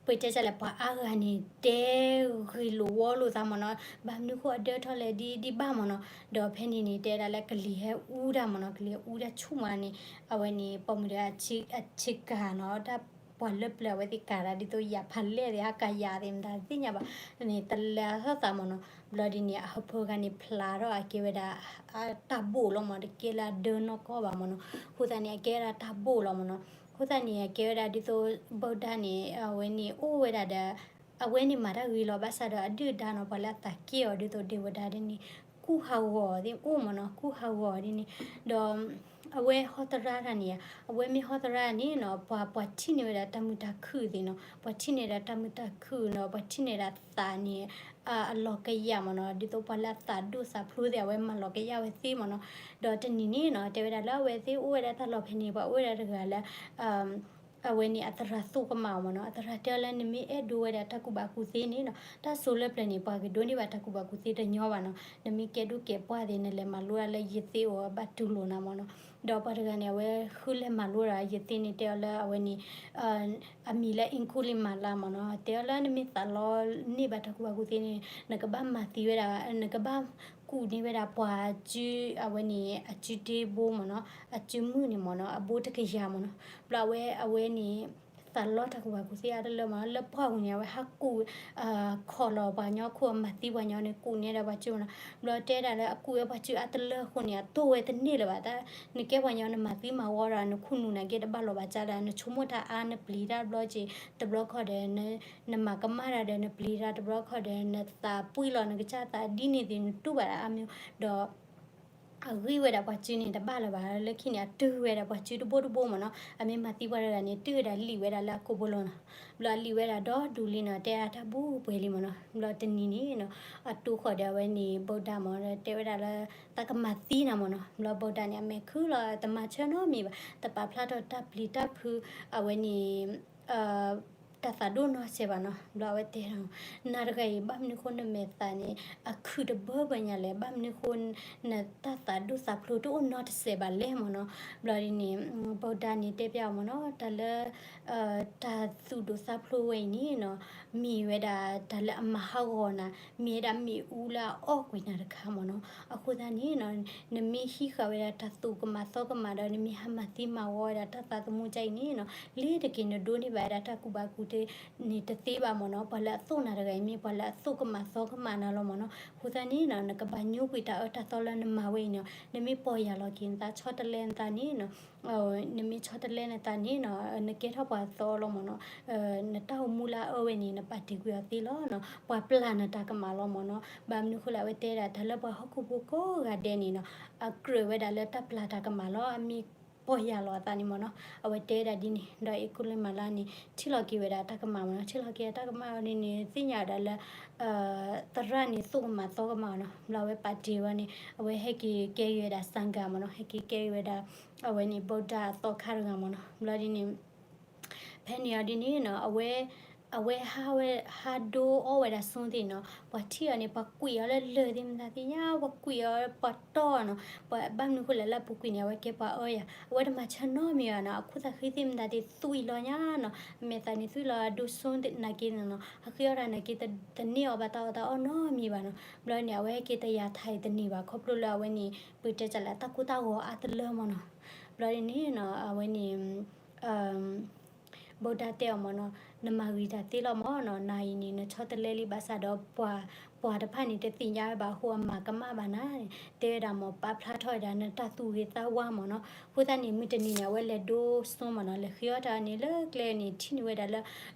ပတဲတၢ်လဲၣ် ပှၤအါဂၤန့ၣ် တဲဂ့ၢ်လိာ်ဝီလိာ်သးမ့ၢ်နီၤ, ဘၣ်မနုၤဃိအဒၢထီၣ်လဲၣ်ဒ်ဒ်ဘၣ်မ့ၢ်နီၤ, ဒီးဖဲန့ၣ်န့ၣ် တဲဒၣ်လၢကလံၤဟဲအူတၢ်မ့ၢ်နီၤ, ကလံၤဟဲအူတၢ်ဆူၣ်မးန့ၣ် အဝဲန့ၣ် ပိာ်မုၣ်တဂၤအဆ့ကၤနီၤ, တၢ်ပှၤလၢပျၢၤအဝဲသ့ၣ်ကၤတၢ်ဒ်သိးယၣ်ဖးလဲၢ်သ့ၣ် ဟးကၤယၤသ့ၣ်မတၤသ့ၣ်ညါဘၣ်, န့ၣ်တလဲၤထီၣ်သးမ့ၢ်နီၤ, ဘျီဒ်န့ၣ် အဟၢဖၢဂၤန့ၣ် ဖျါထီၣ်အကဲဝဲဒၣ် တၢ်ဘိၣ်လီၤမ့ၢ်နီၤ, တကဲလၢအဒၢနီၢ်ကီၢ်ဘၣ်မ့ၢ်နီၤ, အဃိသတးန့ၣ် အကဲဝဲဒၣ်တၢ်ဘိၣ်လီၤမ့ၢ်နီၤ, အဃိသတးန့ၣ် အကဲဝဲဒၣ်ဒ်သိး ဗုဒ္ဓ န့ၣ် အဝဲန့ၣ်အိၣ်ဝဲဒၣ်ဒီး အဝဲန့ၣ်မၤတၢ်ဂ့ၤလီၤ, ဘၣ်ဆၣ်ဒီးအဒုၣ်အဒါနီၤ ပှၤလၢအသးကဲအီၤဒ်သိး ဒေဝတာ ဒ်န့ၣ် ကူၣ်ဟးဂီၤသ့ၣ်အိၣ်မ့ၢ်နီၤ, ကူၣ်ဟးဂီၤဒ်န့ၣ်, ဒီး အဝဲဟီသရၣ်တၢ်န့ၣ် အဝဲမ့ၢ်ဟီသရၣ်န့ၣ်နီၤ ပှၤ ပှၤထံၣ်န့ၢ်ဝဲဒၣ်တၢ်မုာ်တၢ်ခုၣ်သ့ၣ်နီၤ, ပှၤထံၣ်န့ၢ်ဒၣ်တၢ်မုာ်တၢ်ခုၣ်နီၤ, ပှၤထံၣ်န့ၢ်ဒၣ်သးန့ၣ် အလီၤကယၢ်မ့ၢ်နီၤ, ဒ်သိးပှၤလၢအသးဒိၣ်သးဖျိးသ့ၣ် အဝဲမၤလီၤကယၢ်ဝဲသ့မ့ၢ်နီၤ. ဒီးတနံၤန့ၣ်နီၤ တဲဝဲဒၣ်လၢအဝဲသ့ၣ်အိၣ်ဝဲဒၣ်တၢ်လီၢ်ဖဲန့ၣ် ပှၤအိၣ်ဝဲဒၣ်တဂၤလၢ အဝဲန့ၣ်အသရၣ်သိၣ်ကမၣ်မ့ၢ်နီၤ, အသရၣ်တဲအီၤလၢ နမ့ၢ်အဲၣ်ဒိးဝဲဒၣ်တၢ်ကူၣ်ဘၣ်ကူၣ်သ့န့ၣ်နီၤ တၢ်စိၤလၢပျၢၤန့ၣ် ပှၤကဒိးန့ၢ်ဘၣ်တၢ်ကူၣ်ဘၣ်ကူၣ်သ့တညီဘၣ်နီၤ, နမ့ၢ်ကဲဒိၣ်ကဲပှၢ်သ့ၣ် နလဲၤမၤလိဒၣ်လၢယသ့ၣ်အီၤဘၣ်တူၢ်လိာ်နၤမ့ၢ်နီၤ. ဒီးပှၤတဂၤန့ၣ် အဝဲဃုလဲၤမၤလိဒၣ်ယသ့ၣ်န့ၣ် တဲအီၤလၢအဝဲန့ၣ် အမံၤလၢ အ့ၣ်ကူလံၤမၤလါ မ့ၢ်နီၤ, တဲအီၤလၢနမ့ၢ်သးလီန့ၢ်ဘၣ်တၢ်ကူၣ်ဘၣ်ကူၣ်သ့န့ၣ် နကဘၣ်မၤသံဝဲဒၣ် နကဘၣ်ကူၣ်န့ၢ်ဝဲဒၣ်ပှၤအစု အဝဲန့ၣ် အစုတ့ဘိမ့ၢ်နီၤ, အစုမုၢ်န့ၣ်မ့ၢ်နီၤ, အဘိတကယၤမ့ၢ်နီၤ. ဘျီအဝဲ အဝဲန့ၣ် သးလီတၢ်ကူၣ်ဘၣ်ကူၣ်သ့အါတလၢမ့ၢ်နီၤ, လၢပှၢ်ပူၤန့ၣ် အဝဲဟးကူၣ် ခိးလီၤပှၤကညီခိၣ် အမၤသံပှၤကညီန့ၣ် ကူၣ်န့ၢ်ဒၣ်ပှၤစုမ့ၢ်နီၤ. ဘျီတဲဒၣ်လၢအကူၣ်ဝဲပှၤစုအါတလၢအဃိန့ၣ် အတိၢ်ဝဲတန့ၢ်လၢၤဘၣ်. နကဲပှၤကညီ နမၤသံမၤဝီဒီး နခိၣ်နူာ်နာ်က့တဘၣ်လီၤဘၣ်ကၢ်လၢ နဆိကမိၣ်တၢ်အါ နပျံၤတၢ်တဘျီက့ၤ တဘျီခီၣ်ဒီး နမၤကမၣ်တၢ်ဒီး နပျံၤတၢ်တဘျီခီၣ်ဒီး နသးပှံၢ်လီၤနကစၢ်သးဒ်န့ၣ်သ့ၣ် နတူၢ်ဘၣ်ဒၣ်အါမး ဒီး အဂံၢ်ဝဲဒၣ်ပှၤစုန့ၣ်တဘၣ်လၢၤဘၣ်. လၢခံန့ၣ် အတုၤဝဲဒၣ်ပှၤစုတဘိတဘိမ့ၢ်နီၤ, အမ့ၢ်မၤသံပှၤတဂၤန့ၣ် တုၤဝဲဒၣ်လံာ်ဝဲဒၣ်လၢအကိာ်ဘိလီၤနီၤ. ဘျီအလံာ်ဝဲဒၣ်ဒီဒူလံနီၤ, တဲအါတၢ်ဘူးပှဲၤလံမ့ၢ်နီၤ. ဘျီတနံၤန့ၣ်နီၤ အတိၢ်ဃီၣ်ဒီးအဝဲန့ၣ် ဗုဒ္ဓမ့ၢ်နီၤ တဲဝဲဒၣ်လၢ သးကမၤသံနၤမ့ၢ်နီၤ. ဘျီဗုဒ္ဓန့ၣ် အမဲာ်ခုၣ်လီၤ တမၤဆၢနီတမံၤဘၣ်, တပာ်ဖျါထီၣ်တၢ်ပျံၤတၢ်ဖုး အဝဲန့ၣ် တၢ်သးဒိၣ်နီတစဲးဘၣ်နီၤ. ဘျီအဝဲတဲ နၤတဂၤအံၤ ဘၣ်မနုၤဃိနမဲာ်သးန့ၣ် အခုၣ်တဘၢဘၢညါလဲၣ်, ဘၣ်မနုၤဃိ နတၢ်သးဒိၣ်သးဖျိးတအိၣ်နီတစဲးဘၣ်လဲၣ်မ့ၢ်နီၤ. ဘျီဒ်န့ၣ် ဗုဒ္ဓန့ၣ်တဲပျးအီၤမ့ၢ်နီၤ တၢ်လၢ တၢ်သူၣ်ဒိၣ်သးဖျိးဝဲအံၤန့ၣ်နီၤ မ့ၢ်ဝဲဒၣ်တၢ်လၢအမၤဟးဂီၤနၤ, မ့ၢ်ဝဲဒၣ်မ့ၣ်အူလၢအအီၣ်ကွံာ်နၤတခါမ့ၢ်နီၤ. အဃိသတးန့ၣ်နီၤ နမ့ၢ်ဟံးဃာ်ဝဲဒၣ်တၢ်သူၣ်ကမၣ်သီကမၣ်ဒီး နမ့ၢ်ဟးမၤသံမၤဝီဝဲဒၣ်တၢ်သးသမူကါအံၤန့ၣ်နီၤ လ့ၤတက့ၤ နဒိးန့ၢ်ဘၣ်ဝဲဒၣ်တၢ်ကူၣ်ဘၣ်ကူၣ်သ့န့ၣ်တသ့ဘၣ်မ့ၢ်နီၤ. ပှၤလၢအသိၣ်နၤတဂၤအံၤ မ့ၢ်ပှၤလၢအသိၣ်ကမၣ်သီကမၣ်နၤလီၤမ့ၢ်နီၤ. အဃိသတးန့ၣ်နီၤ နကဘၣ်ညိကွံာ်တၢ်အၢတၢ်သီလၢနမၤဝဲအံၤန့ၣ် နမ့ၢ်ပီၢ်ယၢ်လီၤက့ၤနသး ဆီတလဲနသးန့ၣ်နီၤ နမ့ၢ်ဆီတလဲနသးန့ၣ်နီၤ နကဲထီၣ်ပှၤသီလီၤမ့ၢ်နီၤ. နတၢ်အိၣ်မူလၢအအၢဝဲန့ၣ် နပာ်တ့ၢ်ကွံာ်အီၤသ့လီၤနီၤ. ပှၤပျၢ်နတၢ်ကမၣ်လီၤမ့ၢ်နီၤ. ဘၣ်မနုၤဃိလၢအဝဲတဲဒၣ် တၢ်လၢပှၤဟီၣ်ခိၣ်ဖိကိးဂၤဒဲးန့ၣ်နီၤ အကြၢးဝဲဒၣ်လၢတၢ်ပျၢ်တၢ်ကမၣ်လီၤ. အမ့ၢ်ပီၢ်ယၢ်လီၤအသးန့ၣ်မ့ၢ်နီၤ အဝဲတဲဒၣ်ဒ်န့ၣ် ဒီးအ့ၣ်ကူလံၤမၤလါန့ၣ် ထံၣ်လီၤက့ၤဝဲဒၣ်တၢ်ကမၣ်မ့ၢ်နီၤ. ထံၣ်လီၤက့ၤတၢ်ကမၣ်အီၤဒ်န့ၣ် သ့ၣ်ညါဝဲဒၣ်လၢ သရၣ်န့ၣ်သိၣ်ကမၣ်သီကမၣ်အီၤနီၤ. ဘျီအဝဲပာ်တ့ၢ်ဝဲန့ၣ် အဝဲဟဲက့ၤကဲဂ့ၤဝဲဒၣ် သံဃာ မ့ၢ်နီၤ, ဟဲက့ၤကဲဂ့ၤဝဲဒၣ် အဝဲန့ၣ် ဗုဒ္ဓအသီခါတဂၤမ့ၢ်နီၤ. ဘျီဒ်န့ၣ် ဖဲန့ၣ်အီၤဒ်န့ၣ်နီၤ အဝဲ အဝဲဟးဝဲ ဟးဒိအီဝဲဒၣ်စိသ့ၣ်နီၤ, ပှၤထံၣ်အီၤန့ၣ် ပှၤကွံာ်အီၤလၢလၢၢ်သ့ၣ်မတၤသ့ၣ်ညါ, ပှၤကွံာ်အီၤပှၤတီၢ်နီၤ, ပှၤဘၣ်မနုၤဃိလဲၣ်လၢအပူၤကွံာ်န့ၣ် အဝဲကဲပှၤအၢယၤ, အဝဲတမၤဆၢနီတမံၤဘၣ်နီၤ, အခိၣ်သးဃံသ့ၣ်မတၤသ့ၣ်သွံၣ်လီၤညါနီၤ, အမဲာ်သးန့ၣ်သွံၣ်လီၤ အဒိစိနာ်က့နီၤ, ဟးဃ့အီၣ်တၢ်နာ်က့ တန့ၢ်အီၤဘၣ်တၢ်အီၣ်တၢ်အီနီတမံၤဘၣ်နီၤ, ဘျီန့ၣ် အဝဲဟဲက့ၤတယာ်ထးအံၤတန့ၢ်ဘၣ် ခီဖျိလၢအဝဲန့ၣ် ပတဲတၢ်လၢအတၢ်ကိၢ်တၢ်ဂီၤအါတလၢမ့ၢ်နီၤ, ဘျီဒ်န့ၣ်နီၤ အဝဲန့ၣ် ဗုဒ္ဓတဲအီၤမ့ၢ်နီၤ, နမၤဂ့ၤတၢ်သ့လီၤမ့ၢ်နီၤ, နၤအံၤန့ၣ် နဆီတလဲလံဘၣ်ဆၣ်ဒီး ပှၤ ပှၤတဖၣ်န့ၣ် တသ့ၣ်ညါဝဲဘၣ်အဃိ အမၤကမၣ်ဘၣ်နၤန့ၣ်, တဲဝဲဒၣ်မ့ၢ် ပာ်ဖျါထီၣ်ဝဲဒၣ်နတၢ်သူၣ်ဂ့ၤသးဝါမ့ၢ်နီၤ. အဃိသတးန့ၣ် မုၢ်တနံၤန့ၣ် အဝဲလဲၤဒိစိမ့ၢ်နီၤ, လဲၤဃ့အီၣ်တၢ်န့ၣ် လၢကျဲန့ၣ် ထံၣ်န့ၢ်ဝဲဒၣ်လၢ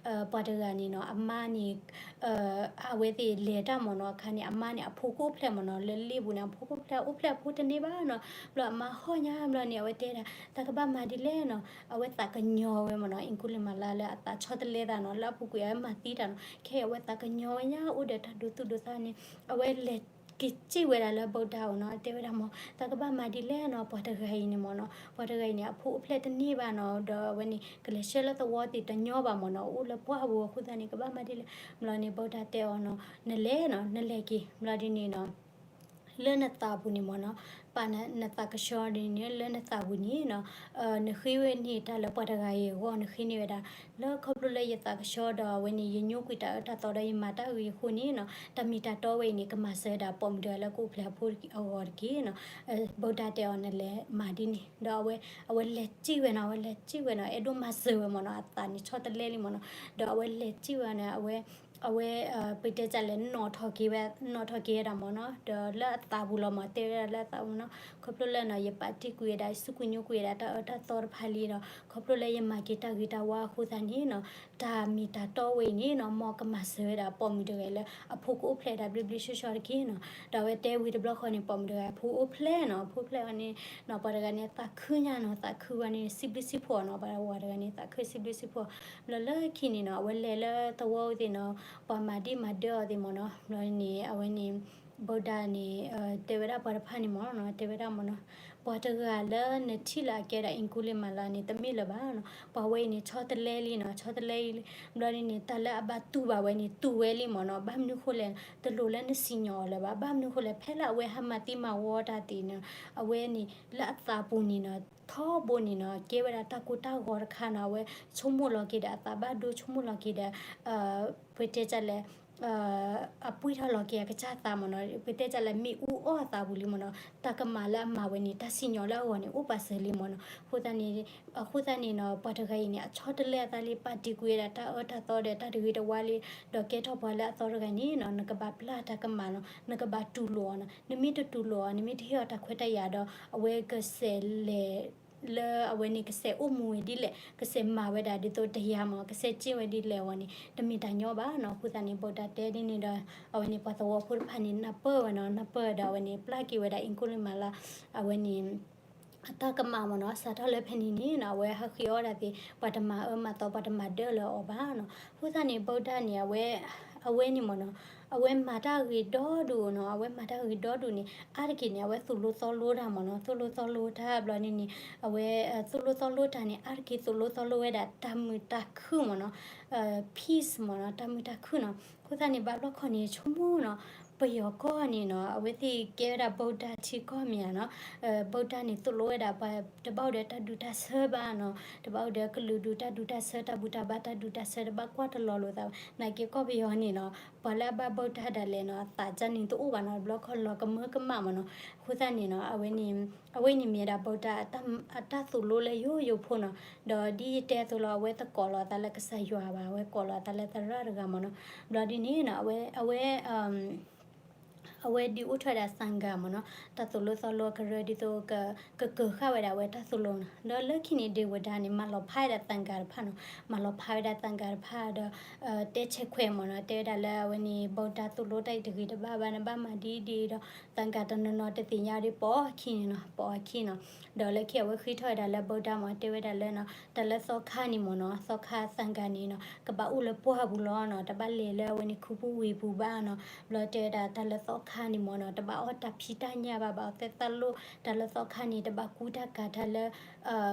ပှၤတဂၤန့ၣ်နီၤ, အမါန့ၣ် အဝဲသ့ၣ်လဲၤတၢ်မ့ၢ်နီၤ, အခါန့ၣ် အမါန့ၣ် အဖိကအိၣ်ဖျဲၣ်မ့ၢ်နီၤ, လၢလ့ၣ်ပူၤန့ၣ် အဖိကအိၣ်ဖျဲၣ် အိၣ်ဖျဲၣ်အဖိတန့ၢ်ဘၣ်နီၤ. ဘျီအမါဟီၣ်ညါဘျီန့ၣ် အဝဲတဲဒၣ် သးကဘၣ်မၤဒ်လဲၣ်နီၤ, အဝဲသးကညီၤဝဲမ့ၢ်နီၤ, အ့ၣ်ကူလံၤမၤလါလၢအသးဆီတလဲသးနီၤ, လၢအပူၤကွံာ်အဝဲမၤသံတၢ်နီၤ, ခဲအံၤအဝဲသးကညီၤဝဲညါ အိၣ်ဒီးတၢ်ဒိသူၣ်ဒိသးန့ၣ် အဝဲလဲၤက့ၤစံၣ်ဝဲဒၣ်လၢဗုဒ္ဓအအိၣ်နီၤ, တဲဝဲဒၣ်မ့ၢ် သးကဘၣ်မၤဒ်လဲၣ်နီၤ, ပှၤတဂၤအံၤန့ၣ်မ့ၢ်နီၤ, ပှၤတဂၤအံၤန့ၣ် အဖိအိၣ်ဖျဲၣ်တန့ၢ်ဘၣ်နီၤ, ဒီးအဝဲန့ၣ် ကလဲၤဆှၢလၢသဝီသ့ၣ်တညီဘၣ်မ့ၢ်နီၤ, အိၣ်လၢပှၢ်ပူၤအဃိသတးန့ၣ် ကဘၣ်မၤဒ်လဲၣ်. ဘျီန့ၣ် ဗုဒ္ဓတဲအီၤနီၤ, နလဲၤနီၤ, နလဲၤက့ၤ. ဘျီဒ်န့ၣ်နီၤ လၢနသးပူၤန့ၣ်မ့ၢ်နီၤ, ပာ်နသးကဆှီဒ်န့ၣ် လၢနသးပူၤန့ၣ်နီၤ, နဃ့ဝဲန့ၣ်တၢ်လၢပှၤတဂၤအံၤအဂီၢ် နဃ့န့ၢ်ဝဲဒၣ် လၢခီဖျိလၢယသးကဆှီဒီးအဝဲန့ၣ် ယညိကွံာ်တၢ်အၢတၢ်သီဒီးယမၤတၢ်အဂ့ၤအဃိန့ၣ်နီၤ, တၢ်မ့ၢ်တၢ်တီဝဲအံၤန့ၣ် ကမၤစၢၤဝဲဒၣ်ပိာ်မုၣ်တဂၤလၢကအိၣ်ဖျဲၣ်အဖိအဂီၢ်တက့ၢ်နီၤ. ဗုဒ္ဓတဲအီၤနလဲၤမၤဒ်န့ၣ်, ဒီးအဝဲ အဝဲလဲၤစံၣ်ဝဲနီၤ, အဝဲလဲၤစံၣ်ဝဲနီၤ, အဲၣ်ဒိးမၤစၢၤဝဲမ့ၢ်နီၤ, အသးန့ၣ်ဆီတလဲလံမ့ၢ်နီၤ, ဒီးအဝဲလဲၤစံၣ်ဝဲန့ၣ် အဝဲ အဝဲ ပတဲတၢ်လဲၣ် နီၣ်ထီၣ်က့ၤဝဲ နီၣ်ထီၣ်က့ၤဝဲဒၣ်မ့ၢ်နီၤ, ဒီးလၢအသးပူၤလီၤမး တဲဝဲဒၣ်လၢအသးပူၤနီၤ, ခီဖျိလၢနီၤ ယပာ်တ့ၢ်ကွံာ်ဝဲဒၣ် ယစူးကွံာ်ညိကွံာ်ဝဲဒၣ်တၢ်အၢတၢ်သီတဖၣ်လံဒီး ခီဖျိလၢယမၤက့ၤတၢ်ဂ့ၤတၢ်ဝါအဃိသတးန့ၣ်နီၤ, တၢ်မ့ၢ်တၢ်တီဝဲအံၤန့ၣ်နီၤ မ်ကမၤစၢၤဝဲဒၣ်ပိာ်မုၣ်တဂၤလၢ အဖိကအိၣ်ဖျဲၣ်ဒၣ်ဘျ့ဘျ့ဆှီဆှီတက့ၢ်နီၤ. ဒီးအဝဲတဲဝံၤတဘျီဃီန့ၣ် ပိာ်မုၣ်တဂၤအဖိအိၣ်ဖျဲၣ်နီၤ, အဖိအိၣ်ဖျဲၣ်အီၤန့ၣ်နီၤ ပှၤတဂၤန့ၣ်သးခုညါနီၤ, သးခုဝဲန့ၣ် စံးဘျုးစံးဖှိၣ်နီၤ, ပှၤဝၤတဂၤန့ၣ် သးခုစံးဘျုးစံးဖှိၣ်. ဘျီလၢခံန့ၣ်နီၤ အဝဲလဲၤလၢသဝီဝံၤသ့ၣ်နီၤ ပှၤမၤဒံးမၤဒၢအီၤသ့ၣ်မ့ၢ်နီၤ, ဘျီန့ၣ် အဝဲန့ၣ် ဗုဒ္ဓန့ၣ် တဲဝဲဒၣ်ပှၤတဖၣ်န့ၣ်မ့ၢ်နီၤ, တဲဝဲဒၣ်မ့ၢ်နီၤ, ပှၤတဂၤလၢနထံၣ်လၢအကဲဒၣ်အင်္ဂုလိမလၤန့ၣ် တမ့ၢ်လၢၤဘၣ်နီၤ, ပှၤဝဲအံၤန့ၣ် ဆီတလဲလံနီၤ, ဆီတလဲလံ, ဘျီဒ်န့ၣ် တၢ်လၢအဘၣ်တူၢ်ဘၣ်ဝဲန့ၣ် တူၢ်ဝဲလံမ့ၢ်နီၤ, ဘၣ်မနုၤဃိလဲၣ် တလိၣ်လၢနစံၣ်ညီၣ်အီၤလၢၤဘၣ်, ဘၣ်မနုၤဃိလဲၣ် ဖဲလၢအဝဲဟးမၤသံမၤဝီတၢ်သ့ၣ်နီၤ, အဝဲန့ၣ် လၢအသးပူၤန့ၣ်နီၤ ထီဘိန့ၣ်နီၤ ကဲဝဲဒၣ်တၢ်ကိၢ်တၢ်ဂီၤတခါနီၤ, အဝဲဆိကမိၣ်လီၤက့ၤဒီးအသးဘၣ်ဒိ ဆိကမိၣ်လီၤက့ၤဒီး ပတဲတၢ်လဲၣ် အပှ့ၤထီၣ်လီၤက့ၤအကစၢ်သးမ့ၢ်နီၤ, ပတဲတၢ်လဲၣ် မ့ၣ်အူအီၣ်အသးပူၤလံမ့ၢ်နီၤ, တၢ်ကမၣ်လၢအမၤဝဲန့ၣ် တၢ်စံၣ်ညီၣ်လၢအဂီၢ်န့ၣ် အိၣ်ပာ်စၢၤလံမ့ၢ်နီၤ, အဃိသတးန့ၣ် အဃိသတးန့ၣ်နီၤ ပှၤတဂၤအံၤန့ၣ် အဆီတလဲအသးလံ ပာ်တ့ၢ်ကွံာ်ဝဲဒၣ်တၢ်အၢတၢ်သီဒီးတၢ်တဂ့ၤတဝါလံ, ဒီးကဲထီၣ်ပှၤလၢအသီတဂၤန့ၣ်နီၤ နကဘၣ်ပျၢ်တၢ်ကမၣ်နီၤ, နကဘၣ်တူၢ်လိာ်အီၤနီၤ, နမ့ၢ်တတူၢ်လိာ်အီၤ နမ့ၢ်တဟ့ၣ်အီၤတၢ်ခွဲးတၢ်ယာ်ဒီး အဝဲကစဲးလဲၤ လၢအဝဲန့ၣ် ကစဲးအိၣ်မူဝဲဒ်လဲၣ် ကစဲးမၤဝဲဒၣ်ဒ်သိးတယာ်မ့ၢ် ကစဲးစ့ၢ်ဝဲဒ်လဲၣ်အဂီၢ်န့ၣ် တမ့ၢ်တၢ်ညီဘၣ်နီၤ, အဃိသတးန့ၣ် ဗုဒ္ဓတဲဒ်န့ၣ်ဒီး အဝဲန့ၣ် ပှၤသဝီဖိတဖၣ်န့ၣ် နၢ်ပၢၢ်ဝဲနီၤ, နၢ်ပၢၢ်ဒီးအဝဲန့ၣ် ပျၢ်က့ၤဝဲဒၣ် အင်္ဂုလိမလၤ အဝဲန့ၣ် အတၢ်ကမၣ်မ့ၢ်နီၤ, စးထီၣ်လၢဖဲန့ၣ်န့ၣ်နီၤ အဝဲဟးဃ့အီၣ်ဒၣ်သ့ၣ် ပှၤတမၤအၢမၤသီ ပှၤတမၤဒၢလၢအီၤဘၣ်နီၤ, အဃိသတးန့ၣ် ဗုဒ္ဓန့ၣ် အဝဲ အဝဲန့ၣ်မ့ၢ်နီၤ အဝဲမၤတၢ်ဂ့ၤဒီဒူၣ်နီၤ, အဝဲမၤတၢ်ဂ့ၤဒီဒူၣ်န့ၣ် အါတက့ၢ်န့ၣ် အဝဲသိၣ်လိသီလိတၢ်မ့ၢ်နီၤ, သိၣ်လိသီလိတၢ်ဘျီန့ၣ်န့ၣ် အဝဲ သိၣ်လိသီလိတၢ်န့ၣ် အါတက့ၢ်သိၣ်လိသီလိဝဲဒၣ်တၢ်မုာ်တၢ်ခုၣ်မ့ၢ်နီၤ, peace မ့ၢ်နီၤ, တၢ်မုာ်တၢ်ခုၣ်နီၤ, အဃိသတးန့ၣ် ဘၣ်ဘျီခီန့ၣ် ဆိကမိၣ်နီၤ ပယီၤကီၢ်န့ၣ်နီၤ အဝဲသ့ၣ်ကဲဝဲဒၣ် ဗုဒ္ဓ ထံကီၢ်မ့ၢ်ဧါနီၤ, ဗုဒ္ဓန့ၣ် သိၣ်လိဝဲဒၣ်ပှၤတဘၣ်အိၣ်ဒီးတၢ်ဒူတၢ်ဆၢဘၣ်နီၤ, တဘၣ်အိၣ်ဒီးကလုာ်ဒူၣ်တၢ်ဒူတၢ်ဆၢ တၢ်ဘူၣ်တၢ်ဘါတၢ်ဒူတၢ်ဆၢ တဘၣ်ကွၢ်တလီၤလိာ်သးဘၣ်, နာ်က့ကီၢ်ပယီၤန့ၣ်နီၤ ပှၤလၢအဘၣ် ဗုဒ္ဓ ဒၣ်လဲာ်နီၤ သးစၢ်န့ၣ်တအိၣ်ဘၣ်နီၤ, ဘျီခီလီၤကမၢကမၣ်မ့ၢ်နီၤ, အဃိသတးန့ၣ်နီၤ အဝဲန့ၣ် အဝဲန့ၣ်မ့ၢ်ဒၣ် ဗုဒ္ဓ အတၢ်သိၣ်လိလၢယိယိဖိနီၤ, ဒီးဒ်ယတဲအသိးလီၤ အဝဲတကိးလီၤအသးလၢကစၢ်ယွၤဘၣ်, အဝဲကိးလီၤအသးလၢသရၣ်တဂၤမ့ၢ်နီၤ, ဘျီဒ်န့ၣ်နီၤ အဝဲ အဝဲ အဝဲဒုးအိၣ်ထီၣ်ဝဲဒၣ်သံဃာ်မ့ၢ်နီၤ, တၢ်သိၣ်လိသီလိအကရၢဒ်သိး ကကၢၤဃာ်ဝဲဒၣ်အဝဲတၢ်သိၣ်လိနီၤ, ဒီးလၢခံန့ၣ် ဒေဝတာ န့ၣ် မၤလီၤဖးဝဲဒၣ်သံဃာ်တဖၣ်နီၤ, မၤလီၤဖးဝဲဒၣ်သံဃာ်တဖၣ်ဒီး တဲဆဲးခွဲးမ့ၢ်နီၤ, တဲဝဲဒၣ်လၢအဝဲန့ၣ် ဗုဒ္ဓ သိၣ်လိတၢ်အံၤတဂ့ၤတဘၣ်ဘၣ် နဘၣ်မၤဒ်ဒ်ဒီး သံဃာ်တနီၤနီၤတသ့ၣ်ညါဒီး ပိာ်အခံန့ၣ်နီၤ, ပိာ်အခံနီၤ, ဒီးလၢခံအဝဲဃ့ထီၣ်ဝဲဒၣ်လၢ ဗုဒ္ဓ မ့ၢ်တဲဝဲဒၣ်လၢနီၤ တၢ်လၢသီခါန့ၣ်မ့ၢ်နီၤ, သီခါသံဃာ်န့ၣ်နီၤ ကဘၣ်အိၣ်လၢပှၢ်ပူၤလီၤနီၤ, တဘၣ်လဲၤလၢအဝဲန့ၣ်ခူပူၤဝ့ၢ်ပူၤဘၣ်နီၤ, ဘျီတဲဝဲဒၣ်တၢ်လၢသီခါန့ၣ်မ့ၢ်နီၤ တဘၣ်အီၣ်တၢ်ဖံးတၢ်ညၣ်ဘၣ်, ဘၣ်အီၣ်သဲသၣ်လိၣ်, တၢ်လၢသီခါန့ၣ် တဘၣ်ကူတၢ်ကၤတၢ်လၢ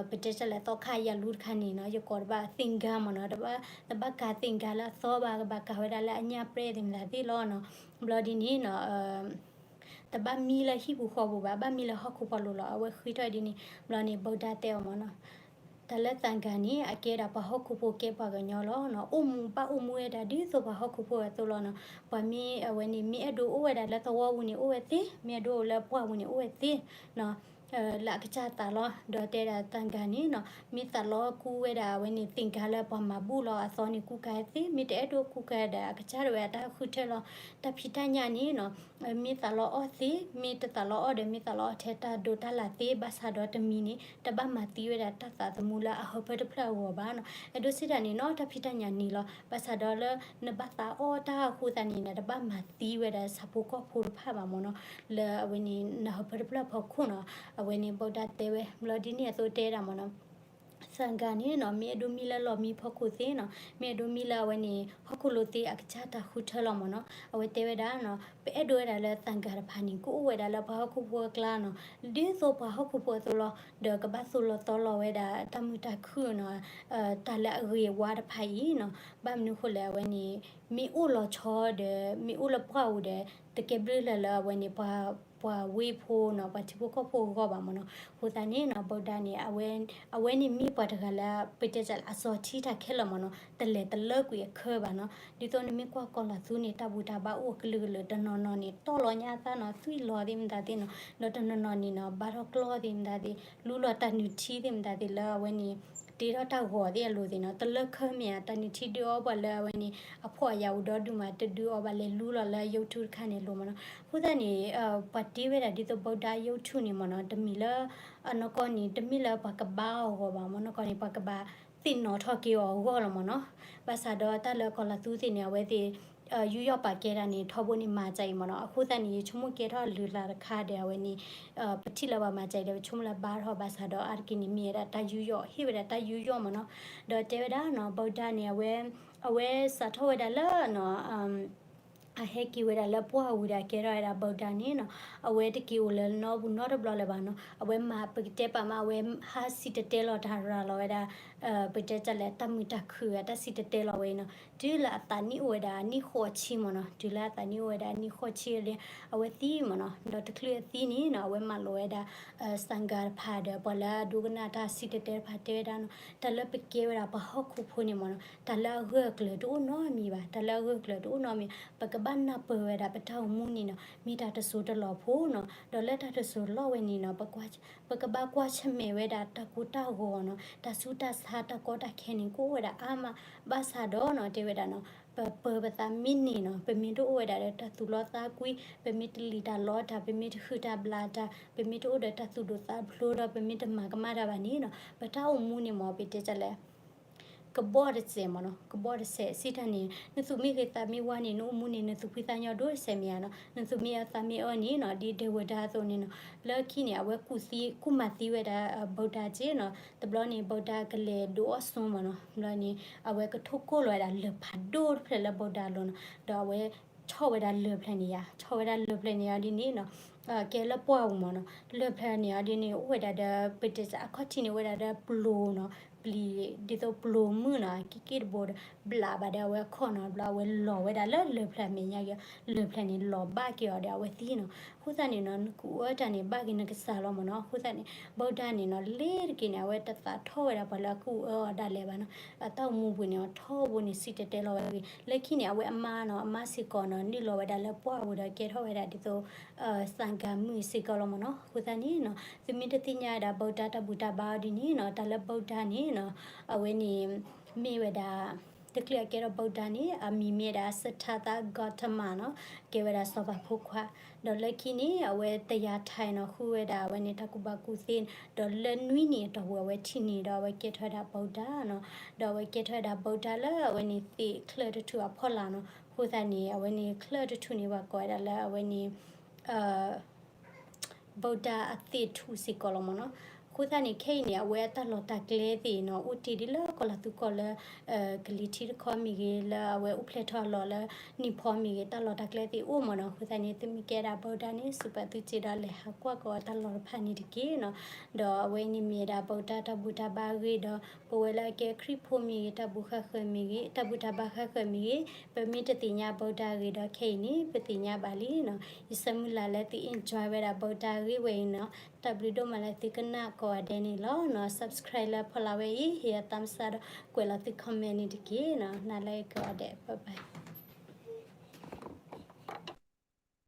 ပတဲတၢ်လၢသီခါယၤလူတခါန့ၣ်နီၤ ယကိးတဘၣ်သံဃာ်မ့ၢ်နီၤ, တဘၣ် တဘၣ်ကၤသံဃာ်လၢအသီဘၣ်, ကဘၣ်ကၤဝဲဒၣ်လၢအညၣ်ပြဲသ့ၣ်မတၤသ့ၣ်လီၤနီၤ, ဘျီဒ်န့ၣ်နီၤ တဘၣ်မံလၢဟံၣ်ပူၤဃီပူၤဘၣ်, ဘၣ်မံလၢဟီၣ်ခိၣ်ဖီလာ်လီၤ, အဝဲဃ့ထီၣ်ဒ်န့ၣ်, ဘျီန့ၣ် ဗုဒ္ဓ တဲအီၤမ့ၢ်နီၤ, တၢ်လၢသံဃာ်န့ၣ် အကဲဒၣ်ပှၤဟီၣ်ခိၣ်ဖိကဲပှၤကညီလီၤနီၤ, အိၣ်မူဘၣ်အိၣ်မူဝဲဒၣ်ဒ်သိးပှၤဟီၣ်ခိၣ်ဖိအသိးလီၤနီၤ, ပှၤမ့ၢ်အဝဲန့ၣ် မ့ၢ်အဲၣ်ဒိးအိၣ်ဝဲဒၣ်လၢသဝီပူၤန့ၣ်အိၣ်ဝဲသ့, မ့ၢ်အဲၣ်ဒိးအိၣ်လၢပှၢ်ပူၤန့ၣ်အိၣ်ဝဲသ့နီၤ လၢအကစၢ်သးလီၤ, ဒီးတဲဒၣ်သံဃာ်န့ၣ်နီၤ မ့ၢ်သးလီကူဝဲဒၣ်အဝဲန့ၣ် သံဃာ်လၢပှၤမၤဘူၣ်လီၤအသီန့ၣ် ကူကၤသ့, မ့ၢ်တအဲၣ်ဒိးကူကၤဒီးအကစၢ်ဒၣ်ဝဲအတၢ်ဃုထၢလီၤ, တၢ်ဖံးတၢ်ညၣ်န့ၣ်နီၤ မ့ၢ်သးလီအီၣ်သ့, မ့ၢ်တသးလီအီၣ်ဒီး မ့ၢ်သးလီအီၣ်ထဲတၢ်ဒိးတၢ်လၢ်သ့, ဘၣ်ဆၣ်ဒီးတမံၤန့ၣ် တဘၣ်မၤသံဝဲဒၣ်တၢ်သးသမူလၢအဟၢဖၢတဖျၢၣ်အဂီၢ်ဘၣ်နီၤ, အဲၣ်ဒိးစံးတၢ်န့ၣ်နီၤ တၢ်ဖံးတၢ်ညၣ်န့ၣ်လီၤ, ဘၣ်ဆၣ်ဒီးလၢနဘၣ်သးအီၣ်တၢ်အဃိသတးန့ၣ် နတဘၣ်မၤသံဝဲဒၣ်ဆၣ်ဖိကီၢ်ဖိတဖၣ်ဘၣ်မ့ၢ်နီၤ, လၢအဝဲန့ၣ် နဟၢဖၢတဖျၢၣ်ဖီခိၣ်နီၤ, အဝဲန့ၣ် ဗုဒ္ဓ တဲဝဲ ဘျီဒ်န့ၣ်အသိးတဲဒၣ်မ့ၢ်နီၤ သံဃာ်န့ၣ်နီၤ မ့ၢ်အဲၣ်ဒိးမံလၢလီၢ်မံဖီခိၣ်သ့နီၤ, မ့ၢ်အဲၣ်ဒိးမံလၢအဝဲန့ၣ် ဟီၣ်ခိၣ်လိၤသ့အကစၢ်တၢ်ဃုထၢလီၤမ့ၢ်နီၤ, အဝဲတဲဝဲဒၣ်နီၤ ပအဲၣ်ဒိးဝဲဒၣ်လၢသံဃာ်တဖၣ်န့ၣ် ကအိၣ်ဝဲဒၣ်လၢပှၤဟီၣ်ခိၣ်ဖိအကျါနီၤ, ဒ်သိးပှၤဟီၣ်ခိၣ်ဖိအသိးလီၤ, ဒီးကဘၣ်သိၣ်လီၤသီလီၤဝဲဒၣ်တၢ်မုာ်တၢ်ခုၣ်နီၤ, တၢ်လၢအဂ့ၤအဝါတဖၣ်အံၤနီၤ, ဘၣ်မနုၤဃိလဲၣ် အဝဲန့ၣ် မ့ၢ်အိၣ်လီၤဆီဒီး မ့ၢ်အိၣ်လၢပှၢ်ပူၤဒီး တကဲဘျုးလၢၤလၢအဝဲန့ၣ် ပှၤ ပှၤဝ့ၢ်ဖိနီၤ ပှၤထံဖိကီၢ်ဖိအဂီၢ်ဘၣ်မ့ၢ်နီၤ, အဃိသတးန့ၣ်နီၤ ဗုဒ္ဓ န့ၣ် အဝဲန့ၣ်မ့ၢ်ပှၤတဂၤလၢ ပတဲတၢ်လၢအစီၤထံတၢ်ခဲလၢာ်မ့ၢ်နီၤ တလဲၤတလၢကွံာ်အခၢဘၣ်နီၤ, ဒ်သိးနမ့ၢ်ကွၢ်ကီၤလီၤသူန့ၣ် တၢ်ဘူၣ်တၢ်ဘါအိၣ်အကလုာ်ကလုာ် တနီၤနီၤန့ၣ် တီၢ်လီၤညါအသးနီၤ သွံၣ်လီၤသ့ၣ်မတၤသ့ၣ်နီၤ ဒီးတနီၤနီၤန့ၣ်နီၤ ဘါထီၣ်ကျီၢ်သ့ၣ်မတၤသ့ၣ် လူလီၤတၢ်နုၢ်ထံသ့ၣ်မတၤသ့ၣ်လၢအဝဲန့ၣ် တ့ထီၣ်တၢ်ဂီၤသ့ၣ်အလိၤသ့ၣ်နီၤ, တလၢၢ်ခၢၣ်မ့ၢ်ဧါ, တၢ်နုၢ်ထံဒုးအီၣ်ပှၤလၢအဝဲန့ၣ် အဖှီၣ်အယာ်အိၣ်ဒီဒူၣ်မး တဒုးအီၣ်ဘၣ်လဲၤလူလီၤလၢ YouTube တခါန့ၣ်အလိၤမ့ၢ်နီၤ. အဃိသတးန့ၣ် ပှၤတ့ဝဲဒၣ်ဒ်သိး ဗုဒ္ဓ YouTube န့ၣ်မ့ၢ်နီၤ, တမ့ၢ်လၢ အနီၢ်ကီၢ်န့ၣ် တမ့ၢ်လၢပှၤကဘါအီၤအဂီၢ်ဘၣ်မ့ၢ်နီၤ, နီၢ်ကီၢ်န့ၣ် ပှၤကဘၣ်သ့ၣ်နီၣ်ထီၣ်က့ၤအီၤအဂီၢ်လီၤမ့ၢ်နီၤ. ဘၣ်ဆၣ်ဒီးတၢ်လၢကီၤလၤသူသ့ၣ်န့ၣ် အဝဲသ့ၣ် ယူးယီၣ်ပာ်ကဲတၢ်န့ၣ် ထီဘိန့ၣ်မၤစၢၤအံၤမ့ၢ်နီၤ. အဃိသတးန့ၣ် ယဆိကမိၣ်ကဲထီၣ်လုၢ်လၢ်တခါဒီး အဝဲန့ၣ် ပထံၣ်လၢပှၤမၤစၢၤအံၤဒီး ပဆိကမိၣ်လၢဘါထီၣ်, ဘၣ်ဆၣ်ဒီးအါတက့ၢ်န့ၣ် မ့ၢ်ဝဲဒၣ်တၢ်ယူးယီၣ်, ဟ့ၣ်ဝဲဒၣ်တၢ်ယူးယီၣ်မ့ၢ်နီၤ. ဒီးတဲဝဲဒၣ်နီၤ ဗုဒ္ဓ န့ၣ် အဝဲ အဝဲစးထီၣ်ဝဲဒၣ်လၢနီၤ အဟဲက့ၤဝဲဒၣ်လၢပှၢ်ပူၤဒီး ကဲထီၣ်ဝဲဒၣ် ဗုဒ္ဓ န့ၣ်နီၤ, အဝဲတက့ၤအိၣ်လၢနီပူၤနီတဘျီလၢၤဘၣ်နီၤ. အဝဲမၤ ပကတဲပာ်မး အဝဲဟးစံၣ်တဲၤတဲလီၤတၢ်ရၤလီၤဝဲဒၣ် ပတဲတၢ်လဲၣ် တၢ်မုာ်တၢ်ခုၣ် တၢ်စံၣ်တဲၤတဲလီၤဝဲအံၤနီၤ, တုၤလၢအသးနံၣ်အိၣ်ဝဲဒၣ်အနံၣ်ဃိးဆံမ့ၢ်နီၤ. တုၤလၢအသးနံၣ်အိၣ်ဝဲဒၣ်အနံၣ်ဃိးဆံဒီး အဝဲသံမ့ၢ်နီၤ. ဒီးတချုးအသံန့ၣ်နီၤ အဝဲမၢလီၤဝဲဒၣ် သံဃာတဖၣ်ဒီး ပှၤလၢအဒိကနၣ်တၢ်စံၣ်တဲၤတဲတဖၣ်တဲဝဲဒၣ်နီၤ, တၢ်လၢပကဲဝဲဒၣ်ပှၤဟီၣ်ခိၣ်ဖိန့ၣ်မ့ၢ်နီၤ, တၢ်လၢအဂၢၢ်အကျၢၤတအိၣ်နီတမံၤဘၣ်. တၢ်လၢအဂၢၢ်အကျၢၤတအိၣ်နီတမံၤ, ပကဘၣ်နၢ်ပၢၢ်ဝဲဒၣ် ပတၢ်အိၣ်မူန့ၣ်နီၤ မ့ၢ်တၢ်တစိၢ်တလီၢ်ဖိနီၤ. ဒီးလၢတၢ်တစိၢ်တလီၢ်ဝဲန့ၣ်နီၤ ပကဘၣ်ကွၢ်ဆၢၣ်မဲာ်ဝဲဒၣ်တၢ်ကိၢ်တၢ်ဂီၤနီၤ, တၢ်ဆူးတၢ်ဆါ တၢ်ကီတၢ်ခဲန့ၣ် ကအိၣ်ဝဲဒၣ်အါမး. ဘၣ်ဆၣ်ဒီးနီၤ တဲဝဲဒၣ်နီၤ ပပၢၤပသးမ့ၢ်န့ၢ်နီၤ, ပမ့ၢ်တအိၣ်ဝဲဒၣ်ဒီးတၢ်သူၣ်လီသးကွံ, ပမ့ၢ်တလံၣ်တၢ်လီတၢ်, ပမ့ၢ်တဟုၣ်တၢ်ဘျၣ်တၢ်, ပမ့ၢ်တအိၣ်ဒီးတၢ်သူၣ်ဒိၣ်သးဖျိးဒီး ပမ့ၢ်တမၤကမၣ်တၢ်ဘၣ်န့ၣ်နီၤ, ပတၢ်အိၣ်မူန့ၣ်မ့ၢ် ပတဲတၢ်လဲၣ် ကဘီၣ်တစဲးမ့ၢ်နီၤ, ကဘီၣ်တစဲးစံးတၢ်န့ၣ် နသူၣ်မ့ၢ်ဂ့ၤသးမ့ၢ်ဝါန့ၣ် နအိၣ်မူန့ၣ် နသူၣ်ဖှံသးညီဒိၣ်တစဲးမ့ၢ်ဧါနီၤ. နသူၣ်မ့ၢ်အၢသးမ့ၢ်အၢန့ၣ်နီၤ ဒ်ဒဲဝဲဒၣ်အသိးန့ၣ်နီၤ. လၢခံန့ၣ် အဝဲကူၣ်သံ ကူၣ်မၤသံဝဲဒၣ် ဗုဒ္ဓ က့နီၤ. တဘျီန့ၣ် ဗုဒ္ဓ ကလဲၤဒိးအီၣ်စိမ့ၢ်နီၤ. ဘျီန့ၣ် အဝဲကထိၣ်ကိၢ်လီၤဝဲဒၣ်လၢၢ်ဖးဒိၣ်တဖျၢၣ်လၢ ဗုဒ္ဓ အလိၤနီၤ. ဒီးအဝဲဆီၣ်ဝဲဒၣ်လၢၢ်ဖျၢၣ်န့ၣ်ယါ, ဆီၣ်ဝဲဒၣ်လၢၢ်ဖျၢၣ်န့ၣ်အီၤဒ်န့ၣ်နီၤ ကဲလၢပှၢ်ပူၤမ့ၢ်နီၤ. လၢၢ်ဖျၢၣ်န့ၣ်အီၤဒ်န့ၣ် အိၣ်ဝဲဒၣ်ဒီး ပတဲတၢ်အခီၣ်ထံးန့ၣ် အိၣ်ဝဲဒၣ်ဒီးပျိၤနီၤ, ပျံၤ ဒ်သိးပျိၤမုၢ်နီၤ က့ၢ်က့ၢ်တဘိဒီး ဘျးဘၣ်ဒီးအဝဲခီၣ်နီၤ. ဘျီအဝဲလီၤဝဲဒၣ်လၢလၢၢ်ဖျၢၣ်အမဲာ်ညါက့ၤ, လၢၢ်ဖျၢၣ်န့ၣ်လီၤဘၣ်က့ၤအီၤဒီးအဝဲသံနီၤ. အဃိသတးန့ၣ်နီၤ နကူၣ်အၢတၢ်န့ၣ် ဘၣ်က့ၤနကစၢ်လီၤမ့ၢ်နီၤ. အဃိသတးန့ၣ် ဗုဒ္ဓ န့ၣ်နီၤ လ့ၤတက့ၢ်န့ၣ် အဝဲတသးထီၣ်ဝဲဒၣ်ပှၤလၢအကူၣ်အၢအီၤဒၣ်လဲာ်ဘၣ်နီၤ. အတၢ်အိၣ်မူပူၤန့ၣ် အထီဘိန့ၣ် စံၣ်တဲၤတဲလီၤဝဲအဂ့ၢ်. လၢခံန့ၣ် အဝဲအမါနီၤ, အမါစ့ၢ်ကီးနီၤ နုာ်လီၤဝဲဒၣ်လၢပှၢ်ပူၤဒီးကဲထီၣ်ဝဲဒၣ်ဒ်သိး သံဃာမုၣ်စ့ၢ်ကီးလီၤမ့ၢ်နီၤ. အဃိသတးန့ၣ်နီၤ သုမ့ၢ်တသ့ၣ်ညါဝဲဒၣ် ဗုဒ္ဓ တၢ်ဘူၣ်တၢ်ဘါအီၤဒ်န့ၣ်နီၤ, တၢ်လၢ ဗုဒ္ဓ န့ၣ်နီၤ အဝဲန့ၣ် မ့ၢ်ဝဲဒၣ် တချုးအကဲထီၣ် ဗုဒ္ဓ န့ၣ် အမံၤမ့ၢ်ဝဲဒၣ် စံဒ္ဓฐ ဂေါတမ နီၤ, ကဲဝဲဒၣ်စီၤပၤဖိခွါ. ဒီးလၢခံန့ၣ် အဝဲတယၤထံးနီၤ ဃုဝဲဒၣ်အဝဲန့ၣ် တၢ်ကူၣ်ဘၣ်ကူၣ်သ့, ဒီးလၢနွံနံၣ်အတီၢ်ပူၤ အဝဲထံၣ်န့ၢ်ဒီး အဝဲကဲထီၣ်ဝဲဒၣ် ဗုဒ္ဓ နီၤ. ဒီးအဝဲကဲထီၣ်ဝဲဒၣ် ဗုဒ္ဓ လၢအဝဲန့ၣ် သ့ၣ်ချၢၣ်တထူၣ်အဖီလာ်နီၤ. အဃိသတးန့ၣ် အဝဲန့ၣ်ချၢၣ်တထူၣ်န့ၣ် ပှၤကိးဝဲဒၣ်လၢအဝဲန့ၣ် ဗုဒ္ဓ အသ့ၣ်ထူၣ်စ့ၢ်ကီးလီၤမ့ၢ်နီၤ. အဃိသတးန့ၣ် ခဲအံၤန့ၣ် အဝဲအတၢ်လီၢ်တၢ်ကျဲသ့ၣ်နီၤ အိၣ်တ့ၢ်ဒ်လၢကီၤလၤသူကီၢ်လၢ ကလံၤထံးတခီမ့ၢ်ဂ့ၤ, လၢအဝဲအိၣ်ဖျဲၣ်ထီၣ်အလီၢ်လၢ နံၣ်ဖီမ့ၢ်ဂ့ၤ, တၢ်လီၢ်တၢ်ကျဲသ့ၣ်အိၣ်မ့ၢ်နီၤ. အဃိသတးန့ၣ် သုမ့ၢ်ကဲဒၣ် ဗုဒ္ဓ န့ၣ် စံးဘျုးသုစ့ၢ်ဒီးလဲၤဟးကွၢ်ကီးတၢ်လီၢ်တဖၣ်န့ၣ်တက့ၢ်နီၤ. ဒီးအဝဲန့ၣ်မ့ၢ်ဝဲဒၣ် ဗုဒ္ဓ တၢ်ဘူၣ်တၢ်ဘါအဂ့ၢ်ဒီး ပဝဲလၢအကဲခရံာ်ဖိမ့ၢ်ဂ့ၤ, တၢ်ဘူၣ်ဃၣ်ဃၢၤမ့ၢ်ဂ့ၤ, တၢ်ဘူၣ်တၢ်ဘါဃၣ်ဃၢၤမ့ၢ်ဂ့ၤ, ပမ့ၢ်တသ့ၣ်ညါ ဗုဒ္ဓ အဂ့ၢ်ဒီး ခဲအံၤန့ၣ် ပသ့ၣ်ညါဘၣ်လံနီၤ. ယဆၢမုၢ်လၢ်လၢသု enjoy ဝဲဒၣ် ဗုဒ္ဓ အဂ့ၢ်ဝဲအံၤနီၤ. တၢ်ဘျုးဒိၣ်မးလၢသုကနၣ်ကိးဂၤဒဲးန့ၣ်လီၤနီၤ. Subscribe လၢဖီလာ်ဝဲအံၤ ဟ့ၣ်ယၤ thumbs up ဒီး ကွဲးလီၤသု comment န့ၣ်တက့ၢ်နီၤ. နၤလၢကိးဂၤဒဲး bye bye.